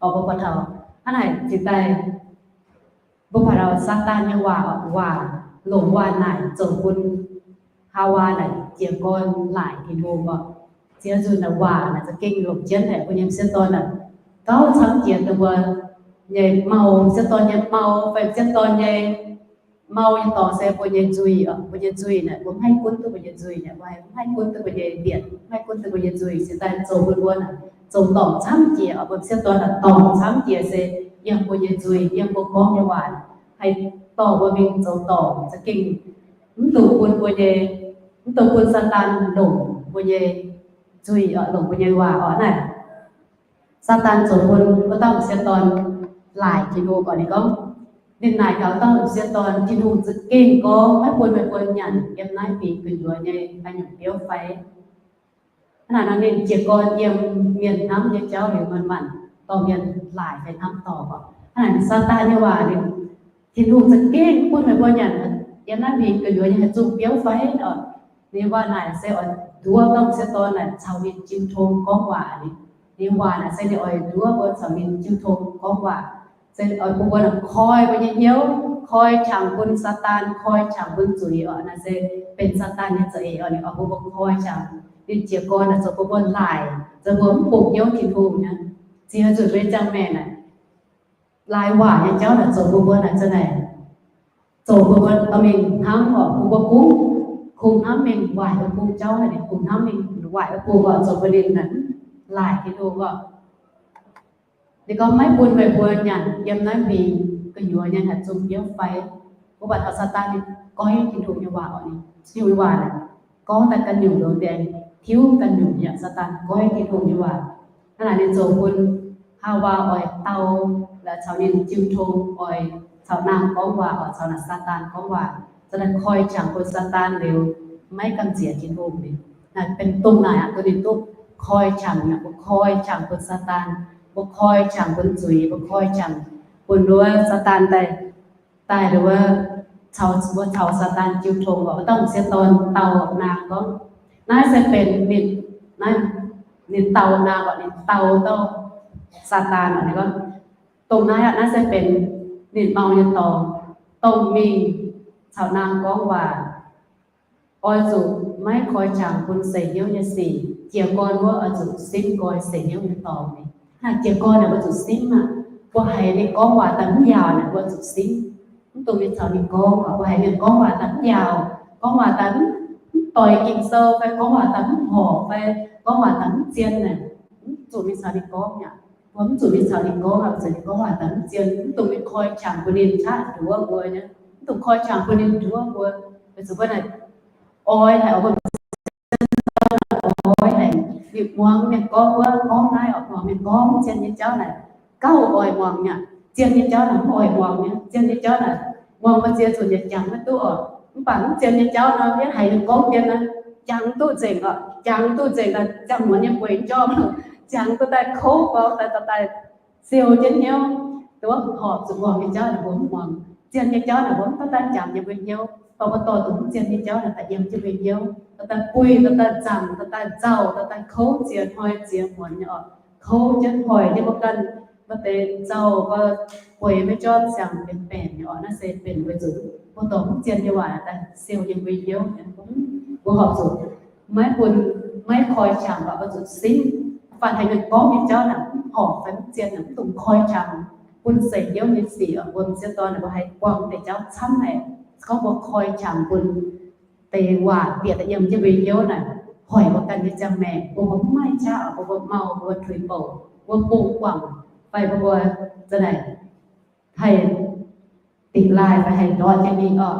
Orqc, mbuo buatc taux hnangv naaic cingx daaih, mbuo buatc taux Saadaan nyei waac, waac, longc waac naaic zoux bun Haawaa naaic jiez gorn laaic Tin-Hungh orqc. Ziex nzunc naaic waac naaic za'gengh longc jienv haic mbuo nyei m'sieqv dorn naaic. Gauh camv jiex dongh mbuo nyei mau, m'sieqv dorn nyei mau, fai m'sieqv dorn nyei mau nyei dorngx se mbuo nyei nzuih orqc. Mbuo nyei nzuih naaic mbuo mv haih gunv duqv mbuo nyei nzuih mi'aqv, mbuo mv haih gunv duqv mbuo nyei mbietc, mv haih gunv duqv mbuo nyei nzuih, cingx daaih zoux bun mbuo naaic zoux dorngc camv jiex orqc. Mbuo m'sieqv dorn naaic dorngc camv jiex se yiem mbuo nyei nzuih, yiem mbuo gorngv nyei waac haih dorh mbuo mingh zoux dorngc za'gengh mv dungx bun mbuo nyei, mv dungx bun Saadaan longc mbuo nyei nzuih orqc, longc mbuo nyei waac orqc naaic. Saadaan zoux bun wuov dauh m'sieqv dorn laaic Tin-Hungh orqc. Ninh gorngv, ninh naaic gaax wuov dauh m'sieqv dorn, Tin-Hungh za'gengh gorngv maiv bun meih mbuo nyanc yiem naaiv fingx gu'nyuoz nyei haaix nyungc biouv fai? Hnangv naaic nor ninh jiez gorn yiem mienh hnamv nyei jauv liuz, manc-manc dorh mienh laaic fai hnamv dorngc orqc. Hnangv naaic Saadaan nyei waac, ninh, Tin-Hungh za'gengh mv bun meih mbuo nyanc yiem naaiv fingx gu'nyuoz nyei haaix nyungc biouv fai orqc. Ninh waac naaic se oix nduov dauh m'sieqv dorn naaic caux ninh jiu tong gorngv waac ni. Ninh waac naaic se ninh oix nduov mbuo caux ninh jiu tong gorngv waac, se oix bun mbuo naaic koi mbuo nyei hnyouv, koi qangx bun Saadaan, koi qangx bun zuiz orqc. Naaiv se benx Saadaan nyei za'eix orqc. Ninh oix bun mbuo koi qangx, ninh jiez gorn naaic zoux bun mbuo laaic, zoux mbuo mv bungx hnyouv Tin-Hungh nyei. Ziex nzunc mbuo nyei ziangh maengc naaic, laaix waac nyei jauv naaic zoux bun mbuo naaic za'naaic, zoux bun mbuo dorh mingh hnamv orqc, bun mbuo kungx, kungx hnamv mingh waaic wuov bung jauv naaic, kungx hnamv mingh waaic wuov bung orqc, zoux bun ninh naaic laaic Tin-Hungh orqc. Ninh gorngv, maiv bun meih mbuo nyanc yiem naaiv fingx gu'nyuoz nyei haaix nyungc biouv fai? Mbuo buatc taux Saadaan ninh goiv Tin-Hungh nyei waac orqc, Tin-Hungh nyei waac naaic gorngv daaih ganh nyungc longx deix, tiuv ganh nyungc yaac Saadaan goiv Tin-Hungh nyei waac. Hnangv naaic ninh zoux bun Haawaa oix dau, laaix caux ninh jiu tong oix caux naang gorngv waac, oix caux naaic Saadaan gorngv waac, za'naaic koi qangx bun Saadaan liuz, maiv gamh nziex Tin-Hungh. Naaic benx dongh naaic aqv, bun ninh duqv koi qangx, mbuo koi qangx bun Saadaan, mbuo koi qangx bun zuiz, mbuo koi qangx bun wuov Saadaan daaih, daaih wuov caux, mbuo caux Saadaan jiu tong orqc. Wuov dauh m'sieqv dorn dau naang gorngv, naaiv se benx ninh, naaiv ninh dau naang orqc, ninh dau dauh Saadaan orqc, ninh gorngv, dongh naaiv aqv, naaiv se benx ninh mau nyei dorngx, dongh mingh caux naang gorngv waac. Oix zuqc maiv koi qangx bun seix hnyouv nyei sic. Jiez gorn wuov oix zuqc simv nqoi seix hnyouv nyei dorngx. Naaic jiez gorn naaic oix zuqc simv aqv. Mbuo haiz ninh gorngv waac daaih mv yaauc naaic mbuo zuqc simv. Mv dungx mingh caux ninh gorngv. Mbuo haiz mienh gorngv waac daaih mv yaauc, gorngv waac daaih mv, mv doix Ging-Sou fai gorngv waac daaih mv horpc fai gorngv waac daaih mv zien naaic, mv zuqc mingh caux ninh gorngv aqv. Mbuo mv zuqc mingh caux ninh gorngv aqv. Zuqc ninh gorngv waac daaih mv zien, mv dungx mingh koi qangx bun ninh qaqv nduov mbuo nyei. Mv dungx koi qangx bun ninh nduov mbuo. Weic zuqc mbuo naaic oix haic, mbuo oix haic, mingh muangx mienh gorngv wuov, gorngv naaiv orqc, muangx mienh gorngv zien nyei jauv naaic, gauh oix muangx nyei. Zien nyei jauv naaic mv oix muangx nyei. Zien nyei jauv naaic muangx maaih ziex nzunc yaac jangx maiv duqv orqc. Mv baac mv zien nyei jauv nor, yie haiz ninh gorngv dien naaic, jangx duqv nzengc orqc. jangx duqv nzengc, ziangh muonz nyei bueix jorm, jangx duqv daaih kouv gorngv daaih, daaih siou jienv hnyouv. Dongh wuov horpc zuqc muangx nyei jauv naaic mbuo mv muangx, zien nyei jauv naaic mbuo mv dorh daaih jangx yiem mbuo hnyouv. Dorh mbuo dorh dongh mv zien nyei jauv naaic daaih yiem jienv mbuo hnyouv, dorh daaih buih, dorh daaih nzamc, dorh daaih nzauh, dorh daaih kouv ziex hnoi ziex muonz nyei oc. Kouv jienv hoic jienv mbuo ganh, mbuo deix nzauh mbuo bueix maiv jorm siang benx baengc nyei oc. Naaiv se benx weic zuqc mbuo dorh mv zien nyei waac daaih siou yiem mbuo hnyouv. Mbuo horpc zuqc maiv bun, maiv koi qangx, mbuo zuqc simv, faanh haaix nyungc gorngv nyei jauv naaic mv horpc fai mv zien naaic mv dungx koi qangx, bun seix hnyouv nyei sic oc. Mbuo m'sieqv dorn naaic mbuo haih buangh deix jauv camv haic. Gorngv mbuo koi qangx bun deix waac bieqc daaih yiem jienv mbuo hnyouv naaic, hoic mbuo ganh nyei ziangh maengc, bun mbuo mv maaih qaqv, bun mbuo mau, bun mbuo tuix bouc, bun mbuo bungx guangc, fai bun mbuo za'naaic haih dingc laaih fai haih ndortv jienv mingh oc.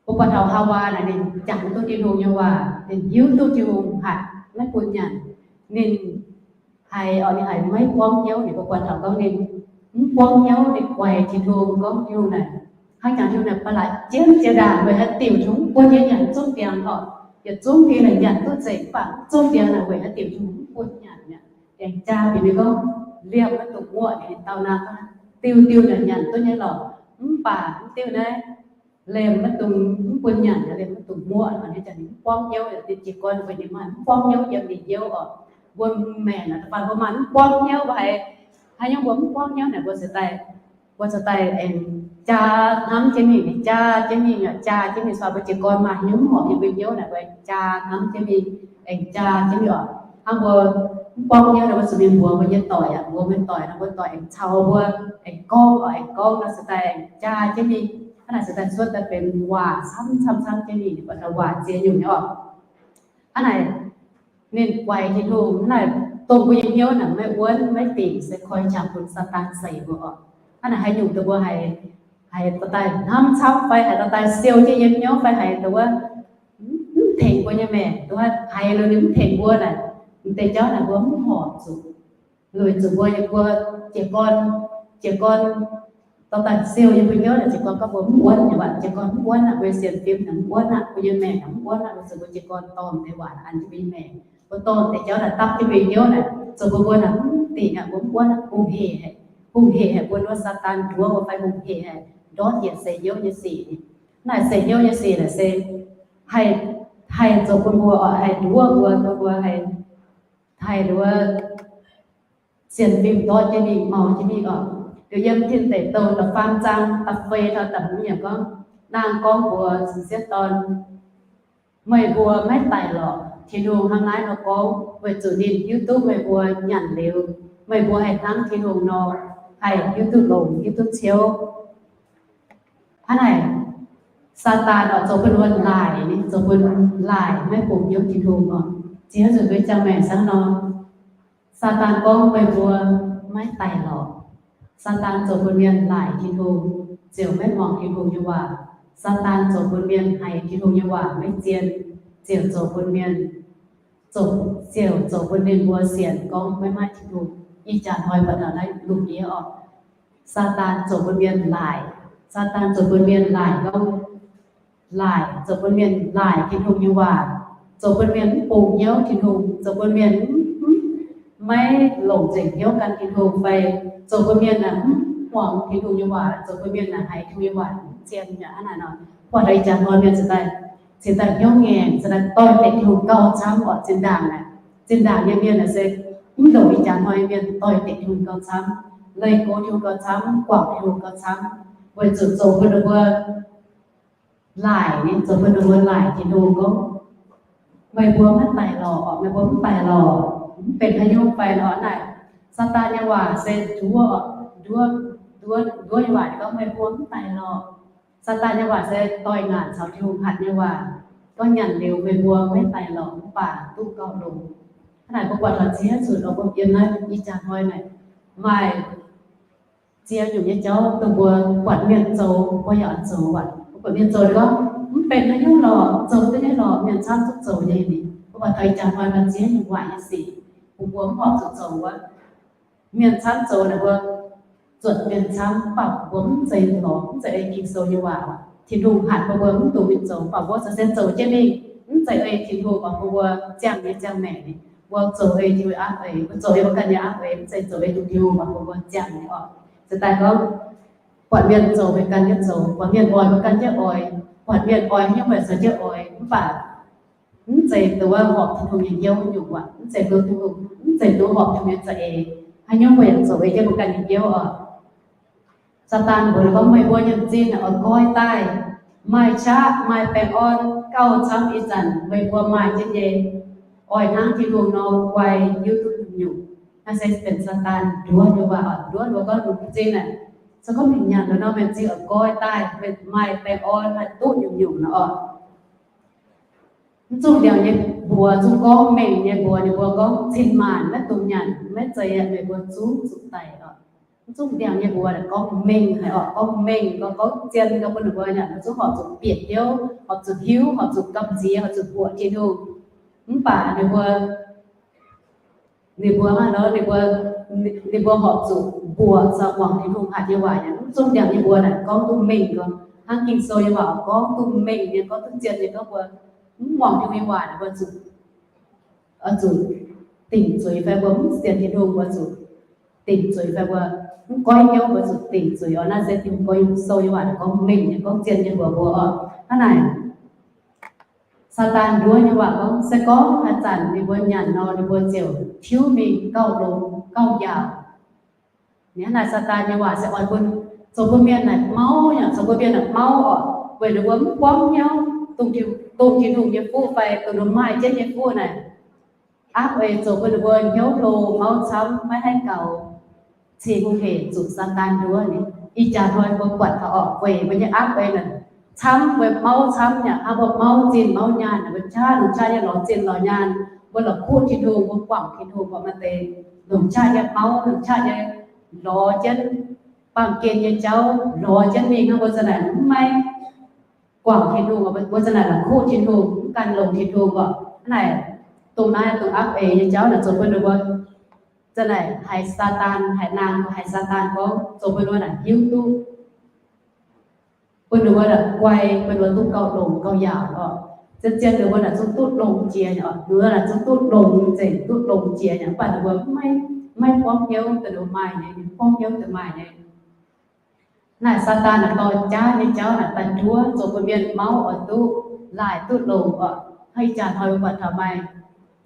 Mbuo buatc taux Haawaa naaic ninh jangx duqv Tin-Hungh nyei waac, ninh hiuv duqv Tin-Hungh hatc maiv bun nyanc. Ninh haiz oc, ninh haiz maiv buangv hnyouv. Ninh mbuo buatc taux gorngv ninh mv buangv hnyouv, ninh guaix Tin-Hungh gorngv Tin-Hungh naaic hnangv jangx Tin-Hungh naaic ba'laqc jienv jiex ndaangc weic haaix diuc Tin-Hungh mv bun yie nyanc zungv ndiangx oc. Yietc zungv deix naaic nyanc duqv nzengc, mv baac zungv ndiangx naaic weic haaix diuc Tin-Hungh mv bun nyanc mi'aqv. Aengx jaa bieqc ninh gorngv liemh maiv dungx muoqv. Ninh dau naaic gorngv diuh diuh naaic nyanc duqv nyei lorqc, mv baac mv diuh naaiv liemh maiv dungx, mv bun nyanc, liemh maiv dungx muoqv. Ninh mv buangv hnyouv, ninh jiez gorn weic ninh maaih mv buangv hnyouv yiem ninh hnyouv oc. Mbuo maengc naaic, da'faanh mbuo maaih mv buangv hnyouv, mbuo haiz haaix nyungc mbuo mv buangv hnyouv naaic, mbuo ziouc daaih, mbuo ziouc daaih aengx jaa hnamv jienv mingh, jaa jienv mingh, jaa jienv mingh. Caux mbuo jiez gorn maaih haaix nyungc mv horpc yiem mbuo hnyouv naaic, mbuo jaa hnamv jienv mingh, aengx jaa jienv mingh oc. Hnangv mbuo mv buangv hnyouv naaic, mbuo zuqc mingh mbuox mbuo nyei doic aqv, mbuox mbuo nyei doic nor, mbuo doic aengx caux mbuo aengx gorngv oc, aengx gorngv nor, ziouc daaih aengx jaa jienv mingh. Hnangv naaic ziouc daaih cuotv daaih benx waac camv camv camv jienv mingh, buatc taux waac ziex nyungc nyei oc. Hnangv naaic ninh guaix Tin-Hungh, hnangv naaic dongh mbuo nyei hnyouv naaic maiv wuonv maiv dingc se koi qangx bun Saadaan seix mbuo oc. Hnangv naaic haaix nyungc dongh mbuo haiz, haiz dorh daaih hnamv camv fai haiz dorh daaih siou jienv yiem hnyouv fai haiz dongh wuov mv tengx mbuo nyei maengc, dongh wuov haiz liuz ninh mv tengx mbuo naaic, m'deix jauv naaic mbuo mv horpc zuqc. Weic zuqc mbuo, mbuo jiez gorn, jiez gorn dorh daaih siou yiem mbuo hnyouv naaic, jiez gorn gorngv mbuo mv wuonv nyei waac, jiez gorn mv wuonv aqv, mbuo sienx fim naaic mv wuonv aqv, mbuo nyei maengc naaic mv wuonv aqv, weic zuqc mbuo jiez gorn dorh m'deix waac an jienv mbuo nyei maengc. Mbuo dorh m'deix jauv naaic dapv jienv mbuo nyei hnyouv naaic, zoux mbuo, mbuo naaic mv dingc aqv, mbuo mv wuonv aqv, hungh hec haic, hungh hec haic bun wuov Saadaan nduov mbuo fai hungh hec haic ndortv yietc seix hnyouv nyei sic. Naaic seix hnyouv nyei sic naaic se haih, haih zoux bun mbuo oc, haih nduov mbuo, bun mbuo haih, haih nduov sienx fim ndortv jienv mingh, mau jienv mingh oc. Liuz yiem Tin Deic Douh da'faam zaang da'feix taux da'hmz yaac gorngv, naang gorngv mbuox sieqv dorn, meih mbuo maiv daic lorqc. Tin-Hungh hnangv naaiv nor gorngv weic zuqc ninh hiuv duqv meih mbuo nyanc liuz, meih mbuo haih hnangv Tin-Hungh nor, haih hiuv duqv longx hiuv duqv ciouv. Hnangv naaic, Saadaan oix zoux bun mbuo laaic, ninh zoux bun laaic maiv bungx hnyouv Tin-Hungh oc. Ziex nzunc mbuo ziangh maengc hnangv nor, Saadaan gorngv meih mbuo maiv daic lorqc. Saadaan zoux bun mienh laaic Tin-Hungh, ziouc maiv muangx Tin-Hungh nyei waac. Saadaan zoux bun mienh haiz Tin-Hungh nyei waac maiv zien, ziouc zoux bun mienh, zoux, ziouc zoux bun ninh mbuo sienx gorngv maiv maaih Tin-Hungh. Ih jaax hnoi mbuo naaiv lungh ndiev oc, Saadaan zoux bun mienh laaic. Saadaan zoux bun mienh laaic gorngv, laaic, zoux bun mienh laaic Tin-Hungh nyei waac, zoux bun mienh mv bungx hnyouv Tin-Hungh, zoux bun mienh mv, mv, maiv longc nzengc hnyouv gan Tin-Hungh fai zoux bun mienh naaic mv muangx Tin-Hungh nyei waac, zoux bun mienh naaic haiz Tin-Hungh nyei waac mv zien mi'aqv. Hnangv naaic nor, buatc deix ih jaax hnoi mienh ziouc daaih, ziouc daaih hnyouv ngaengc, ziouc daaih doix-dekc Tin-Hungh gauh camv oc. Zinh ndaangc naaic, zinh ndaangc nyei mienh naaic se mv ndongc ih jaax hnoi mienh doix-dekc Tin-Hungh gauh camv, leih go Tin-Hungh gauh camv, guangc Tin-Hungh gauh camv, weic zuqc zoux bun ninh mbuo laaic, ninh zoux bun ninh mbuo laaic Tin-Hungh gorngv, meih mbuo maiv daic lorqc, meih mbuo mv daic lorqc, mv benx haaix nyungc fai lorqc. Naaic Saadaan nyei waac se nduov, nduov, nduov, nduov nyei waac gorngv meih mbuo mv daic lorqc. Saadaan nyei waac se doix-ngaanc caux Tin-Hungh hatc nyei waac, gorngv nyanc liuz meih mbuo maiv daic lorqc, mv baac duqv gauh longx. Hnangv naaic mbuo buatc taux ziex nzunc oc, mbuo yiem naaiv ih jaax hnoi naaic maaih ziex nyungc nyei jauv dongh mbuo buatc mienh zoux, mbuo yaac oix zoux aqv. Mbuo buatc mienh zoux gorngv, mv benx haaix nyungc lorqc, zoux duqv nyei lorqc, mienh camv zungv zoux nyei. Mbuo buatc taux ih jaax hnoi maaih ziex nyungc waaic nyei sic, bun mbuo mv horpc zuqc zoux wuov. Mienh camv zoux naaic mbuo zuotc mienh camv, mv baac mbuo mv zeiz lorz, mv zeiz ei Ging-Sou nyei waac. Tin-Hungh hatc mbuo, mbuo mv dungx mingh zoux, mv baac mbuo se zoux jienv mingh, mv zeiz ei Tin-Hungh oc, mbuo, mbuo ziangh nyei ziangh maengc, mbuo zoux ei Tin-Hungh nyei aapv eix, mbuo zoux ei mbuo ganh nyei aapv eix, mv zeiz zoux ei Tin-Hungh oc, mbuo, mbuo ziangh nyei oc. Ziouc daaih gorngv, buatc mienh zoux mbuo ganh jienv zoux, buatc mienh oix mbuo ganh jienv oix, buatc mienh oix haaix nyungc mbuo caux jienv oix, mv baac mv zeiz duqv horpc Tin-Hungh nyei hnyouv nyungc aqv, mv zeiz duqv Tin-Hungh, mv zeiz duqv horpc Tin-Hungh nyei za'eix. Haaix nyungc mbuo yaac zoux ei jienv mbuo ganh nyei hnyouv oc. Saadaan mbuox ninh gorngv, meih mbuo nyanc zinh oix goiv daaih, maaih qaqv maaih baengh orn gauh camv. Ih zanc meih mbuo maaih jienv nyei, oix hnangv Tin-Hungh nor guai hiuv duqv nyungc-nyungc. Naaiv se benx Saadaan nduov nyei waac oc. Nduov ninh mbuo gorngv, nyanc zinh naaic, se gorngv mingh nyanc nor, mienh zinh oix goiv daaih, maaih baengh orn, maaih duqv nyungc-nyungc nor oc. Mv zungh ndiangx nyei mbuox, zungh gorngv mengh nyei mbuox, ninh mbuo gorngv cin-maanc maiv dungx nyanc, maiv zeiz meih mbuo zungv zuqc daic oc. Mv zungh ndiangx nyei mbuox gorngv mengh haic oc, gorngv mengh, gorngv, gorngv zien, gorngv bun ninh mbuo nyanc, mv zungv horpc zuqc bieqc hnyouv, horpc zuqc hiuv, horpc zuqc gamh nziex, horpc zuqc mbuoqc Tin-Hungh. Mv baac ninh mbuo, ninh mbuo hnangv nor, ninh mbuo, ninh mbuo horpc zuqc mbuoqc caux muangx Tin-Hungh hatc nyei waac. Mv zungh ndiangx nyei mbuox naaic gorngv duqv mengh gorngv, hnangv Ging-Sou nyei waac gorngv duqv mengh nyei, gorngv duqv zien nyei, gorngv mbuo mv muangx Tin-Hungh nyei waac, mbuo zuqc, oix zuqc dingc zuiz fai mbuo mv sienx Tin-Hungh, mbuo zuqc dingc zuiz fai mbuo mv goiv hnyouv, mbuo zuqc dingc zuiz oc. Naaiv se Ging-Sou nyei waac gorngv mengh nyei, gorngv zien nyei mbuox mbuo oc. Hnangv naaic, Saadaan nduov nyei waac gorngv, se gorngv haaix zanc ninh mbuo nyanc nor, ninh mbuo ziouc tiuv mingh gauh longx gauh yaauc. Hnangv naaic Saadaan nyei waac se oix bun, zoux bun mienh naaic mauv, yaac zoux bun mienh naaic mauv oc, weic ninh mbuo mv buangv hnyouv dongh Tin-Hungh nyei fuqv fai dongh ninh maaih jienv nyei fuqv naaic. Aapv eix zoux bun ninh mbuo hnyouv hlo, mauv camv, maiv haih gaux, cingx hungh hec zuqc Saadaan nduov. Ih jaax hnoi mbuo buatc taux oc, weic mbuo nyei aapv eix naaic camv, mbuo mauv camv yaac hnangv mbuo mauv zinh mauv nyaanh, mbuo qaqv longc qaqv nyei lorz zinh lorz nyaanh, mbuo la'kuqv Tin-Hungh, mbuo guangc Tin-Hungh, mbuo maaih deix longc qaqv nyei mauv, longc qaqv nyei lorz jienv baamh gen nyei jauv, lorz jienv mingh hnangv mbuo za'naaic mv maiv guangc Tin-Hungh, mbuo za'naaic la'kuqv Tin-Hungh, mv gan longx Tin-Hungh oc. Hnangv naaic, dongh naaiv dongh aapv eix nyei jauv naaic zoux bun ninh mbuo za'naaic haiz Saadaan, haiz naang, haiz Saadaan gorngv, zoux bun ninh mbuo naaic hiuv duqv, bun ninh mbuo naaic guai, bun ninh mbuo duqv gauh longx gauh yaauc oc. Zien-zien ninh mbuo naaic zungv duqv longx jiex nyei oc, ninh mbuo naaic zungv duqv longx nzengc, duqv longx jiex nyei, mv baac ninh mbuo maiv, maiv buangv hnyouv dongh ninh mbuo maaih nyei, maiv buangv hnyouv dongh maaih nyei. Naaic Saadaan naaic dorh jaav nyei jauv naaic daaih nduov, zoux bun mienh mauv oix duqv laaih duqv longx oc. Hnangv ih jaax hnoi mbuo buatc taux maaih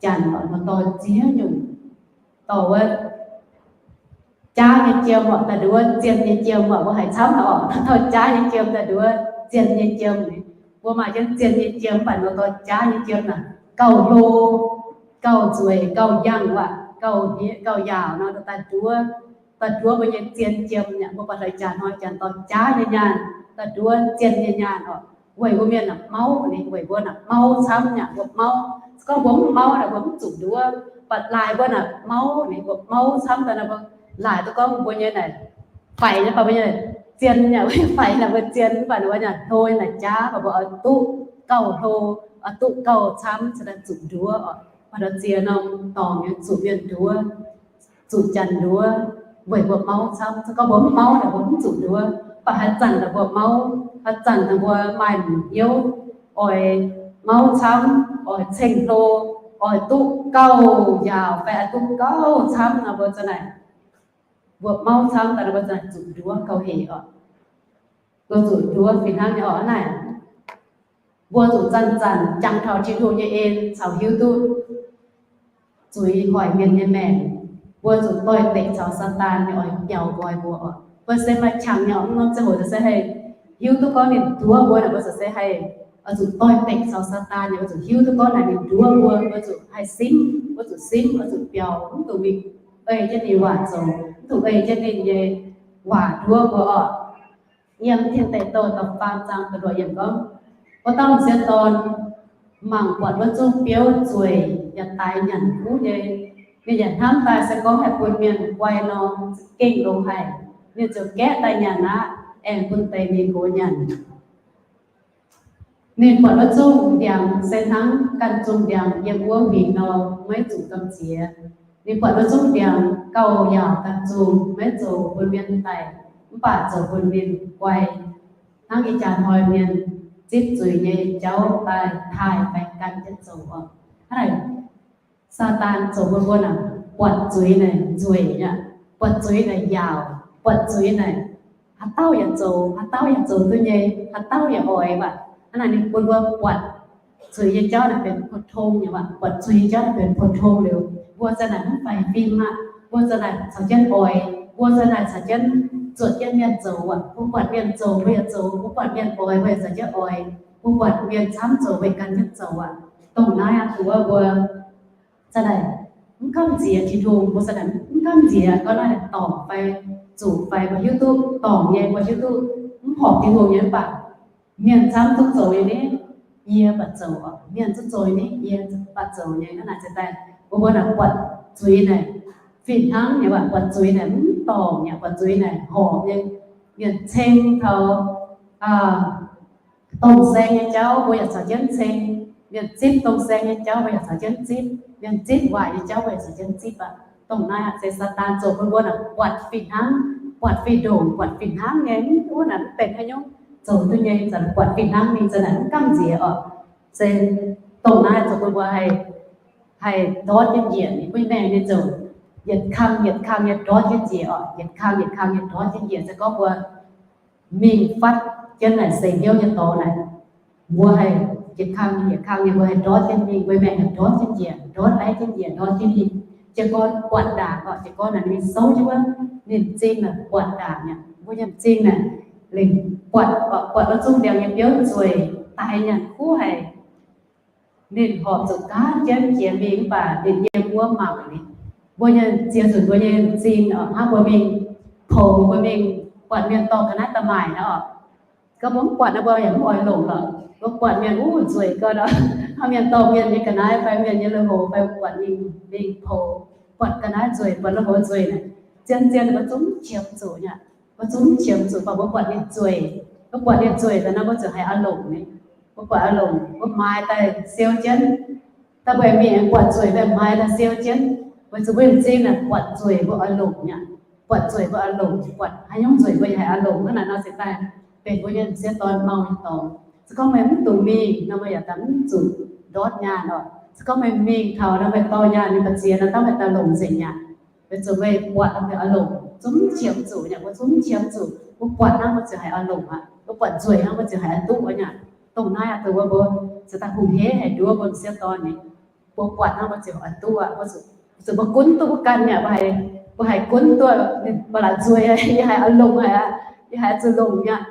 janx oc, nor dorh ziex nyungc, dorh wuov jaav nyei jiem oc daaih nduov zien nyei jiem oc. Mbuo haiz camv oc, dorh jaav nyei jiem daaih nduov zien nyei jiem. Mbuo maaih jienv zien nyei jiem, mv baac nor dorh jaav nyei jiem naaic gauh hlo, gauh nzueic, gauh yangh waac, gauh, gauh yaauc nor, daaih nduov, daaih nduov mbuo nyei zien jiem. Yaac mbuo buatc taux ih jaax hnoi janx dorh jaav nyei nyaanh, daaih nduov zien nyei nyaanh oc. Weic mbuo mienh naaic mauv, weic mbuo naaic mauv camv nyei, mbuo mauv. Se gorngv mbuo mv mauv naaic mbuo mv zuqc nduov. Mv baac laaix mbuo naaic mauv, mbuo mauv camv daaih naaic mbuo laaix duqv gorngv mbuo nyei naaic faix nyei, mv baac mbuo nyei zien nyei, faix naaic mbuo zien, mv baac ninh mbuo naaic hlo nyei naaic jaav, mv baac mbuo oix duqv gauh hlo, oix duqv gauh camv cingx daaih zuqc nduov oc. Maaih dauh ziex norm dorngx nyei zuqc mienh nduov, zuqc janx nduov, weic mbuo mauv camv. Se gorngv mbuo mv mauv naaic mbuo mv zuqc nduov. Mv baac haaix zanc naaic mbuo mauv, haaix zanc naaic mbuo maaih hnyouv oix mauv camv, oix ceng-hlo, oix duqv gauh yaauc fai oix duqv gauh camv nor, mbuo za'naaic, mbuo mauv camv daaih nor, mbuo za'naaic zuqc nduov gauh hec oc. Mbuo zuqc nduov fih hnangv nyei oc. Naaic mbuo zuqc zanc-zanc jangx taux Tin-Hungh nyei en caux hiuv duqv zuiz hoic mienh nyei maengc. Mbuo zuqc doix-dekc caux Saadaan nyei oix biaux nqoi mbuo oc. Mbuo se maaih qangx nyei oc, mv norm ziangh hoc se haih hiuv duqv gorngv ninh nduov mbuo naaic, mbuo zuqc se haih, oix zuqc doix-dekc caux Saadaan nyei, oix zuqc hiuv duqv gorngv naaic ninh nduov mbuo. Mbuo zuqc haih simv, mbuo zuqc simv, oix zuqc biaux, mv dungx mingh ei jienv ninh waac zoux, mv dungx ei jienv ninh nyei waac nduov mbuo oc. Yiem Tin Deic Douh da'faam zaang da'luoqc yiemc gorngv, wuov dauh m'sieqv dorn mangc buatc wuov zungv biouv zueic yaac daix nyanc kuv nyei. Ninh yaac hnamv daaih se gorngv haih bun mienh guai nor, za'gengh longx haic. Ninh ziouc gaeqv daaih nyanc aqv, aengx bun deix ninh nqox nyanc. Ninh buatc wuov zungh ndiangx se hnangv ganh zungh ndiangx yiem wuov huingx nor, maiv zuqc gamh nziex. Ninh buatc wuov zungh ndiangx gauh yaauc ganh zungh, maiv zoux bun mienh daic, mv baac zoux bun mienh guai. Hnangv ih jaax hnoi mienh zipv zuiz nyei jauv daaih taaih fai gan jienv zoux oc. Hnangv naaic, Saadaan zoux bun mbuo naaic buatc zuiz naaic nzueic aqv, buatc zuiz naaic yaauc, buatc zuiz naaic haaix dauh yaac zoux, haaix dauh yaac zoux duqv nyei, haaix dauh yaac oix waac. Hnangv naaic ninh bun mbuo buatc zuiz nyei jauv naaic benx 普通 nyei waac, buatc zuiz nyei jauv naaic benx 普通 liuz, mbuo za'naaic mv faix fim aqv. Mbuo za'naaic caux jienv oix, mbuo za'naaic caux jienv zuotc jienv mienh zoux waac. Mbuo buatc mienh zoux mbuo yaac zoux, mbuo buatc mienh oix mbuo yaac caux jienv oix, mbuo buatc mienh camv zoux mbuo yaac gan jienv zoux waac. Dongh naaiv aqv, mbuo, mbuo za'naaic mv gamh nziex Tin-Hungh, mbuo za'naaic mv gamh nziex gorngv naaiv dorngc fai zuqc fai mbuo hiuv duqv dorngc nyei, mbuo hiuv duqv mv horpc Tin-Hungh nyei mv baac mienh camv duqv zoux nyei ni, yie baac zoux oc. Mienh duqv zoux nyei ni, yie baac zoux nyei. Hnangv naaic ziouc daaih mbuo, mbuo naaic buatc zuiz naaic fih hnangv nyei waac, buatc zuiz naaic mv dorngc nyei, buatc zuiz naaic horpc nyei. Mienh ceng taux dongh saeng nyei jauv mbuo yaac caux jienv ceng. Mienh zipv dongh saeng nyei jauv mbuo yaac caux jienv zipv. Mienh zipv waaic nyei jauv mbuo yaac caux jienv zipv aqv. Dongh naaiv aqv se Saadaan zoux bun mbuo naaic buatc fih hnangv, buatc fih ndongc, buatc fih hnangv nyei. Mv wuov naaic mv benx haaix nyungc zoux duqv nyei, zanc buatc fih hnangv mingh, zanc naaic mv gamh nziex oc. Se dongh naaiv zoux bun mbuo haih, haih ndortv jienv njiec, ninh mbuo maengc ninh ziouc yietc kang yietc kang nyei ndortv jienv njiec oc, yietc kang yietc kang nyei ndortv jienv njiec. Se gorngv mbuo mingh fatv jienv naaic seix hnyouv nyei dorngx naaic, mbuo haih yietc kang yietc kang nyei mbuo haih ndortv jienv mingh, mbuo maengc haih ndortv jienv njiec, ndortv aiv jienv njiec, ndortv jienv mingh. Jiez gorn buatc ndaangc oc, jiez gorn naaic ninh souv jienv wuov, ninh m'zing naaic buatc ndaangc nyei. Mbuo nyei m'zing naaic lengc buatc, buatc wuov zungv ndiangx nyei biouv nzueic, daaih nyanc kuv haic. Ninh horpc zuqc gaanv jienv jiex mingh mv baac ninh yiem wuov mangc ninh. Mbuo nyei ziex nzunc mbuo nyei m'zing oc, hnangv mbuo mingh poux, mbuo mingh buatc mienh dorh ga'naaiv daaih maaic naaiv oc. Gorngv mbuo mv buatc naaiv mbuo yaac mv oix longc lorqc. Mbuo buatc mienh uv nzueic gau nor, hnangv mienh dorh mienh nyei ga'naaiv fai mienh nyei lui-houx fai buatc mingh, mingh poux, buatc ga'naaiv nzueic, buatc lui-houx nzueic naaic, zien-zien mbuo zungv mv qiemx zuqc nyei. Mbuo zungv mv qiemx zuqc, mv baac mbuo buatc ninh nzueic. Mbuo buatc ninh nzueic daaih nor mbuo ziouc haiz oix longc ninh. Mbuo buatc oix longc, mbuo maaiz daaih siou jienv. Daaih mbuo mingh buatc nzueic, mbuo maaiz daaih siou jienv. Weic zuqc mbuo m'zing naaic buatc nzueic mbuo oix longc nyei. Buatc nzueic mbuo oix longc, buatc haaix nyungc nzueic mbuo yaac haiz oix longc. Hnangv naaic nor se daaih benx mbuo nyei m'sieqv dorn mau nyei dorngx. Se gorngv meih mv dungx mingh nor, meih yaac daaih mv zuqc ndortv nyaanh oc. Se gorngv meih mingh taux nor, meih dorh nyaanh mingh ba'ziex nor, dangh meih daaih longc nzengc aqv. Weic zuqc meih buatc nor meih oix longc, zungv mv qiemx zuqc nyei, mbuo zungv mv qiemx zuqc. Mbuo buatc hnangv mbuo ziouc haiz oix longc aqv. Mbuo buatc nzueic hnangv mbuo ziouc haiz oix duqv nyei. Dongh naaiv aqv, dongh wuov mbuo ziouc daaih hungh heiv haic nduov mbuo m'sieqv dorn nyei. Mbuo buatc hnangv mbuo ziouc oix duqv aqv. Weic zuqc mbuo gunv duqv mbuo ganh nyei, mbuo haiz, mbuo haiz gunv duqv, mbuo la'nzueic, yie haiz oix longc haic aqv. Yie haiz zuqc longc nyei.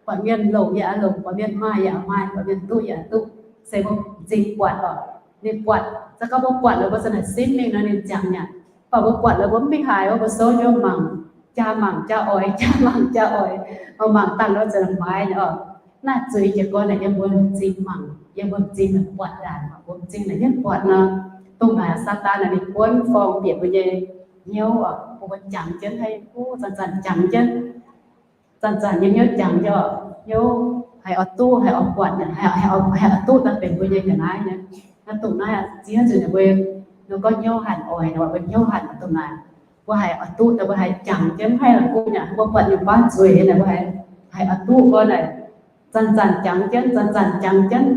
Buatc mienh longc yie oix longc, buatc mienh maaih yie oix maaih, buatc mienh duqv yie oix duqv. Se mbuo m'zing buatc oc. Ninh buatc, se gorngv mbuo buatc liuz mbuo za'naaic simv mingh nor ninh ziangx nyei. Mv baac mbuo buatc liuz mbuo mv mingh haaix, mbuo souv jienv mangc, jaa mangc jaa oix, jaa mangc jaa oix, mbuo mangc dangh nor ziouc maaiz nyei oc. Naaiv zuiz jiez gorn naaic yiem mbuo m'zing mangc, yiem mbuo m'zing naaic buatc ndaangc, mbuo m'zing naaic yietv buatc nor. Dongh naaic Saadaan naaic ninh buonv forng bieqc mbuo nyei hnyouv oc, bun mbuo jangx jienv haic, zanc-zanc jangx jienv, zanc-zanc nyei hnyouv jangx jienv oc, hnyouv haiz oix duqv, haiz oix buatc, haiz, haiz oix duqv daaih benx mbuo nyei ga'naaiv nyei. Naaiv dongh naaiv ziex nzunc mbuo, mbuo gorngv hnyouv hanc oix nor, mbuo hnyouv hanc dongh naaic. Mbuo haiz oix duqv daaih mbuo haiz jangx jienv haic la'kuqv nyei, mbuo buatc nyei baav nzueic naaic mbuo haiz, haiz oix duqv mbuo naaic, zanc-zanc jangx jienv, zanc-zanc jangx jienv,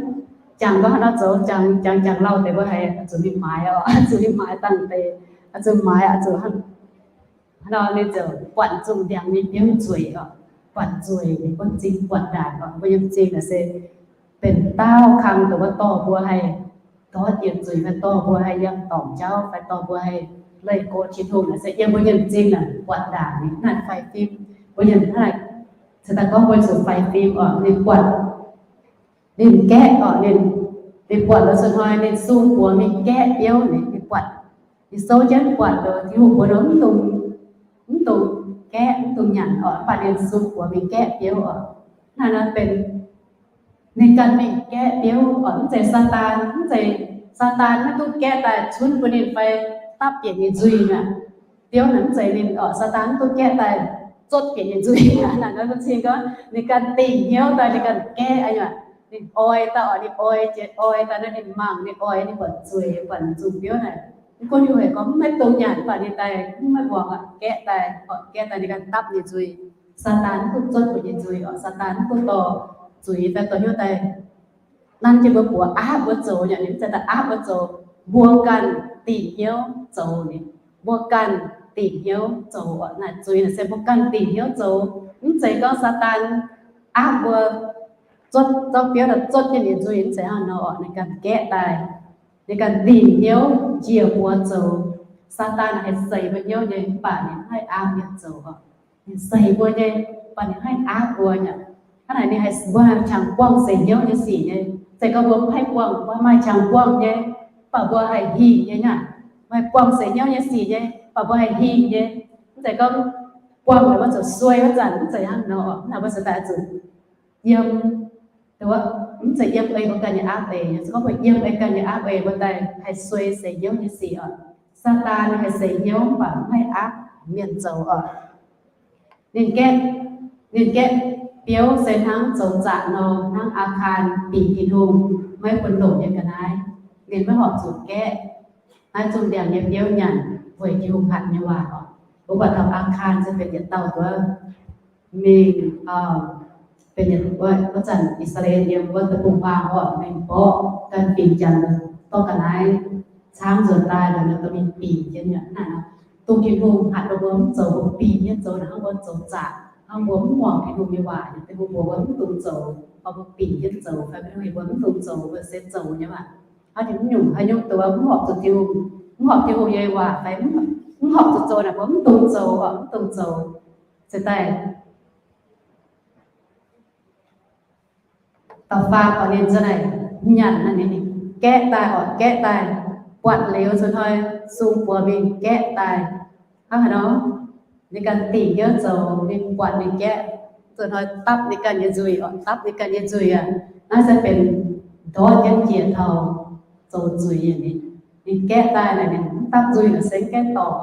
jangx gorngv haaix nor zoux, jangx, jangx, jangx lauh deix mbuo haiz zuqc mingh maaiz oc, zuqc mingh maaiz dangh deix, zuqc maaiz, zuqc hnangv nor ninh ziouc buatc zungh ndiangx nyei biouv nzueic oc, buatc nzueic, ninh bun m'zing buatc ndaangc oc. Mbuo nyei m'zing naaic se benx daauh kang dongh wuov dorh mbuo haih ndortv yietc zuiz, fai dorh mbuo haih yiem dorngc jauv, fai dorh mbuo haih leih go Tin-Hungh naaic se yiem mbuo nyei m'zing naaic buatc ndaangc nyei. Naaiv faix fim, mbuo nyei hnangv naaic, se daaih gorngv mbuo zuqc faix fim oc, ninh buatc, ninh gaeqv oc, ninh, ninh buatc lorz se hnoi ninh sung buoz mingh gaeqv biouv, ninh, ninh buatc, ninh souv jienv buatc lorz Tin-Hungh mbuox nor mv dungx, mv dungx gaeqv, mv dungx nyanc oc, mv baac ninh sung buoz mingh gaeqv biouv oc. Naaiv nor benx ninh ganh mingh gaeqv biouv oc, mv zeiz Saadaan, mv zeiz Saadaan maiv duqv gaeqv daaih cunv bun ninh fai dapv bieqc nyei nzuih mi'aqv. Biouv naaic mv zeiz ninh oc, Saadaan mv duqv gaeqv daaih zotv bieqc nyei nzuih mi'aqv. Naaiv nor mbuo cing gorngv ninh ganh dingc hnyouv daaih ninh ganh gaeqv aqv. Ninh oix daaih oc, ninh oix jiex, oix daaih naaiv ninh mangc, ninh oix, ninh buatc nzueic, buatc zungh biouv naaic, mv gunv heuc haic gorngv mv maiv dungx nyanc, mv baac ninh daaih mv maiv muangx aqv, gaeqv daaih oc, gaeqv daaih ninh ganh dapv nyei nzuih. Saadaan mv duqv zotv bieqc nyei nzuih oc, Saadaan mv duqv dorh zuiz fai dongh hnyouv daaih nanv jienv mbuo buoz aapv mbuo zoux nyei, ninh mv zeiz daaih aapv mbuo zoux. Mbuo ganh dingc hnyouv zoux ninh. Mbuo ganh dingc hnyouv zoux oc. Naaic zuiz naaic se mbuo ganh dingc hnyouv zoux. Mv zeiz gorngv Saadaan aapv mbuo zuotv, zorqv biouv daaih zuotv jienv ninh nzuih, mv zeiz hnangv nor oc. Ninh ganh gaeqv daaih, ninh ganh dingc hnyouv njiec mbuox zoux. Saadaan haih seix mbuo hnyouv nyei, mv baac ninh mv haih aapv mienh zoux oc. Ninh seix mbuo nyei, mv baac ninh mv haih aapv mbuo nyei. Hnangv naaic ninh haih, mbuo haih qangx buangh seix hnyouv nyei sic nyei. Zeiz gorngv mbuo mv haih buangh, mbuo maaih qangx buangh nyei, mv baac mbuo haih hingh nyei aqv. Mbuo haih buangh seix hnyouv nyei sic nyei, mv baac mbuo haih hingh nyei. Mv zeiz gorngv buangh liuz mbuo ziouc suei wuov zanc, mv zeiz hnangv nor. Hnangv naaic mbuo se daaih zuqc yiem, mv zeiz yiem ei mbuo ganh nyei aapv eix, se gorngv mbuo yiem ei ganh nyei aapv eix, mbuo daaih haih suei seix hnyouv nyei sic oc. Saadaan haih seix hnyouv mv baac mv haih aapv mienh zoux oc. Ninh gaeqv, ninh gaeqv biouv se hnangv zoux zaqc nor, hnangv Aakaan bingx Tin-Hungh maiv bun longc nyei ga'naaiv. Ninh maiv horpc zuqc gaeqv naaiv zungh ndiangx nyei biouv nyanc weic Tin-Hungh hatc nyei waac oc. Mbuo buatc taux Aakaan se benx yietc dauh wuov mingh, benx yietc, wuov zanc I^saa^laa^en yiem wuov deic-bung-huaang oc, mingh mborqv ganh bingx Janx dorh ga'naaiv caangv nzuonx daaih, ninh dorh mingh bingx jienv aqv. Dongh Tin-Hungh hatc mbuo mv zoux, mbuo bingx jienv zoux naaic, hnangv mbuo zoux zaqc, hnangv mbuo mv muangx Tin-Hungh nyei waac, Tin-Hungh mbuox mbuo mv dungx zoux, mbuo bingx jienv zoux fai mbuo mv dungx zoux, mbuo se zoux nyei maah. Hnangv nyungc haaix nyungc dongh mv horpc zuqc Tin-Hungh, mv horpc Tin-Hungh nyei waac fai mv horpc zuqc zoux naaic, mbuo mv dungx zoux oc, mv dungx zoux. Se daaih da'faam oc, ninh za'naaic nyanc naaic, ninh gaeqv daaih oc, gaeqv daaih, buatc liuz nzuqc hnoi sung buoz mingh gaeqv daaih. Hnangv haaix nor? Ninh ganh dingc hnyouv zoux, ninh buatc ninh gaeqv, nzuqc hnoi dapv ninh ganh nyei nzuih oc, dapv ninh ganh nyei nzuih aqv. Naaiv se benx ndortv jienv njiec taux zoux zuiz nyei. Ninh gaeqv daaih naaic, ninh mv dapv nzuih naaic se mv gaengh dorngc.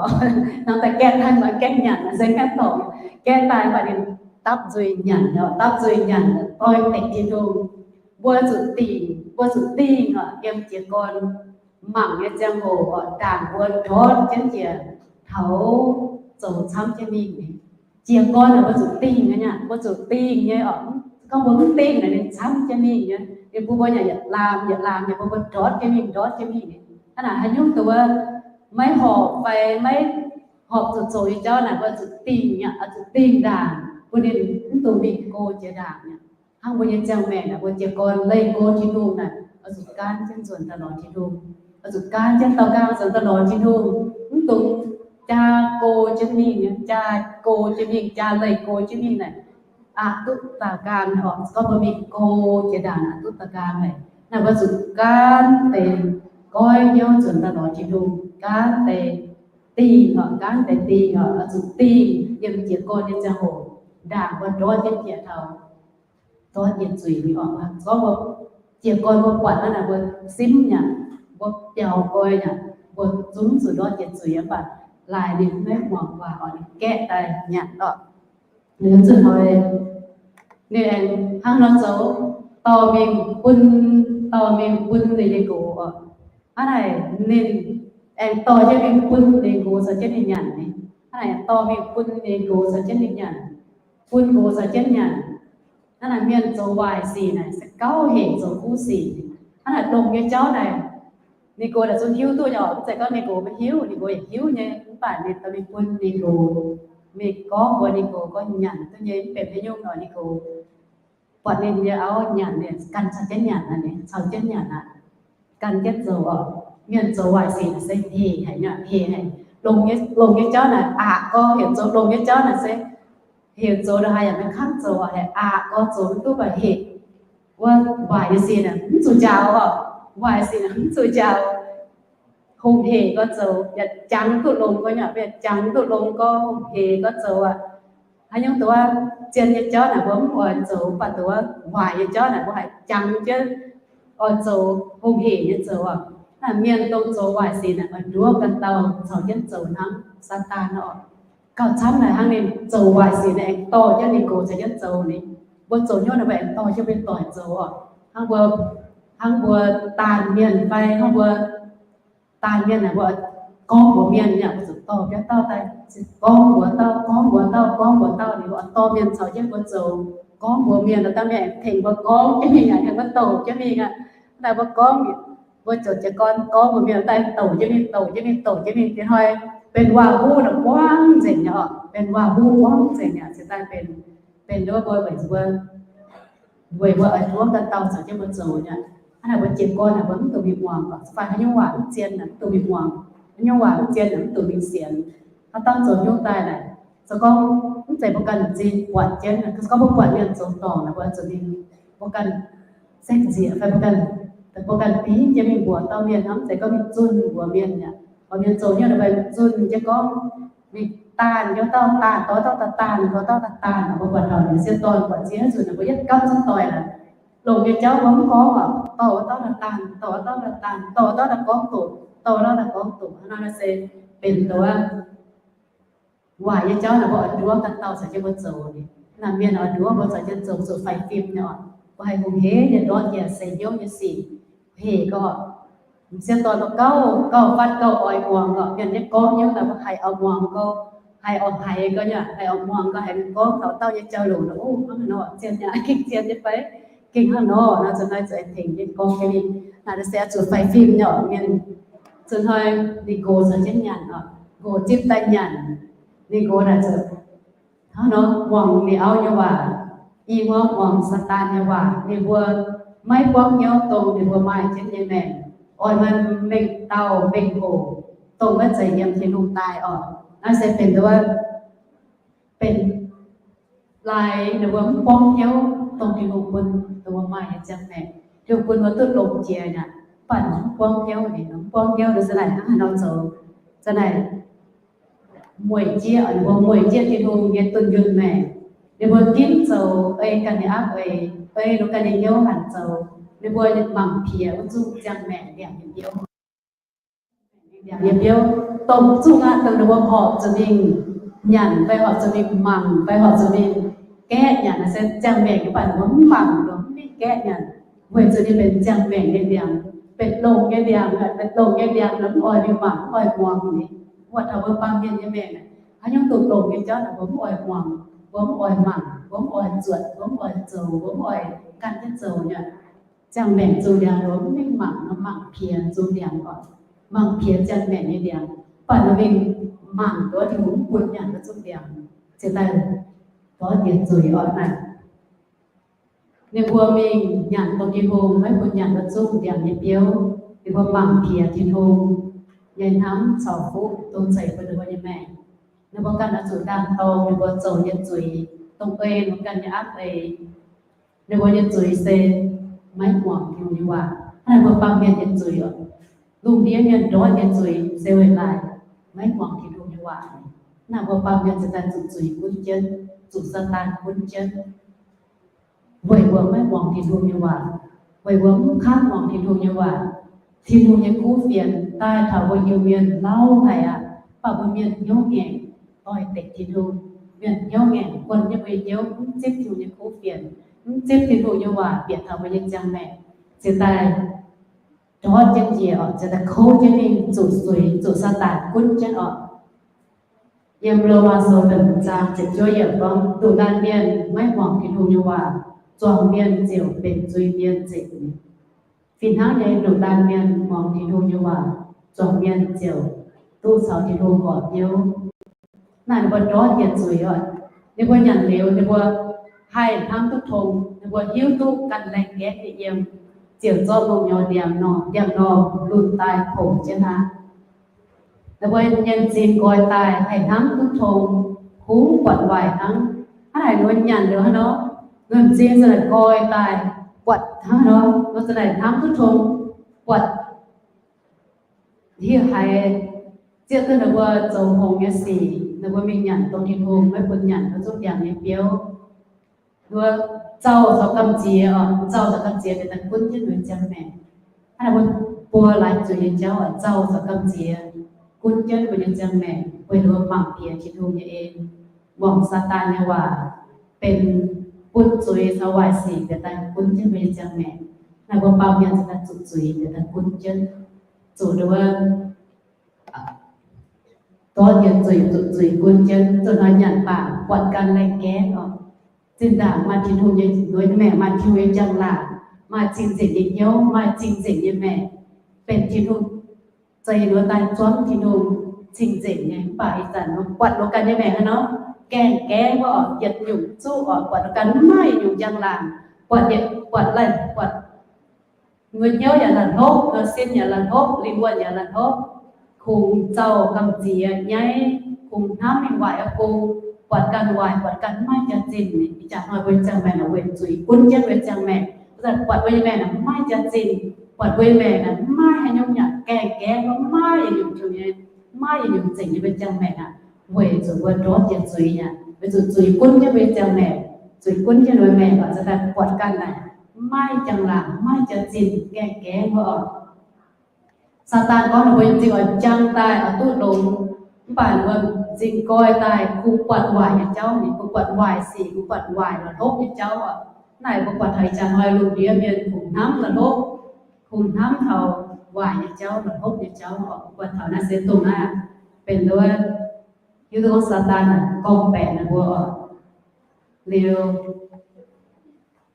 Hnangv daaih gaeqv daaih mv gaengh nyanc naaic se mv gaengh dorngc. Gaeqv daaih mv baac ninh dapv nzuih nyanc, dapv nzuih nyanc doix-dekc Tin-Hungh. Mbuo zuqc dingc, mbuo zuqc dingh oc, yiem jiez gorn mangc nyei ziangh hoc oc, ndaangc mbuo ndortv jienv njiec taux zoux camv jienv mingh. Jiez gorn naaic mbuo zuqc dingh nyei, mbuo zuqc dingh nyei oc. Gorngv mbuo mv dingh naaic ninh camv jienv mingh nyei. Ninh bun mbuo yaac yietc laamh yietc laamh nyei, bun mbuo ndortv jienv mingh, ndortv jienv mingh. Hnangv naaic haaix nyungc dongh wuov maiv horpc fai maiv horpc zuqc zoux nyei jauv naaic, mbuo zuqc dingh nyei, oix zuqc dingh ndaangc bun ninh mv dungx mingh go jiex ndaangc nyei. Hnangv mbuo nyei ziangh maengc naaic, mbuo jiez gorn leih go Tin-Hungh naaic, oix zuqc gaanv jienv nzuonx daaih lorz Tin-Hungh. Oix zuqc gaanv jienv daaux nqaang nzuonx daaih lorz Tin-Hungh, mv dungx jaa go jienv mingh, jaa go jienv mingh, jaa leih go jienv mingh naaic, aqc duqv daaux nqaang oc. Gorngv mbuo mingh go jiex ndaangc aqc duqv daaux nqaang naaic, naaic mbuo zuqc gaanv deix goiv hnyouv nzuonx daaih lorz Tin-Hungh, gaanv deix dingh oc, gaanv deix dingh oc, oix zuqc dingh yiem jiez gorn nyei ziangh hoc, ndaangc mbuo ndortv jienv njiec taux ndortv yietc zuiz mingh oc. Gorngv mbuo jiez gorn mbuo buatc hnangv naaic mbuo simv yaac, mbuo biaux nqoi yaac, mbuo zungv zuqc ndortv yietc zuiz, mv baac laaix ninh maiv muangx waac oc, ninh gaeqv daaih nyanc oc. Liuz nzunc hnoi ninh aengx hnangv nor zoux, dorh mingh bun, dorh mingh bun ninh nyei nqox oc. Hnangv naaic ninh aengx dorh jienv mingh bun ninh nqox caux jienv ninh nyanc ni. Hnangv naaic dorh mingh bun ninh nqox caux jienv ninh nyanc, bun nqox caux jienv nyanc. Hnangv naaic mienh zoux waaic sic naaic se gauh hec zoux kuv sic. Hnangv naaic longx nyei jauv naaic, ninh nqox naaic zungv hiuv duqv nyei oc. Mv zeiz gorngv ninh nqox maiv hiuv, ninh nqox yaac hiuv nyei, mv baac ninh dorh mingh bun ninh nqox, mingh gorngv mbuox ninh nqox gorngv nyanc duqv nyei, mv benx haaix nyungc nor ninh nqox buatc ninh nyei auv nyanc, ninh ganh caux jienv nyanc aqv, ninh caux jienv nyanc aqv, ganh jienv zoux oc. Mienh zoux waaic sic naaic se hec haic nyei, hec haic. Longx nyei, longx nyei jauv naaic aqc gorx heuc zoux, longx nyei jauv naaic se heuc zoux ndongc haaix yaac maiv kangv zoux, haiz aqc gorx zoux mv duqv baac hec. Wuov waaic nyei sic naaic mv zuqc njaaux oc, waaic sic naaic mv zuqc njaaux. Hungh hec gorx zoux, yaac jangx duqv longx gorx, yaac jangx duqv longx gorx, hungh hec gorx zoux aqv. Haaix nyungc dongh wuov zien nyei jauv naaic mbuo mv oix zoux, mv baac dongh wuov waaic nyei jauv naaic mbuo haiz jangx jienv oix zoux, hungh hec nyei zoux oc. Naaic mienh dongh zoux waaic sic naaic oix nduov ganh dauh caux jienv zoux hnangv. Saadaan oc, gauh camv naaic hnangv ninh zoux waaic sic naaic aengx dorh jienv ninh nqox caux jienv zoux ni. Mbuo zoux hnyouv naaic mbuo aengx dorh jienv mbuo doic zoux oc. Hnangv mbuo, hnangv mbuo daanh mienh fai hnangv mbuo daanh mienh naaic mbuo gorngv mbuox mienh yaac mbuo zuqc dorh biauv dauh daaih gorngv mbuox dauh, gorngv mbuox dauh, gorngv mbuox dauh, ninh mbuo dorh mienh caux jienv mbuo zoux, gorngv mbuox mienh, daaih mienh tengx mbuo gorngv jienv mingh, tengx mbuo douc jienv mingh aqv. Daaih mbuo gorngv, mbuo ziouc jiez gorn gorngv mbuox mienh daaih douc jienv mingh, douc jienv mingh, douc jienv mingh, diex hnoi benx waac-huv naaic buangv nzengc nyei oc, benx waac-huv buangv nzengc nyei, se daaih benx, benx wuov mbuo weic mbuo weic mbuo oix nduov dauh dauh caux jienv mbuo zoux nyei. Hnangv naaic mbuo jiez gorn naaic mbuo mv dungx mingh muangx, fai haaix nyungc waac mv zien naaic mv dungx mingh muangx, haaix nyungc waac mv zien naaic mv dungx mingh sienx. Haaix dauh zoux hnyouv daaih naaic, se gorngv mv zeiz mbuo ganh m'zing buatc jienv, se gorngv mbuo buatc mienh zoux dorngc naaic, mbuo zuqc mingh, mbuo ganh sekv nzieqc fai mbuo ganh, mbuo ganh bingv jienv mingh mbuox dauh mienh, mv zeiz gorngv mingh zunh mbuox mienh aqv. Mbuox mienh zoux hnyouv naaic mbuo zunh jienv gorngv mingh daanh hnyouv dauh, daanh dorh dauh daaih daanh, dorh dauh daaih daanh, mbuo buatc taux ninh sieqv dorn buatc ziex nzunc naaic mbuo yietv gapv zunv doic naaic, longc nyei jauv mbuo mv gorngv oc, dorh wuov dauh daaih daanh, dorh wuov dauh daaih daanh, dorh wuov dauh daaih gorngv doqc, dorh wuov dauh daaih gorngv doqc, hnangv naaic se benx dongh wuov waaic nyei jauv naaic mbuo oix nduov dauh dauh caux jienv mbuo zoux. Naaic mienh oix nduov mbuo caux jienv zoux zuqc faix fim nyei oc. Mbuo haih hungh heiv nyei ndortv njiec seix hnyouv nyei sic. Hec gorqv, m'sieqv dorn gauh, gauh fatv gauh oix muangx gorqv, mienh nyei gorngv hnyouv naaic mbuo haih oix muangx gauh, haih oix haiz gauh nyei, haih oix muangx gauh, haih gorngv taux dauh nyei jauv-louc nor, ov, hnangv nor zien nyei, gengh zien nyei fai, gengh hnangv nor nor, zuqc naaiv zuqc tengx ninh gorngv jienv ninh. Naaic se zuqc faix fim nyei oc mienh. Zuqc hnoi ninh nqox caux jienv nyanc oc, nqox zipv daaih nyanc, ninh nqox naaic zuqc hnangv nor muangx ninh auv nyei waac, i hmuangv muangx Saadaan nyei waac, ninh mbuo maiv buangv hnyouv dongh ninh mbuo maaih jienv nyei maengc, oix maaih mengh dauh mengh hoc dongh maiv zeiz yiem Tin-Hungh daaih oc. Naaiv se benx duqv benx laaix ninh mbuo mv buangv hnyouv dongh Tin-Hungh bun ninh mbuo maaih nyei ziangh maengc. Tin-Hungh bun mbuo duqv longx jiex aqv, mv baac mv buangv hnyouv, mv buangv hnyouv nor se naaic hnangv haaix nor zoux, se naaic mueic jieqv, ninh mbuo mueic jieqv Tin-Hungh nyei dunh yunh maengc. Ninh mbuo ginv zoux ei ganh nyei aapv eix, ei ninh ganh nyei hnyouv hanc zoux. Ninh mbuo mangc piex wuov zungh ziangh maengc ndiangx nyei biouv. Ndiangx nyei biouv, dongh zungh aqv, dongh ninh mbuo horpc zuqc mingh nyanc fai horpc zuqc mingh mangc fai horpc zuqc mingh gaeqv nyanc se ziangh maengc, mv baac ninh mbuo mv mangc, ninh mbuo mv mingh gaeqv nyanc, weic zuqc ninh benx ziangh maengc nyei ndiangx, benx longx nyei ndiangx, benx longx nyei ndiangx, ninh mv oix mingh mangc, mv oix muangx nyei. Buatc taux mbuo baamh mienh nyei maengc, haaix nyungc duqv longx nyei jauv naaic mbuo mv oix muangx, mbuo mv oix mangc, mbuo mv oix zuotc, mbuo mv oix zoux, mbuo mv oix ganh jienv zoux nyei. Ziangh maengc zungh ndiangx nor mv mingh mangc nor, mangc piex zungh ndiangx oc. Mangc piex ziangh maengc nyei ndiangx, baac nor mingh mangc nduov Tin-Hungh mv bun nyanc wuov zungh ndiangx, cingx daaih ndortv yietc zuiz oc naaic. Ninh mbuo mingh nyanc dongh Tin-Hungh maiv bun nyanc wuov zungh ndiangx nyei biouv. Ninh mbuo mangc piex Tin-Hungh nyei hnamv caux fuqv dongh ceix bun ninh mbuo nyei maengc. Ninh mbuo ganh oix zuqc ndaam-dorng ninh mbuo zoux nyei zuiz, dongh ei ninh mbuo ganh nyei aapv eix. Ninh mbuo nyei zuiz se maiv muangx Tin-Hungh nyei waac. Hnangv naaic mbuo baamh mienh nyei zuiz oc, lungh ndiev mienh ndortv nyei zuiz se weic laaix maiv muangx Tin-Hungh nyei waac. Hnangv naaic mbuo baamh mienh cingx daaih zuqc zuiz gunv jienv, zuqc Saadaan gunv jienv. Weic mbuo maiv muangx Tin-Hungh nyei waac, weic mbuo mv kangv muangx Tin-Hungh nyei waac, Tin-Hungh nyei kuv fienx daaih taux mbuo Iu-Mienh lauh haic aqv. Mv baac mbuo mienh hnyouv ngaengc doix-dekc Tin-Hungh, mienh hnyouv ngaengc guon jienv mbuo nyei hnyouv, mv zipv Tin-Hungh nyei kuv fienx, mv zipv Tin-Hungh nyei waac bieqc taux mbuo nyei ziangh maengc, cingx daaih ndortv jienv njiec oc, cingx daaih kouv jienv mingh zuqc zuiz, zuqc Saadaan gunv jienv oc. Yiem Lomaa Sou da'hmz zaang ziepc juov yiemc gorngv, nduqc laanh mienh maiv muangx Tin-Hungh nyei waac, zuangx mienh ziouc benx nzuih mienh nzengc. Fih hnangv nyei, nduqc laanh mienh muangx Tin-Hungh nyei waac, zuangx mienh ziouc duqv caux Tin-Hungh horpc hnyouv. Naaiv ninh mbuo ndortv yietc zuiz oc. Ninh mbuo nyanc liuz, ninh mbuo haih hnamv duqv tong, ninh mbuo hiuv duqv ganh laengh gaeqv nyei yiem, ziouc zorqv lungh nyorx ndiangx-normh, ndiangx-normh lunh daaih kongx jienv aqv. Ninh mbuo nyei m'zing nqoi daaih haih hnamv duqv tong, kungx buatc waaic hnangv. Hnangv naaic ninh mbuo nyanc liuz hnangv nor, m'zing za'naaic nqoi daaih buatc hnangv nor, ninh mbuo za'naaic hnamv duqv tong, buatc hieh haiz zieqv duqv ninh mbuo zoux hngongx nyei sic, ninh mbuo mingh nyanc dongh Tin-Hungh maiv bun nyanc wuov zungv ndiangx nyei biouv. Ninh mbuo zauh caux gamh nziex oc, zauh caux gamh nziex bieqc daaih gunv jienv ninh mbuo nyei ziangh maengc. Hnangv naaic mbuo buo laaix zuiz nyei jauv oc, zauh caux gamh nziex gunv jienv mbuo nyei ziangh maengc, weic ninh mbuo mangc piex Tin-Hungh nyei en, muangx Saadaan nyei waac, benx bun zuiz caux waaic sic bieqc daaih gunv jienv mbuo nyei ziangh maengc. Naaiv mbuo baamh mienh cingx daaih zuqc zuiz bieqc daaih gunv jienv, zuqc ninh mbuo Ndortv yietc zuiz zuqc zuiz gunv jienv, zuqc hnoi nyanc baac buatc ganh laengh gaengv oc. Zinh ndaangc maaih Tin-Hungh nyei, maengc maaih Tin-Hungh nyei njang-laangc, maaih cing-nzengc nyei hnyouv, maaih cing-nzengc nyei maengc, benx Tin-Hungh zeix nor daaih zuangv Tin-Hungh cing-nzengc nyei. Mv baac ih zanc buatc nor ganh nyei maengc hnangv nor, gaengh gaengv wuov oc, yietc nyungc zuqv oc, buatc nor ganh maiv maaih nyungc njang-laangc, buatc yietc, buatc laih, buatc nduov hnyouv yaac la'hlopv, nduov sin yaac la'hlopv, lingh wuonh yaac la'hlopv, kungx zaux gamh nziex nyaiv, kungx hnamv mingh waaic oix bung, buatc ganh waaic, buatc ganh maiv jaax-zinh. Ih jaax hnoi mbuo nyei ziangh maengc naaic weic zuiz gunv jienv mbuo nyei ziangh maengc, buatc mbuo nyei maengc naaic maiv jaax-zinh, buatc mbuo nyei maengc naaic maiv haaix nyungc yaac gaengh gaengv, maiv maaih yietc nyungc nyei, maiv maaih yietc nyungc zengc nyei mbuo nyei ziangh maengc aqv. Weic zuqc mbuo ndortv jiex zuiz aqv, weic zuqc zuiz gunv jienv mbuo nyei ziangh maengc, zuiz gunv jienv mbuo nyei maengc oc, se daaih buatc ganh naaic maiv njang-laangc, maiv jaax-zinh, gaengh gaengv wuov oc. Saadaan gorngv ninh mbuo nyei zingh oix njang daaih oix duqv longx, mv baac ninh mbuo m'zing nqoi daaih kungx buatc waaic nyei jauv, ninh kungx buatc waaic sic, kungx buatc waaic la'hlopv nyei jauv oc. Naaic mbuo buatc taux ih jaax hnoi lungh ndiev mienh kungx hnamv la'hlopv, kungx hnamv taux waaic nyei jauv, la'hlopv nyei jauv oc. Buatc taux naaiv se dongh naaiv benx nduov, hiuv duqv gorngv Saadaan naaic gorngv-baeqc ninh mbuo oc. Liuz,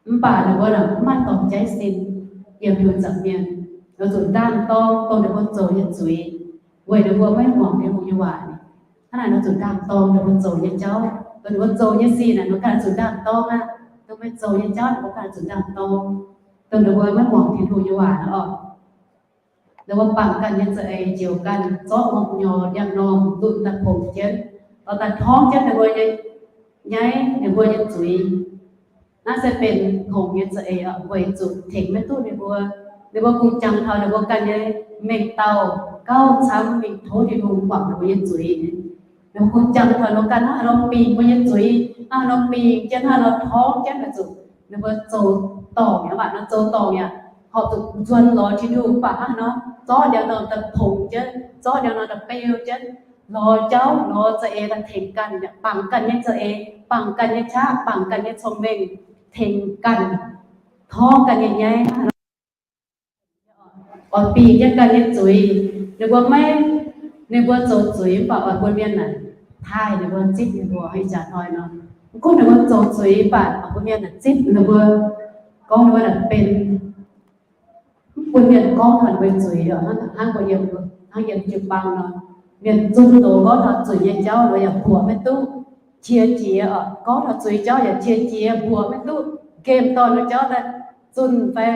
mv baac ninh mbuo maiv dorngc jaiv sin yiem Tin-Hungh nza'hmien, oix zuqc ndaangc-dorng dongh ninh mbuo zoux nyei zuiz, weic ninh mbuo maiv muangx Tin-Hungh nyei waac. Hnangv naaic nor zuqc ndaangc-dorng ninh mbuo zoux nyei jauv, dongh ninh mbuo zoux nyei sic naaic, ninh mbuo ganh zuqc ndaangc-dorng aqv. Dongh maiv zoux nyei jauv ninh mbuo ganh zuqc ndaangc-dorng, dongh ninh mbuo maiv muangx Tin-Hungh nyei waac aqv oc. Ninh mbuo bangc ganh nyei za'eix, njoux ganh zorqv ngorc nyorx ndiangx-normh ndunh daaih pongx jienv, dorh daaih torngv jienv ninh mbuo nyei, nyaiv ninh mbuo nyei zuiz. Naaiv se benx hngongx nyei za'eix oc, weic zuqc tengx maiv duqv ninh mbuo. Ninh mbuo kungx jangx taux ninh mbuo ganh nyei mengh dauh gauh camv mingh tov Tin-Hungh guangc ninh mbuo nyei zuiz. Ninh mbuo kungx jangx taux ninh mbuo ganh hnangv haaix nor bingx mbuo nyei zuiz, hnangv haaix nor bingx jienv, hnangv haaix nor torngv jienv, weic zuqc ninh mbuo zoux dorngc aqv, mv baac nor zoux dorngc yaac horpc zuqc nzuonx lorz Tin-Hungh, mv baac hnangv haaix nor zorqv ndiangx-normh daaih pongx jienv, zorqv ndiangx-normh daaih beu jienv, lorz jauv, lorz za'eix daaih tengx ganh, bangc ganh nyei za'eix, bangc ganh nyei qaqv, bangc ganh nyei cong-mengh, tengx ganh, torngv ganh nyei nyaiv, oix bingx jienv ganh nyei zuiz. Ninh mbuo maiv, ninh mbuo zoux zuiz mv baac oix bun mienh naaic taaih ninh mbuo, zipv ninh mbuo. Ih jaax hnoi nor, mv gunv ninh mbuo zoux zuiz mv baac oix bun mienh naaic zipv ninh mbuo, gorngv ninh mbuo naaic benx, mv bun mienh gorngv taux ninh mbuo zuiz oc. Hnangv, hnangv mbuo yiem, hnangv yiem jiu-baang nor, mienh zunh doz gorngv taux zuiz nyei jauv nor yaac mbuoqc maiv duqv, qiex jiez oc. Gorngv taux zuiz jauv yaac qiex jiez, mbuoqc maiv duqv, nqemh dorh ninh jauv daaih zunh fai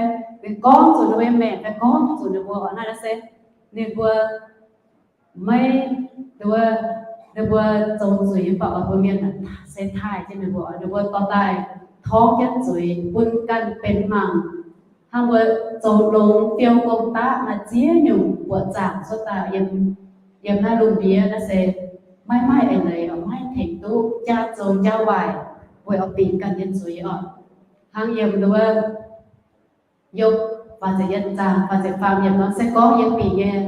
gorngv zuqc ninh mbuo nyei maengc fai gorngv zuqc ninh mbuo oc. Naaiv se ninh mbuo maiv, ninh mbuo, ninh mbuo zoux zuiz mv baac oix bun mienh se taaih jienv ninh mbuo, ninh mbuo dorh daaih torngv jienv zuiz bun ganh benx mangc. Hnangv mbuo zoux longx fiou gong-daqv naaiv ziex nyungc buoqc zaangc cuotv daaih yiem, yiem naaiv lungh ndiev naaiv se maiv maaih eix leiz oc, maiv tengx duqv jaa zoux jaa waaic weic oix bingx ganh nyei zuiz oc. Hnangv yiem nduov Yopv faah ziepc yietv zaang faah ziepc faam yiemc nor, se gorngv yie bingx nyei,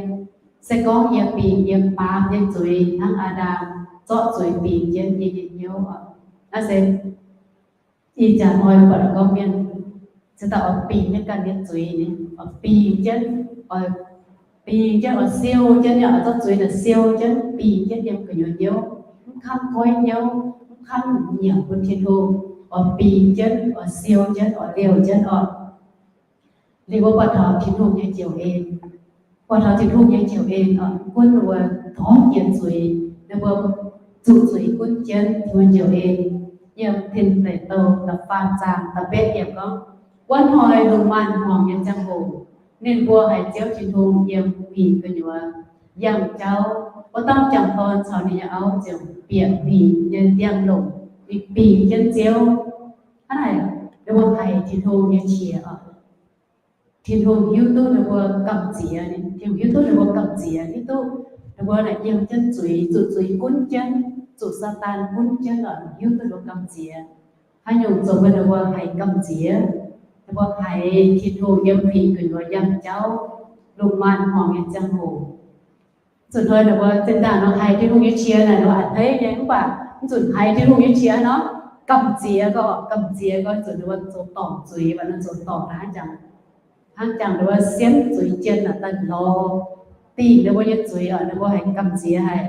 se gorngv yie bingx yiem baamz nyei zuiz hnangv Aa^ndam zorqv zuiz bingx jienv yie nyei hnyouv oc. Naaiv se ih jaax hnoi buatc gorngv mienh se daaih oix bingx jienv ganh nyei zuiz, oix bingx jienv, oix bingx jienv, oix siou jienv, oix zorqv zuiz naaic siou jienv, bingx jienv yiem gu'nyuoz hnyouv, mv kangv goiv hnyouv, mv kangv nyiemc bun Tin-Hungh, oix bingx jienv, oix siou jienv, oix liouh jienv oc. Liuz mbuo buatc taux Tin-Hungh nyei njoux en, buatc taux Tin-Hungh nyei njoux en oc, gunv ninh mbuo torngv jiex zuiz, ninh mbuo zuqc zuiz gunv jienv Tin-Hungh njoux en. Yiem Tin Deic Douh da'faam zaang da'betv yiemc gorngv, wuov hnoi lungh maanz-hmuangx nyei ziangh hoc, ninh mbuo haiz Ziouv Tin-Hungh yiem huingx gu'nyuoz yangh jauv, wuov dauh jangc dorn caux ninh nyei auv ziouc bieqc huingx nyei ndiangx-lomc mingh bingx jienv Ziouv. Hnangv naaic, ninh mbuo haiz Tin-Hungh nyei qiex oc. Tin-Hungh hiuv duqv ninh mbuo gamh nziex, Tin-Hungh hiuv duqv ninh mbuo gamh nziex, hiuv duqv ninh mbuo naaic yiem jienv zuiz, zuqc zuiz gunv jienv, zuqc Saadaan gunv jienv oc, hiuv duqv ninh mbuo gamh nziex. Haaix nyungc zoux bun ninh mbuo haiz gamh nziex? Ninh mbuo haiz Tin-Hungh yiem huingx gu'nyuoz yangh jauv, lungh maanz-hmuangx nyei ziangh hoc. Zuqc hnoi ninh mbuo zinh ndaangc nor haiz Tin-Hungh nyei qiex naaic nor a'hneiv nyei, mv baac mv zuqc haiz Tin-Hungh nyei qiex nor, gamh nziex gorx, gamh nziex gorx, zuqc ninh mbuo zoux dorngc zuiz, mv baac ninh zoux dorngc hnangv jangx, hnangv jangx ninh mbuo sienv zuiz jien naaic daaih lorz dingh ninh mbuo nyei zuiz oc, ninh mbuo haiz gamh nziex haic.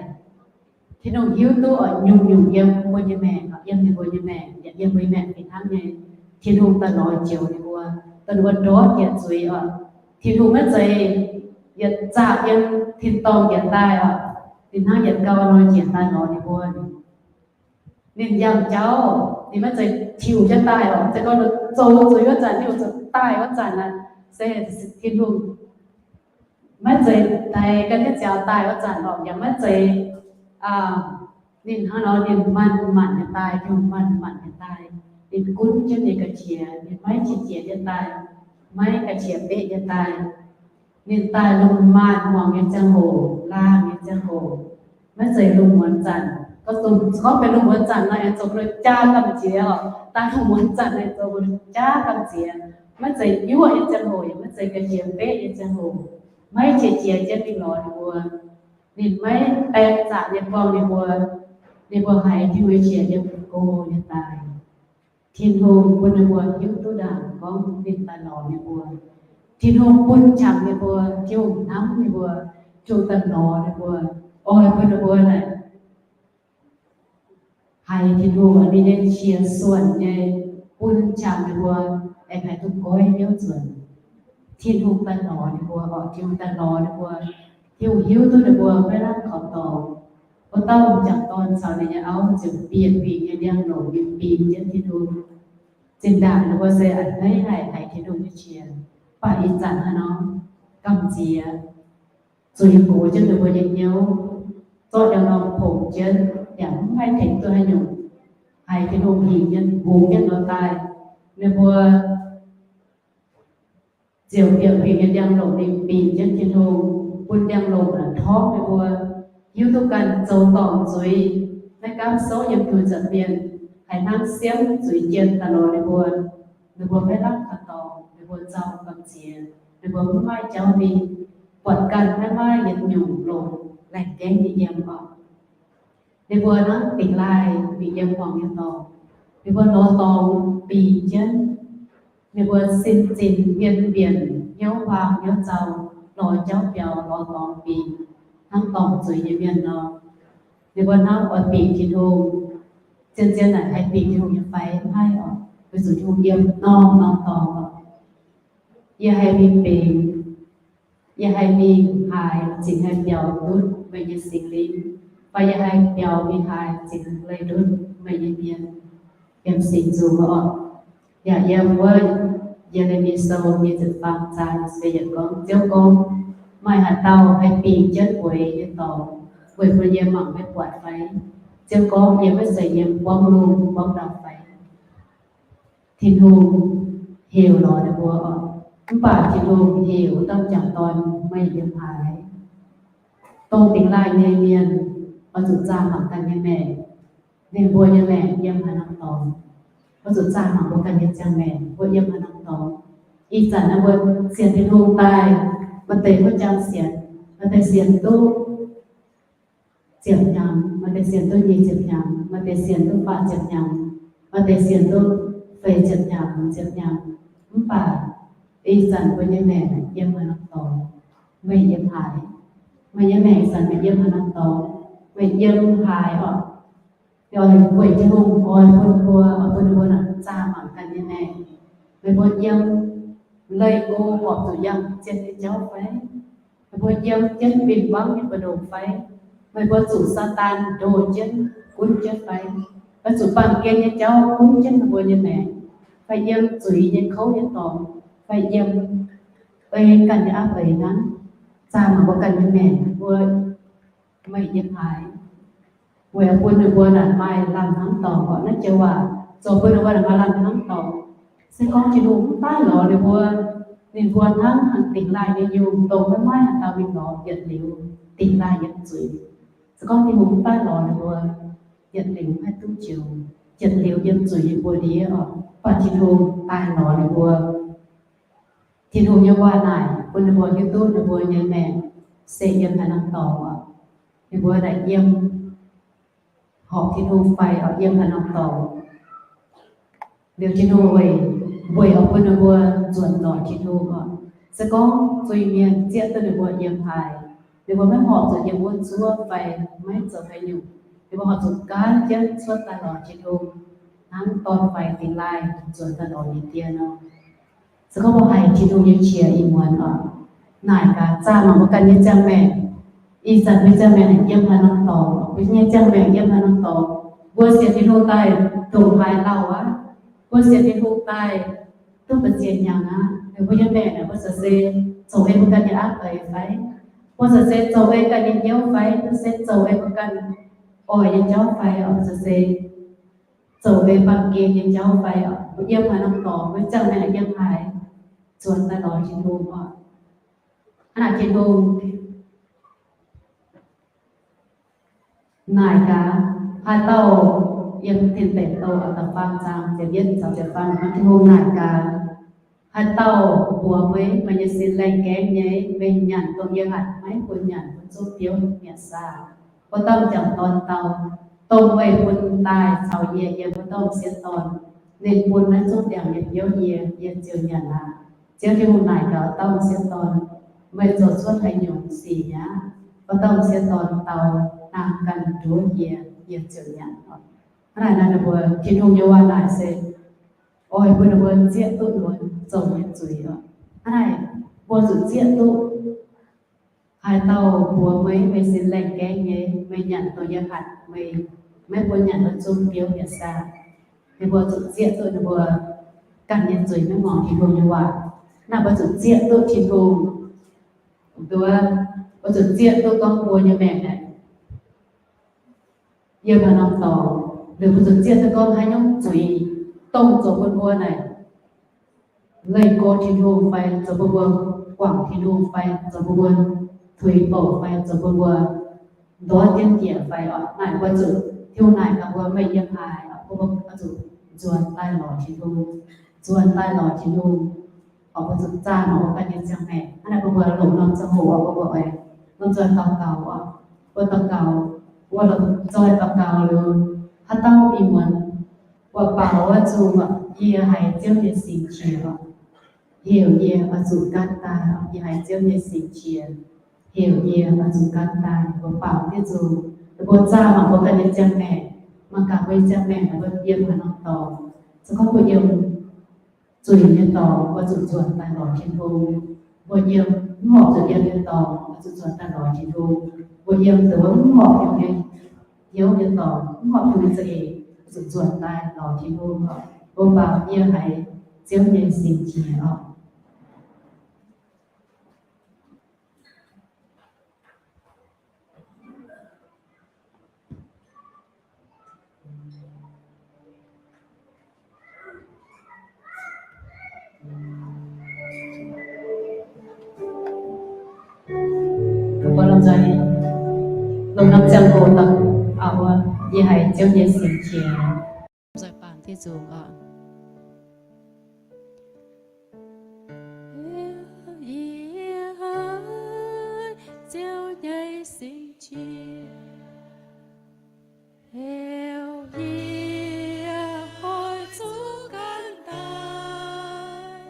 Tin-Hungh hiuv duqv oc, nyungc-nyungc yiem mbuo nyei maengc, yiem ninh mbuo nyei maengc, yaac yiem mbuo nyei maengc fih hnangv nyei. Tin-Hungh daaih lorz joux ninh mbuo, dongh ninh mbuo ndortv bieqc zuiz oc. Tin-Hungh maiv zeiz yietc zaqc yiem tin-dorngh njiec daaih oc, ninh hnangv yietc gau nor njiec daaih lorz ninh mbuo. Ninh yangh jauv, ninh maiv zeiz tiux jienv daaih oc. Se gorngv zoux zuiz wuov zanc, Tin-Hungh zoux daaih wuov zanc naaic, se Tin-Hungh maiv zeiz daaih gan jienv ziangx daaih wuov zanc oc, yaac maiv zeiz, ninh hnangv nor, ninh manc-manc nyei daaih, Tin-Hungh manc-manc nyei daaih. Ninh gunv jienv ninh ga'qiex, ninh maiv qiex jiez nyei daaih, maiv ga'qiex beqv nyei daaih. Ninh daaih lungh maanz muangx nyei ziangh hoc, laangh nyei ziangh hoc, maiv zeiz lungh muonz zanc. Gorngv, gorngv benx lungh muonz zanc nor, aengx zoux bun jaa gamh nziex oc. Daaih lungh muonz zanc aengx zoux bun jaa gamh nziex. Maiv zeiz yuoqv nyei ziangh hoc, yaac maiv zeiz ga'qiex beqv nyei ziangh hoc, maiv qiex jiez jienv mingh lorz ninh mbuo. Ninh maiv baeng zaqc nyei buangh ninh mbuo. Ninh mbuo haiz Tin-Hungh nyei qiex yiem go nyei daaih. Tin-Hungh bun ninh mbuo hiuv duqv ndaangc gorngv ninh daaih lorz ninh mbuo. Tin-Hungh bun qangx ninh mbuo, Tin-Hungh hnamv ninh mbuo, Tin-Hungh daaih lorz ninh mbuo, oix bun ninh mbuo naaic haiz Tin-Hungh ninh nyei qiex suonc nyei, bun qangx ninh mbuo aengx haih duqv goiv hnyouv nzuonx. Tin-Hungh daaih lorz ninh mbuo oc, Tin-Hungh daaih lorz ninh mbuo. Tin-Hungh hiuv duqv ninh mbuo maiv lamh kaux dorngx. Wuov dauh m'jangc dorn caux ninh nyei auv ziouc bieqc huingx nyei ndiangx-lomc mingh bingx jienv Tin-Hungh. Zinh ndaangc ninh mbuo se a'hneiv haic haiz Tin-Hungh nyei qiex, mv baac ih zanc hnangv nor, gamh nziex, zuiz gox jienv ninh mbuo nyei hnyouv, zorqv ndiangx-lomc pongx jienv, yaac mv haih tengx duqv haaix nyungc. Haiz Tin-Hungh hingh nyei, hungx jienv nor daaih, ninh mbuo ziouc bieqc huingx nyei ndiangx-lomc mingh bingx jienv Tin-Hungh, bun ndiangx-lomc naaic torngv ninh mbuo, hiuv duqv ganh zoux dorngc zuiz, maiv gaamv souv yiem tuix nza'hmien, haiz hnangv siemv zuiz jien daaih lorz ninh mbuo. Ninh mbuo maiv lamh kaux dorngx, ninh mbuo nzauh gamh nziex, ninh mbuo mv maaih jauv mingh, buatc ganh maiv maaih yietc nyungc longc laengz gaengh nyei yiem oc. Ninh mbuo hnangv dingx laaih mingh yiem hmuangx nyei dorngx. Ninh mbuo lorz dorngx bingx jienv. Ninh mbuo sin zinx hmien mbienc, hnyouv huaang hnyouv nzauh, lorz jauv biaux, lorz dorngx bingx, hnangv dorngc zuiz nyei mienh nor. Ninh mbuo hnamv oix bingx Tin-Hungh, zien-zien naaic haih bingx Tin-Hungh nyei fai? Mv haih oc. Weic zuqc Tin-Hungh yiem norm-norm dorngx oc. Yie haih mingh bingx, yie haih mingh haaix, cingx haih biaux ndutv meih nyei Singx Lingh, fai yie haih biaux mingh haaix, cingx leih ndutv meih nyei mienh, yiem singx nzung oc. Yaac yiem wuov Ye^le^mi Sou nyei ziepc faam zaang se yietc gorngv, Ziouv gorngv, maaih haaix dauh haih bingx jienv bueix nyei dorngx, weic bun yie mangc meih buatc fai? Ziouv gorngv, yie maiv zeiz yiem buangv lungh buangv ndau fai? Tin-Hungh heuc lorz ninh mbuo oc. Mv baac Tin-Hungh heuc wuov dauh m'jangc dorn, meih yiem haaix? Dongh dingx laaih nyei mienh oix zuqc zaah mangc ganh nyei maengc, ninh mbuo nyei maengc yiem haaix norm dorngx. Oix zuqc zaah mangc mbuo ganh nyei ziangh maengc, mbuo yiem haaix norm dorngx. Ih zanc naaiv mbuo sienx Tin-Hungh daaih, maaih deix mbuo jangx sienx, maaih deix sienx duqv ziepc hnyangx, maaih deix sienx duqv nyic ziepc hnyangx, maaih deix sienx duqv faah ziepc hnyangx, maaih deix sienx duqv feix ziepc hnyangx, ziepc hnyangx. Mv baac ih zanc mbuo nyei maengc yiem haaix norm dorngx? Meih yiem haaix? Meih nyei maengc ih zanc meih yiem haaix norm dorngx? Meih yiem haaix oc? Weic Tin-Hungh oix bun mbuo, oix bun mbuo naaic zaah mangc ganh nyei maengc. Meih mbuo yiem leih go horpc zuqc yangh zien nyei jauv fai? Meih mbuo yiem jienv win-wangv nyei mbu'ndongx fai? Meih mbuo zuqc Saadaan ndoh jienv gunv jienv fai? Fai zuqc baamh gen nyei jauv gunv jienv meih mbuo nyei maengc? Fai yiem zuiz nyei kouv nyei dorngx? Fai yiem ei ganh nyei apv eix hnangv? Zaah mangc mbuo ganh nyei maengc, mbuo, meih yiem haaix? Weic bun ninh mbuo naaic maaih lamh hnamv dorngx oc. Naaiv joux waac zoux bun ninh mbuo naaic maaih lamh hnamv dorngx. Se gorngv Tin-Hungh mv daaih lorz ninh mbuo, ninh mbuo hnangv hanc dingx laaih nyei yungh, dongh maiv maaih haaix dauh mingh lorz yietc liuz dingx laaih yiem zuiz. Se gorngv Tin-Hungh mv daaih lorz ninh mbuo, yietc liuz haih duqv joux, yietc liuz yiem zuiz nyei buoz-ndiev oc. Mv baac Tin-Hungh daaih lorz ninh mbuo. Tin-Hungh nyei waac naaic bun ninh mbuo hiuv duqv ninh mbuo nyei maengc se yiem haaix norm dorngx oc. Ninh mbuo naaic yiem horpc Tin-Hungh fai oc, yiem haaix norm dorngx. Liuz Tin-Hungh weic, weic oix bun ninh mbuo nzuonx lorz Tin-Hungh oc. Se gorngv zuiz-mienh zieqv duqv ninh mbuo yiem haaix, ninh mbuo maiv horpc zuqc yiem wuov zuov fai maiv zoux haaix nyungc, Mbuo horpc zuqc gaanv jienv cuotv daaih lorz Tin-Hungh, hnangv dorn-faix dingx laaih nzuonx daaih lorz ninh die nor. Se gorngv mbuo haiz Tin-Hungh nyei qiex ih muonz oc, naaic gaax zaah mangc mbuo ganh nyei ziangh maengc. Ih zanc mbuo nyei ziangh maengc yiem haaix norm dorngx, mbuo nyei ziangh maengc yiem haaix norm dorngx, mbuo sienx Tin-Hungh daaih ndongc haaix lauh aqv. Mbuo sienx Tin-Hungh daaih duqv mbu'ziex hnyangx aqv. Mbuo nyei maengc naaic mbuo za'gengh zoux ei mbuo ganh nyei aqv beiz fai? Mbuo za'gengh zoux ei ganh nyei hnyouv fai? Mbuo za'gengh zoux ei mbuo ganh oix nyei jauv fai? Mbuo za'gengh zoux ei baamh gen nyei jauv fai? Mbuo yiem haaix norm dorngx, mbuo ziangh maengc yiem haaix, nzuonx daaih lorz Tin-Hungh oc. Hnangv naaic Tin-Hungh naaic gaax, haaix dauh, yiem Tin Deic Douh da'faam zaang ziepc yietv caux ziepc faam, Tin-Hungh naaic gaax, haaix dauh mbuox meih, meih nyei sin laengh gaengv nyei, meih nyanc dongh yie hatc maiv bun nyanc, bun zuqv biouv mietc saah? Wuov dauh m'jangc dorn dau, Dongh meih bun daaih caux yie yiem wuov dauh m'sieqv dorn, ninh bun maiv zuqv ndiangx nyei biouv yie, yie ziouc nyanc aqv. Ziouv Tin-Hungh naaic gaax wuov dauh m'sieqv dorn, Meih zoux cuotv haaix nyungc sic mi'aqv? Wuov dauh m'sieqv dorn dau, Naang ganh nduov yie, yie ziouc nyanc oc. Hnangv naaic nor, ninh mbuo Tin-Hungh nyei waac naaic se oix bun ninh mbuo zieqv duqv ninh mbuo zoux nyei zuiz oc. Hnangv naaic, mbuo zuqc zieqv duqv haaix dauh mbuox meih, meih sin laengh gaengv nyei, meih nyanc dongh yie hatc meih, maiv bun nyanc wuov zungv biouv mietc saah? Ninh mbuo zuqc zieqv duqv ninh mbuo ganh nyei zuiz maiv muangx Tin-Hungh nyei waac. Naaiv mbuo zuqc zieqv duqv Tin-Hungh nduov, mbuo zuqc zieqv duqv gorngv mbuo nyei maengc naaic yiem haaix norm dorngx, liuz mbuo zuqc zieqv duqv gorngv haaix nyungc zuiz dongh zoux bun mbuo naaic leih go Tin-Hungh fai zoux bun mbuo guangc Tin-Hungh fai zoux bun mbuo tuix bouc fai zoux bun mbuo ndortv jienv njiec fai oc. Naaic mbuo zuqc Tin-Hungh naaic gaax mbuo, meih yiem haaix, mbuo oix zuqc nzuonx daaih lorz Tin-Hungh, nzuonx daaih lorz Tin-Hungh. Oc, mbuo zuqc zaah mangc mbuo ganh nyei ziangh maengc. Hnangv naaic mbuo mbuo longc norm ziangh hoc oc, mbuo mbuo oix lomh nzoih daux gaux oc. Mbuo daux gaux, mbuo lomh nzoih daux gaux liuz, haaix dauh ih muonz mbuo baaux wuov nzung oc, yie haiz Ziouv nyei singx qiex oc, heuc yie oix zuqc gaanv daaih oc. Yie haiz Ziouv nyei singx qiex, heuc yie oix zuqc gaanv daaih. Mbuo baaux diuh nzung, mbuo zaah mangc mbuo ganh nyei ziangh maengc, mangc gaax mbuo nyei ziangh maengc naaic mbuo yiem haaix norm dorngx. Se gorngv mbuo yiem zuiz nyei dorngx, mbuo zuqc nzuonx daaih lorz Tin-Hungh. Mbuo yiem, mv horpc zuqc yiem nyei dorngx, mbuo zuqc nzuonx daaih lorz Tin-Hungh. Mbuo yiem dongh wuov mv horpc Tin-Hungh nyei hnyouv nyei dorngx, mv horpc Tin-Hungh nyei za'eix, mbuo zuqc nzuonx daaih lorz Tin-Hungh oc. Mbuo baaux yie haiz Ziouv nyei singx qiex oc. Mbuo lomh nzoih longc norm ziangh hoc daux gaux, yie haiz Ziouv nyei singx qiex. Lomh nzoih baamz diuh nzungh oc. Yie haiz Ziouv nyei singx qiex, heuc yie oix zuqc gaanv daaih.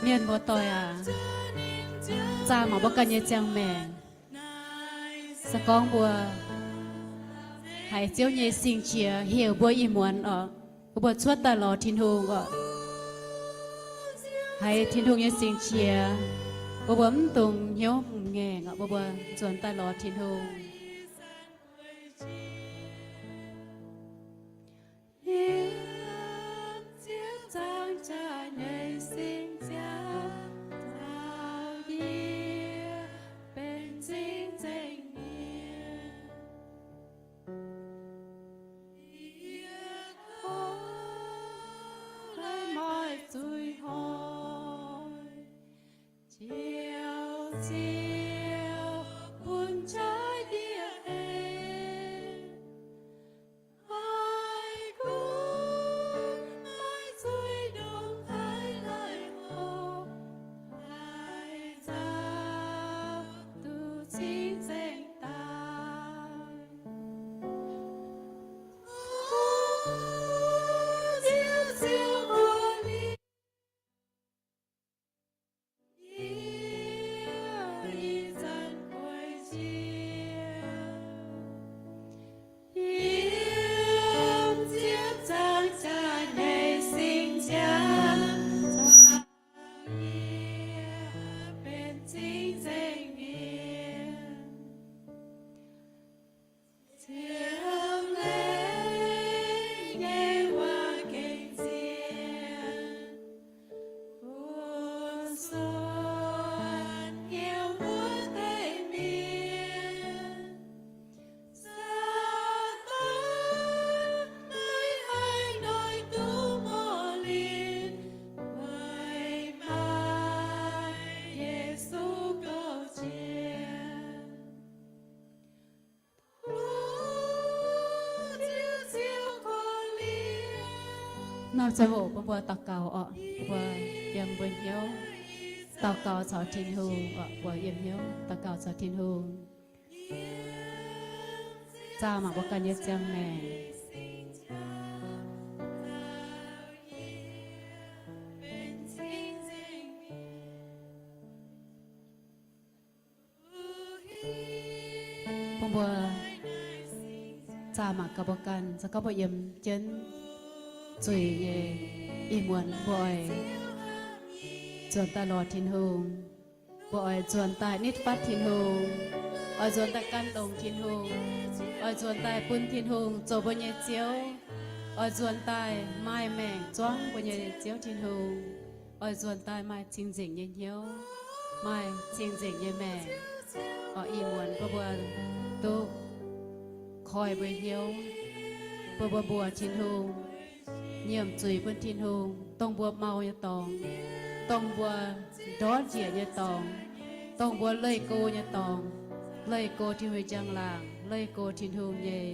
Mienh muoz-doic aac, zaah mangc mbuo ganh nyei ziangh maengc. Se gorngv mbuo haiz Ziouv nyei singx qiex heuc mbuo ih muonz oc, mbuo mbuo cuotv daaih lorz Tin-Hungh oc. Haiz Tin-Hungh nyei singx qiex, mbuo mbuo mv dungx hnyouv m'ngaengc oc, mbuo mbuo nzuonx daaih lorz Tin-Hungh. Yiem Ziouv zaangc jaax nyei singx ziangh, caux yie benx cing-nzengc mienh. Yie kouv la'maih zuiz hnoi, Ziouv, Ziouv, bun jaaix yie aengx. Haiz gunv maaih zuiz ndongc haaix laih hoc, haiz nzauh duqv cing-nzengc daaih. Norm ziangh hoc bun mbuo daux gaux orqc, mbuo yiem mbuo hnyouv daux gaux caux Tin-Hungh orqc, mbuo yiem hnyouv daux gaux caux Tin-Hungh. Zaah mangc mbuo ganh nyei ziangh maengc. Bun mbuo zaah mangc gaax mbuo ganh, se gorngv mbuo yiem jienv zuiz nyei ih muonz, mbuo oix nzuonx daaih lorz Tin-Hungh. Mbuo oix nzuonx daaih nitv fatv Tin-Hungh, oix nzuonx daaih gan longx Tin-Hungh, oix nzuonx daaih bun Tin-Hungh zoux mbuo nyei Ziouv, oix nzuonx daaih maaih maengc zuangv mbuo nyei Ziouv Tin-Hungh, oix nzuonx daaih maaih cing-nzengc nyei hnyouv, maaih cing-nzengc nyei maengc. Oix ih muonz bun mbuo duqv koi mbuo hnyouv, bun mbuo mbuoqc Tin-Hungh, nyiemc zuiz bun Tin-Hungh, dongh mbuo mau nyei dorngx, dongh mbuo ndortv njiec nyei dorngx, dongh mbuo leih go nyei dorngx, leih go Tin-Hungh nyei njang-laangc, leih go Tin-Hungh nyei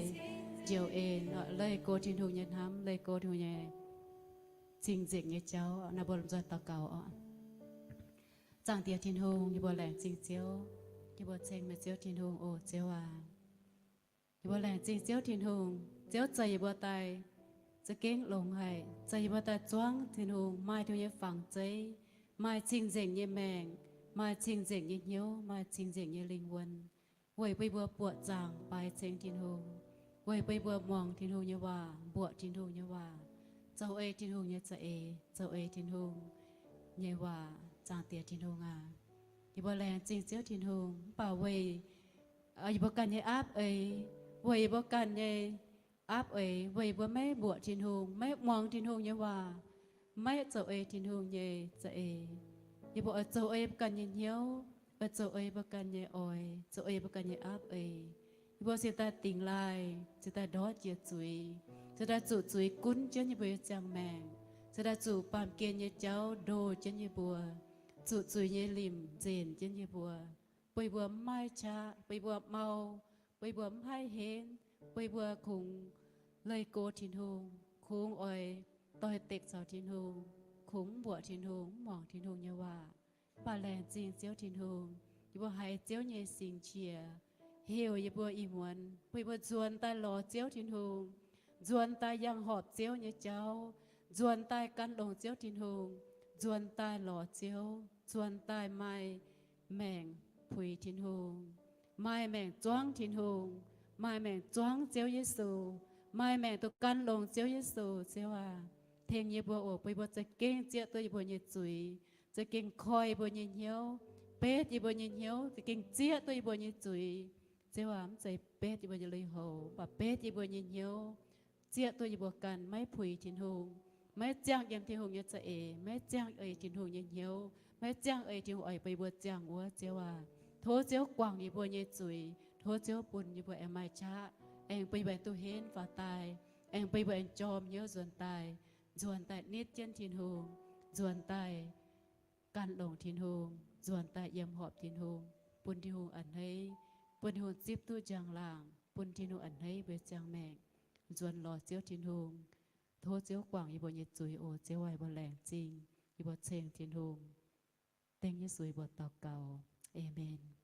njoux en, leih go Tin-Hungh nyei hnamv, leih go Tin-Hungh nyei cing-nzengc nyei jauv. Naaiv mbuo lomh nzoih daux gaux oc. Zaangc Diex Tin-Hungh, yie mbuo laengz zingh Ziouv, yie mbuo ceng meih Ziouv Tin-Hungh oc, Ziouv aac. Yie mbuo laengz zingh Ziouv Tin-Hungh. Ziouv zoux yie mbuo daaih za'gengh longx haic, zoux yie mbuo daaih zuangv Tin-Hungh, maaih Tin-Hungh nyei fangx zeiv, maaih cing-nzengc nyei maengc, maaih cing-nzengc nyei hnyouv, maaih cing-nzengc nyei lingh wuonh, weic bun yie mbuo buoqc zaangc baaix ceng Tin-Hungh, weic bun yie mbuo muangx Tin-Hungh nyei waac, mbuoqc Tin-Hungh nyei waac, zoux ei Tin-Hungh nyei za'eix, zoux ei Tin-Hungh nyei waac. Zaangc Diex Tin-Hungh aac, yie mbuo laengz zingh Ziouv Tin-Hungh mv baac weic yie mbuo ganh nyei aapv eix, weic yie mbuo ganh nyei aapv eix, weic yie mbuo maiv mbuoqc Tin-Hungh, maiv muangx Tin-Hungh nyei waac, maiv zoux ei Tin-Hungh nyei za'eix. Yie mbuo oix zoux ei mbuo ganh nyei hnyouv, oix zoux ei mbuo ganh nyei oix, zoux ei mbuo ganh nyei aapv eix. Yie mbuo cingx daaih dingx laaih, cingx daaih ndortv jiex zuiz, cingx daaih zuqc zuiz gunv jienv yie mbuo nyei ziangh maengc, cingx daaih zuqc baamh gen nyei jauv ndo jienv yie mbuo, zuqc zuiz nyei limc nzenc jienv yie mbuo, bun yie mbuo mv maaih qaqv, bun yie mbuo mau, bun yie mbuo mv haih henv, bun yie mbuo kungx leih go Tin-Hungh, kungx oix doix-dekc caux Tin-Hungh, kungx mv mbuoqc Tin-Hungh, mv muangx Tin-Hungh nyei waac. Mv baac laengz zingh Ziouv Tin-Hungh, yie mbuo haiz Ziouv nyei singx qiex heuc yie mbuo ih muonz bun yie mbuo nzuonx daaih lorz Ziouv Tin-Hungh, nzuonx daaih yangh horpc Ziouv nyei jauv, nzuonx daaih gan longx Ziouv Tin-Hungh, nzuonx daaih lorz Ziouv, nzuonx daaih maaih maengc puix Tin-Hungh, maaih maengc zuangv Tin-Hungh, maaih maengc zuangv Ziouv Yesu, maaih maengc duqv gan longx Ziouv Yesu. Ziouv aac, tengx yie mbuo oc, bun yie mbuo za'gengh zieqv duqv yie mbuo nyei zuiz, za'gengh koi yie mbuo nyei hnyouv, betv yie mbuo nyei hnyouv, za'gengh zieqv duqv yie mbuo nyei zuiz. Ziouv aac, mv zeiz betv yie mbuo nyei lui-houx, mv baac betv yie mbuo nyei hnyouv, zieqv duqv yie mbuo ganh maiv puix Tin-Hungh, maiv ziangh yiem Tin-Hungh nyei za'eix, maiv ziangh ei Tin-Hungh nyei hnyouv, maiv ziangh ei Tin-Hungh oix bun yie mbuo ziangh wuov. Ziouv aac, tov Ziouv guangc yie mbuo nyei zuiz, tov Ziouv bun yie mbuo aengx maaih qaqv, aengx bun yie mbuo aengx duqv henv faaux daaih, aengx bun yie mbuo aengx jorm hnyouv nzuonx daaih, nzuonx daaih nitv jienv Tin-Hungh, nzuonx daaih gan longx Tin-Hungh, nzuonx daaih yiem horpc Tin-Hungh, bun Tin-Hungh a'hneiv, bun Tin-Hungh zipv duqv njang-laangc, bun Tin-Hungh a'hneiv mbuo ziangh maengc, nzuonx lorz Ziouv Tin-Hungh. Tov Ziouv guangc yie mbuo nyei zuiz oc. Ziouv aac, yie mbuo laengz zingh, yie mbuo ceng Tin-Hungh. Dengv Yesu yie mbuo daux gaux. Aamen.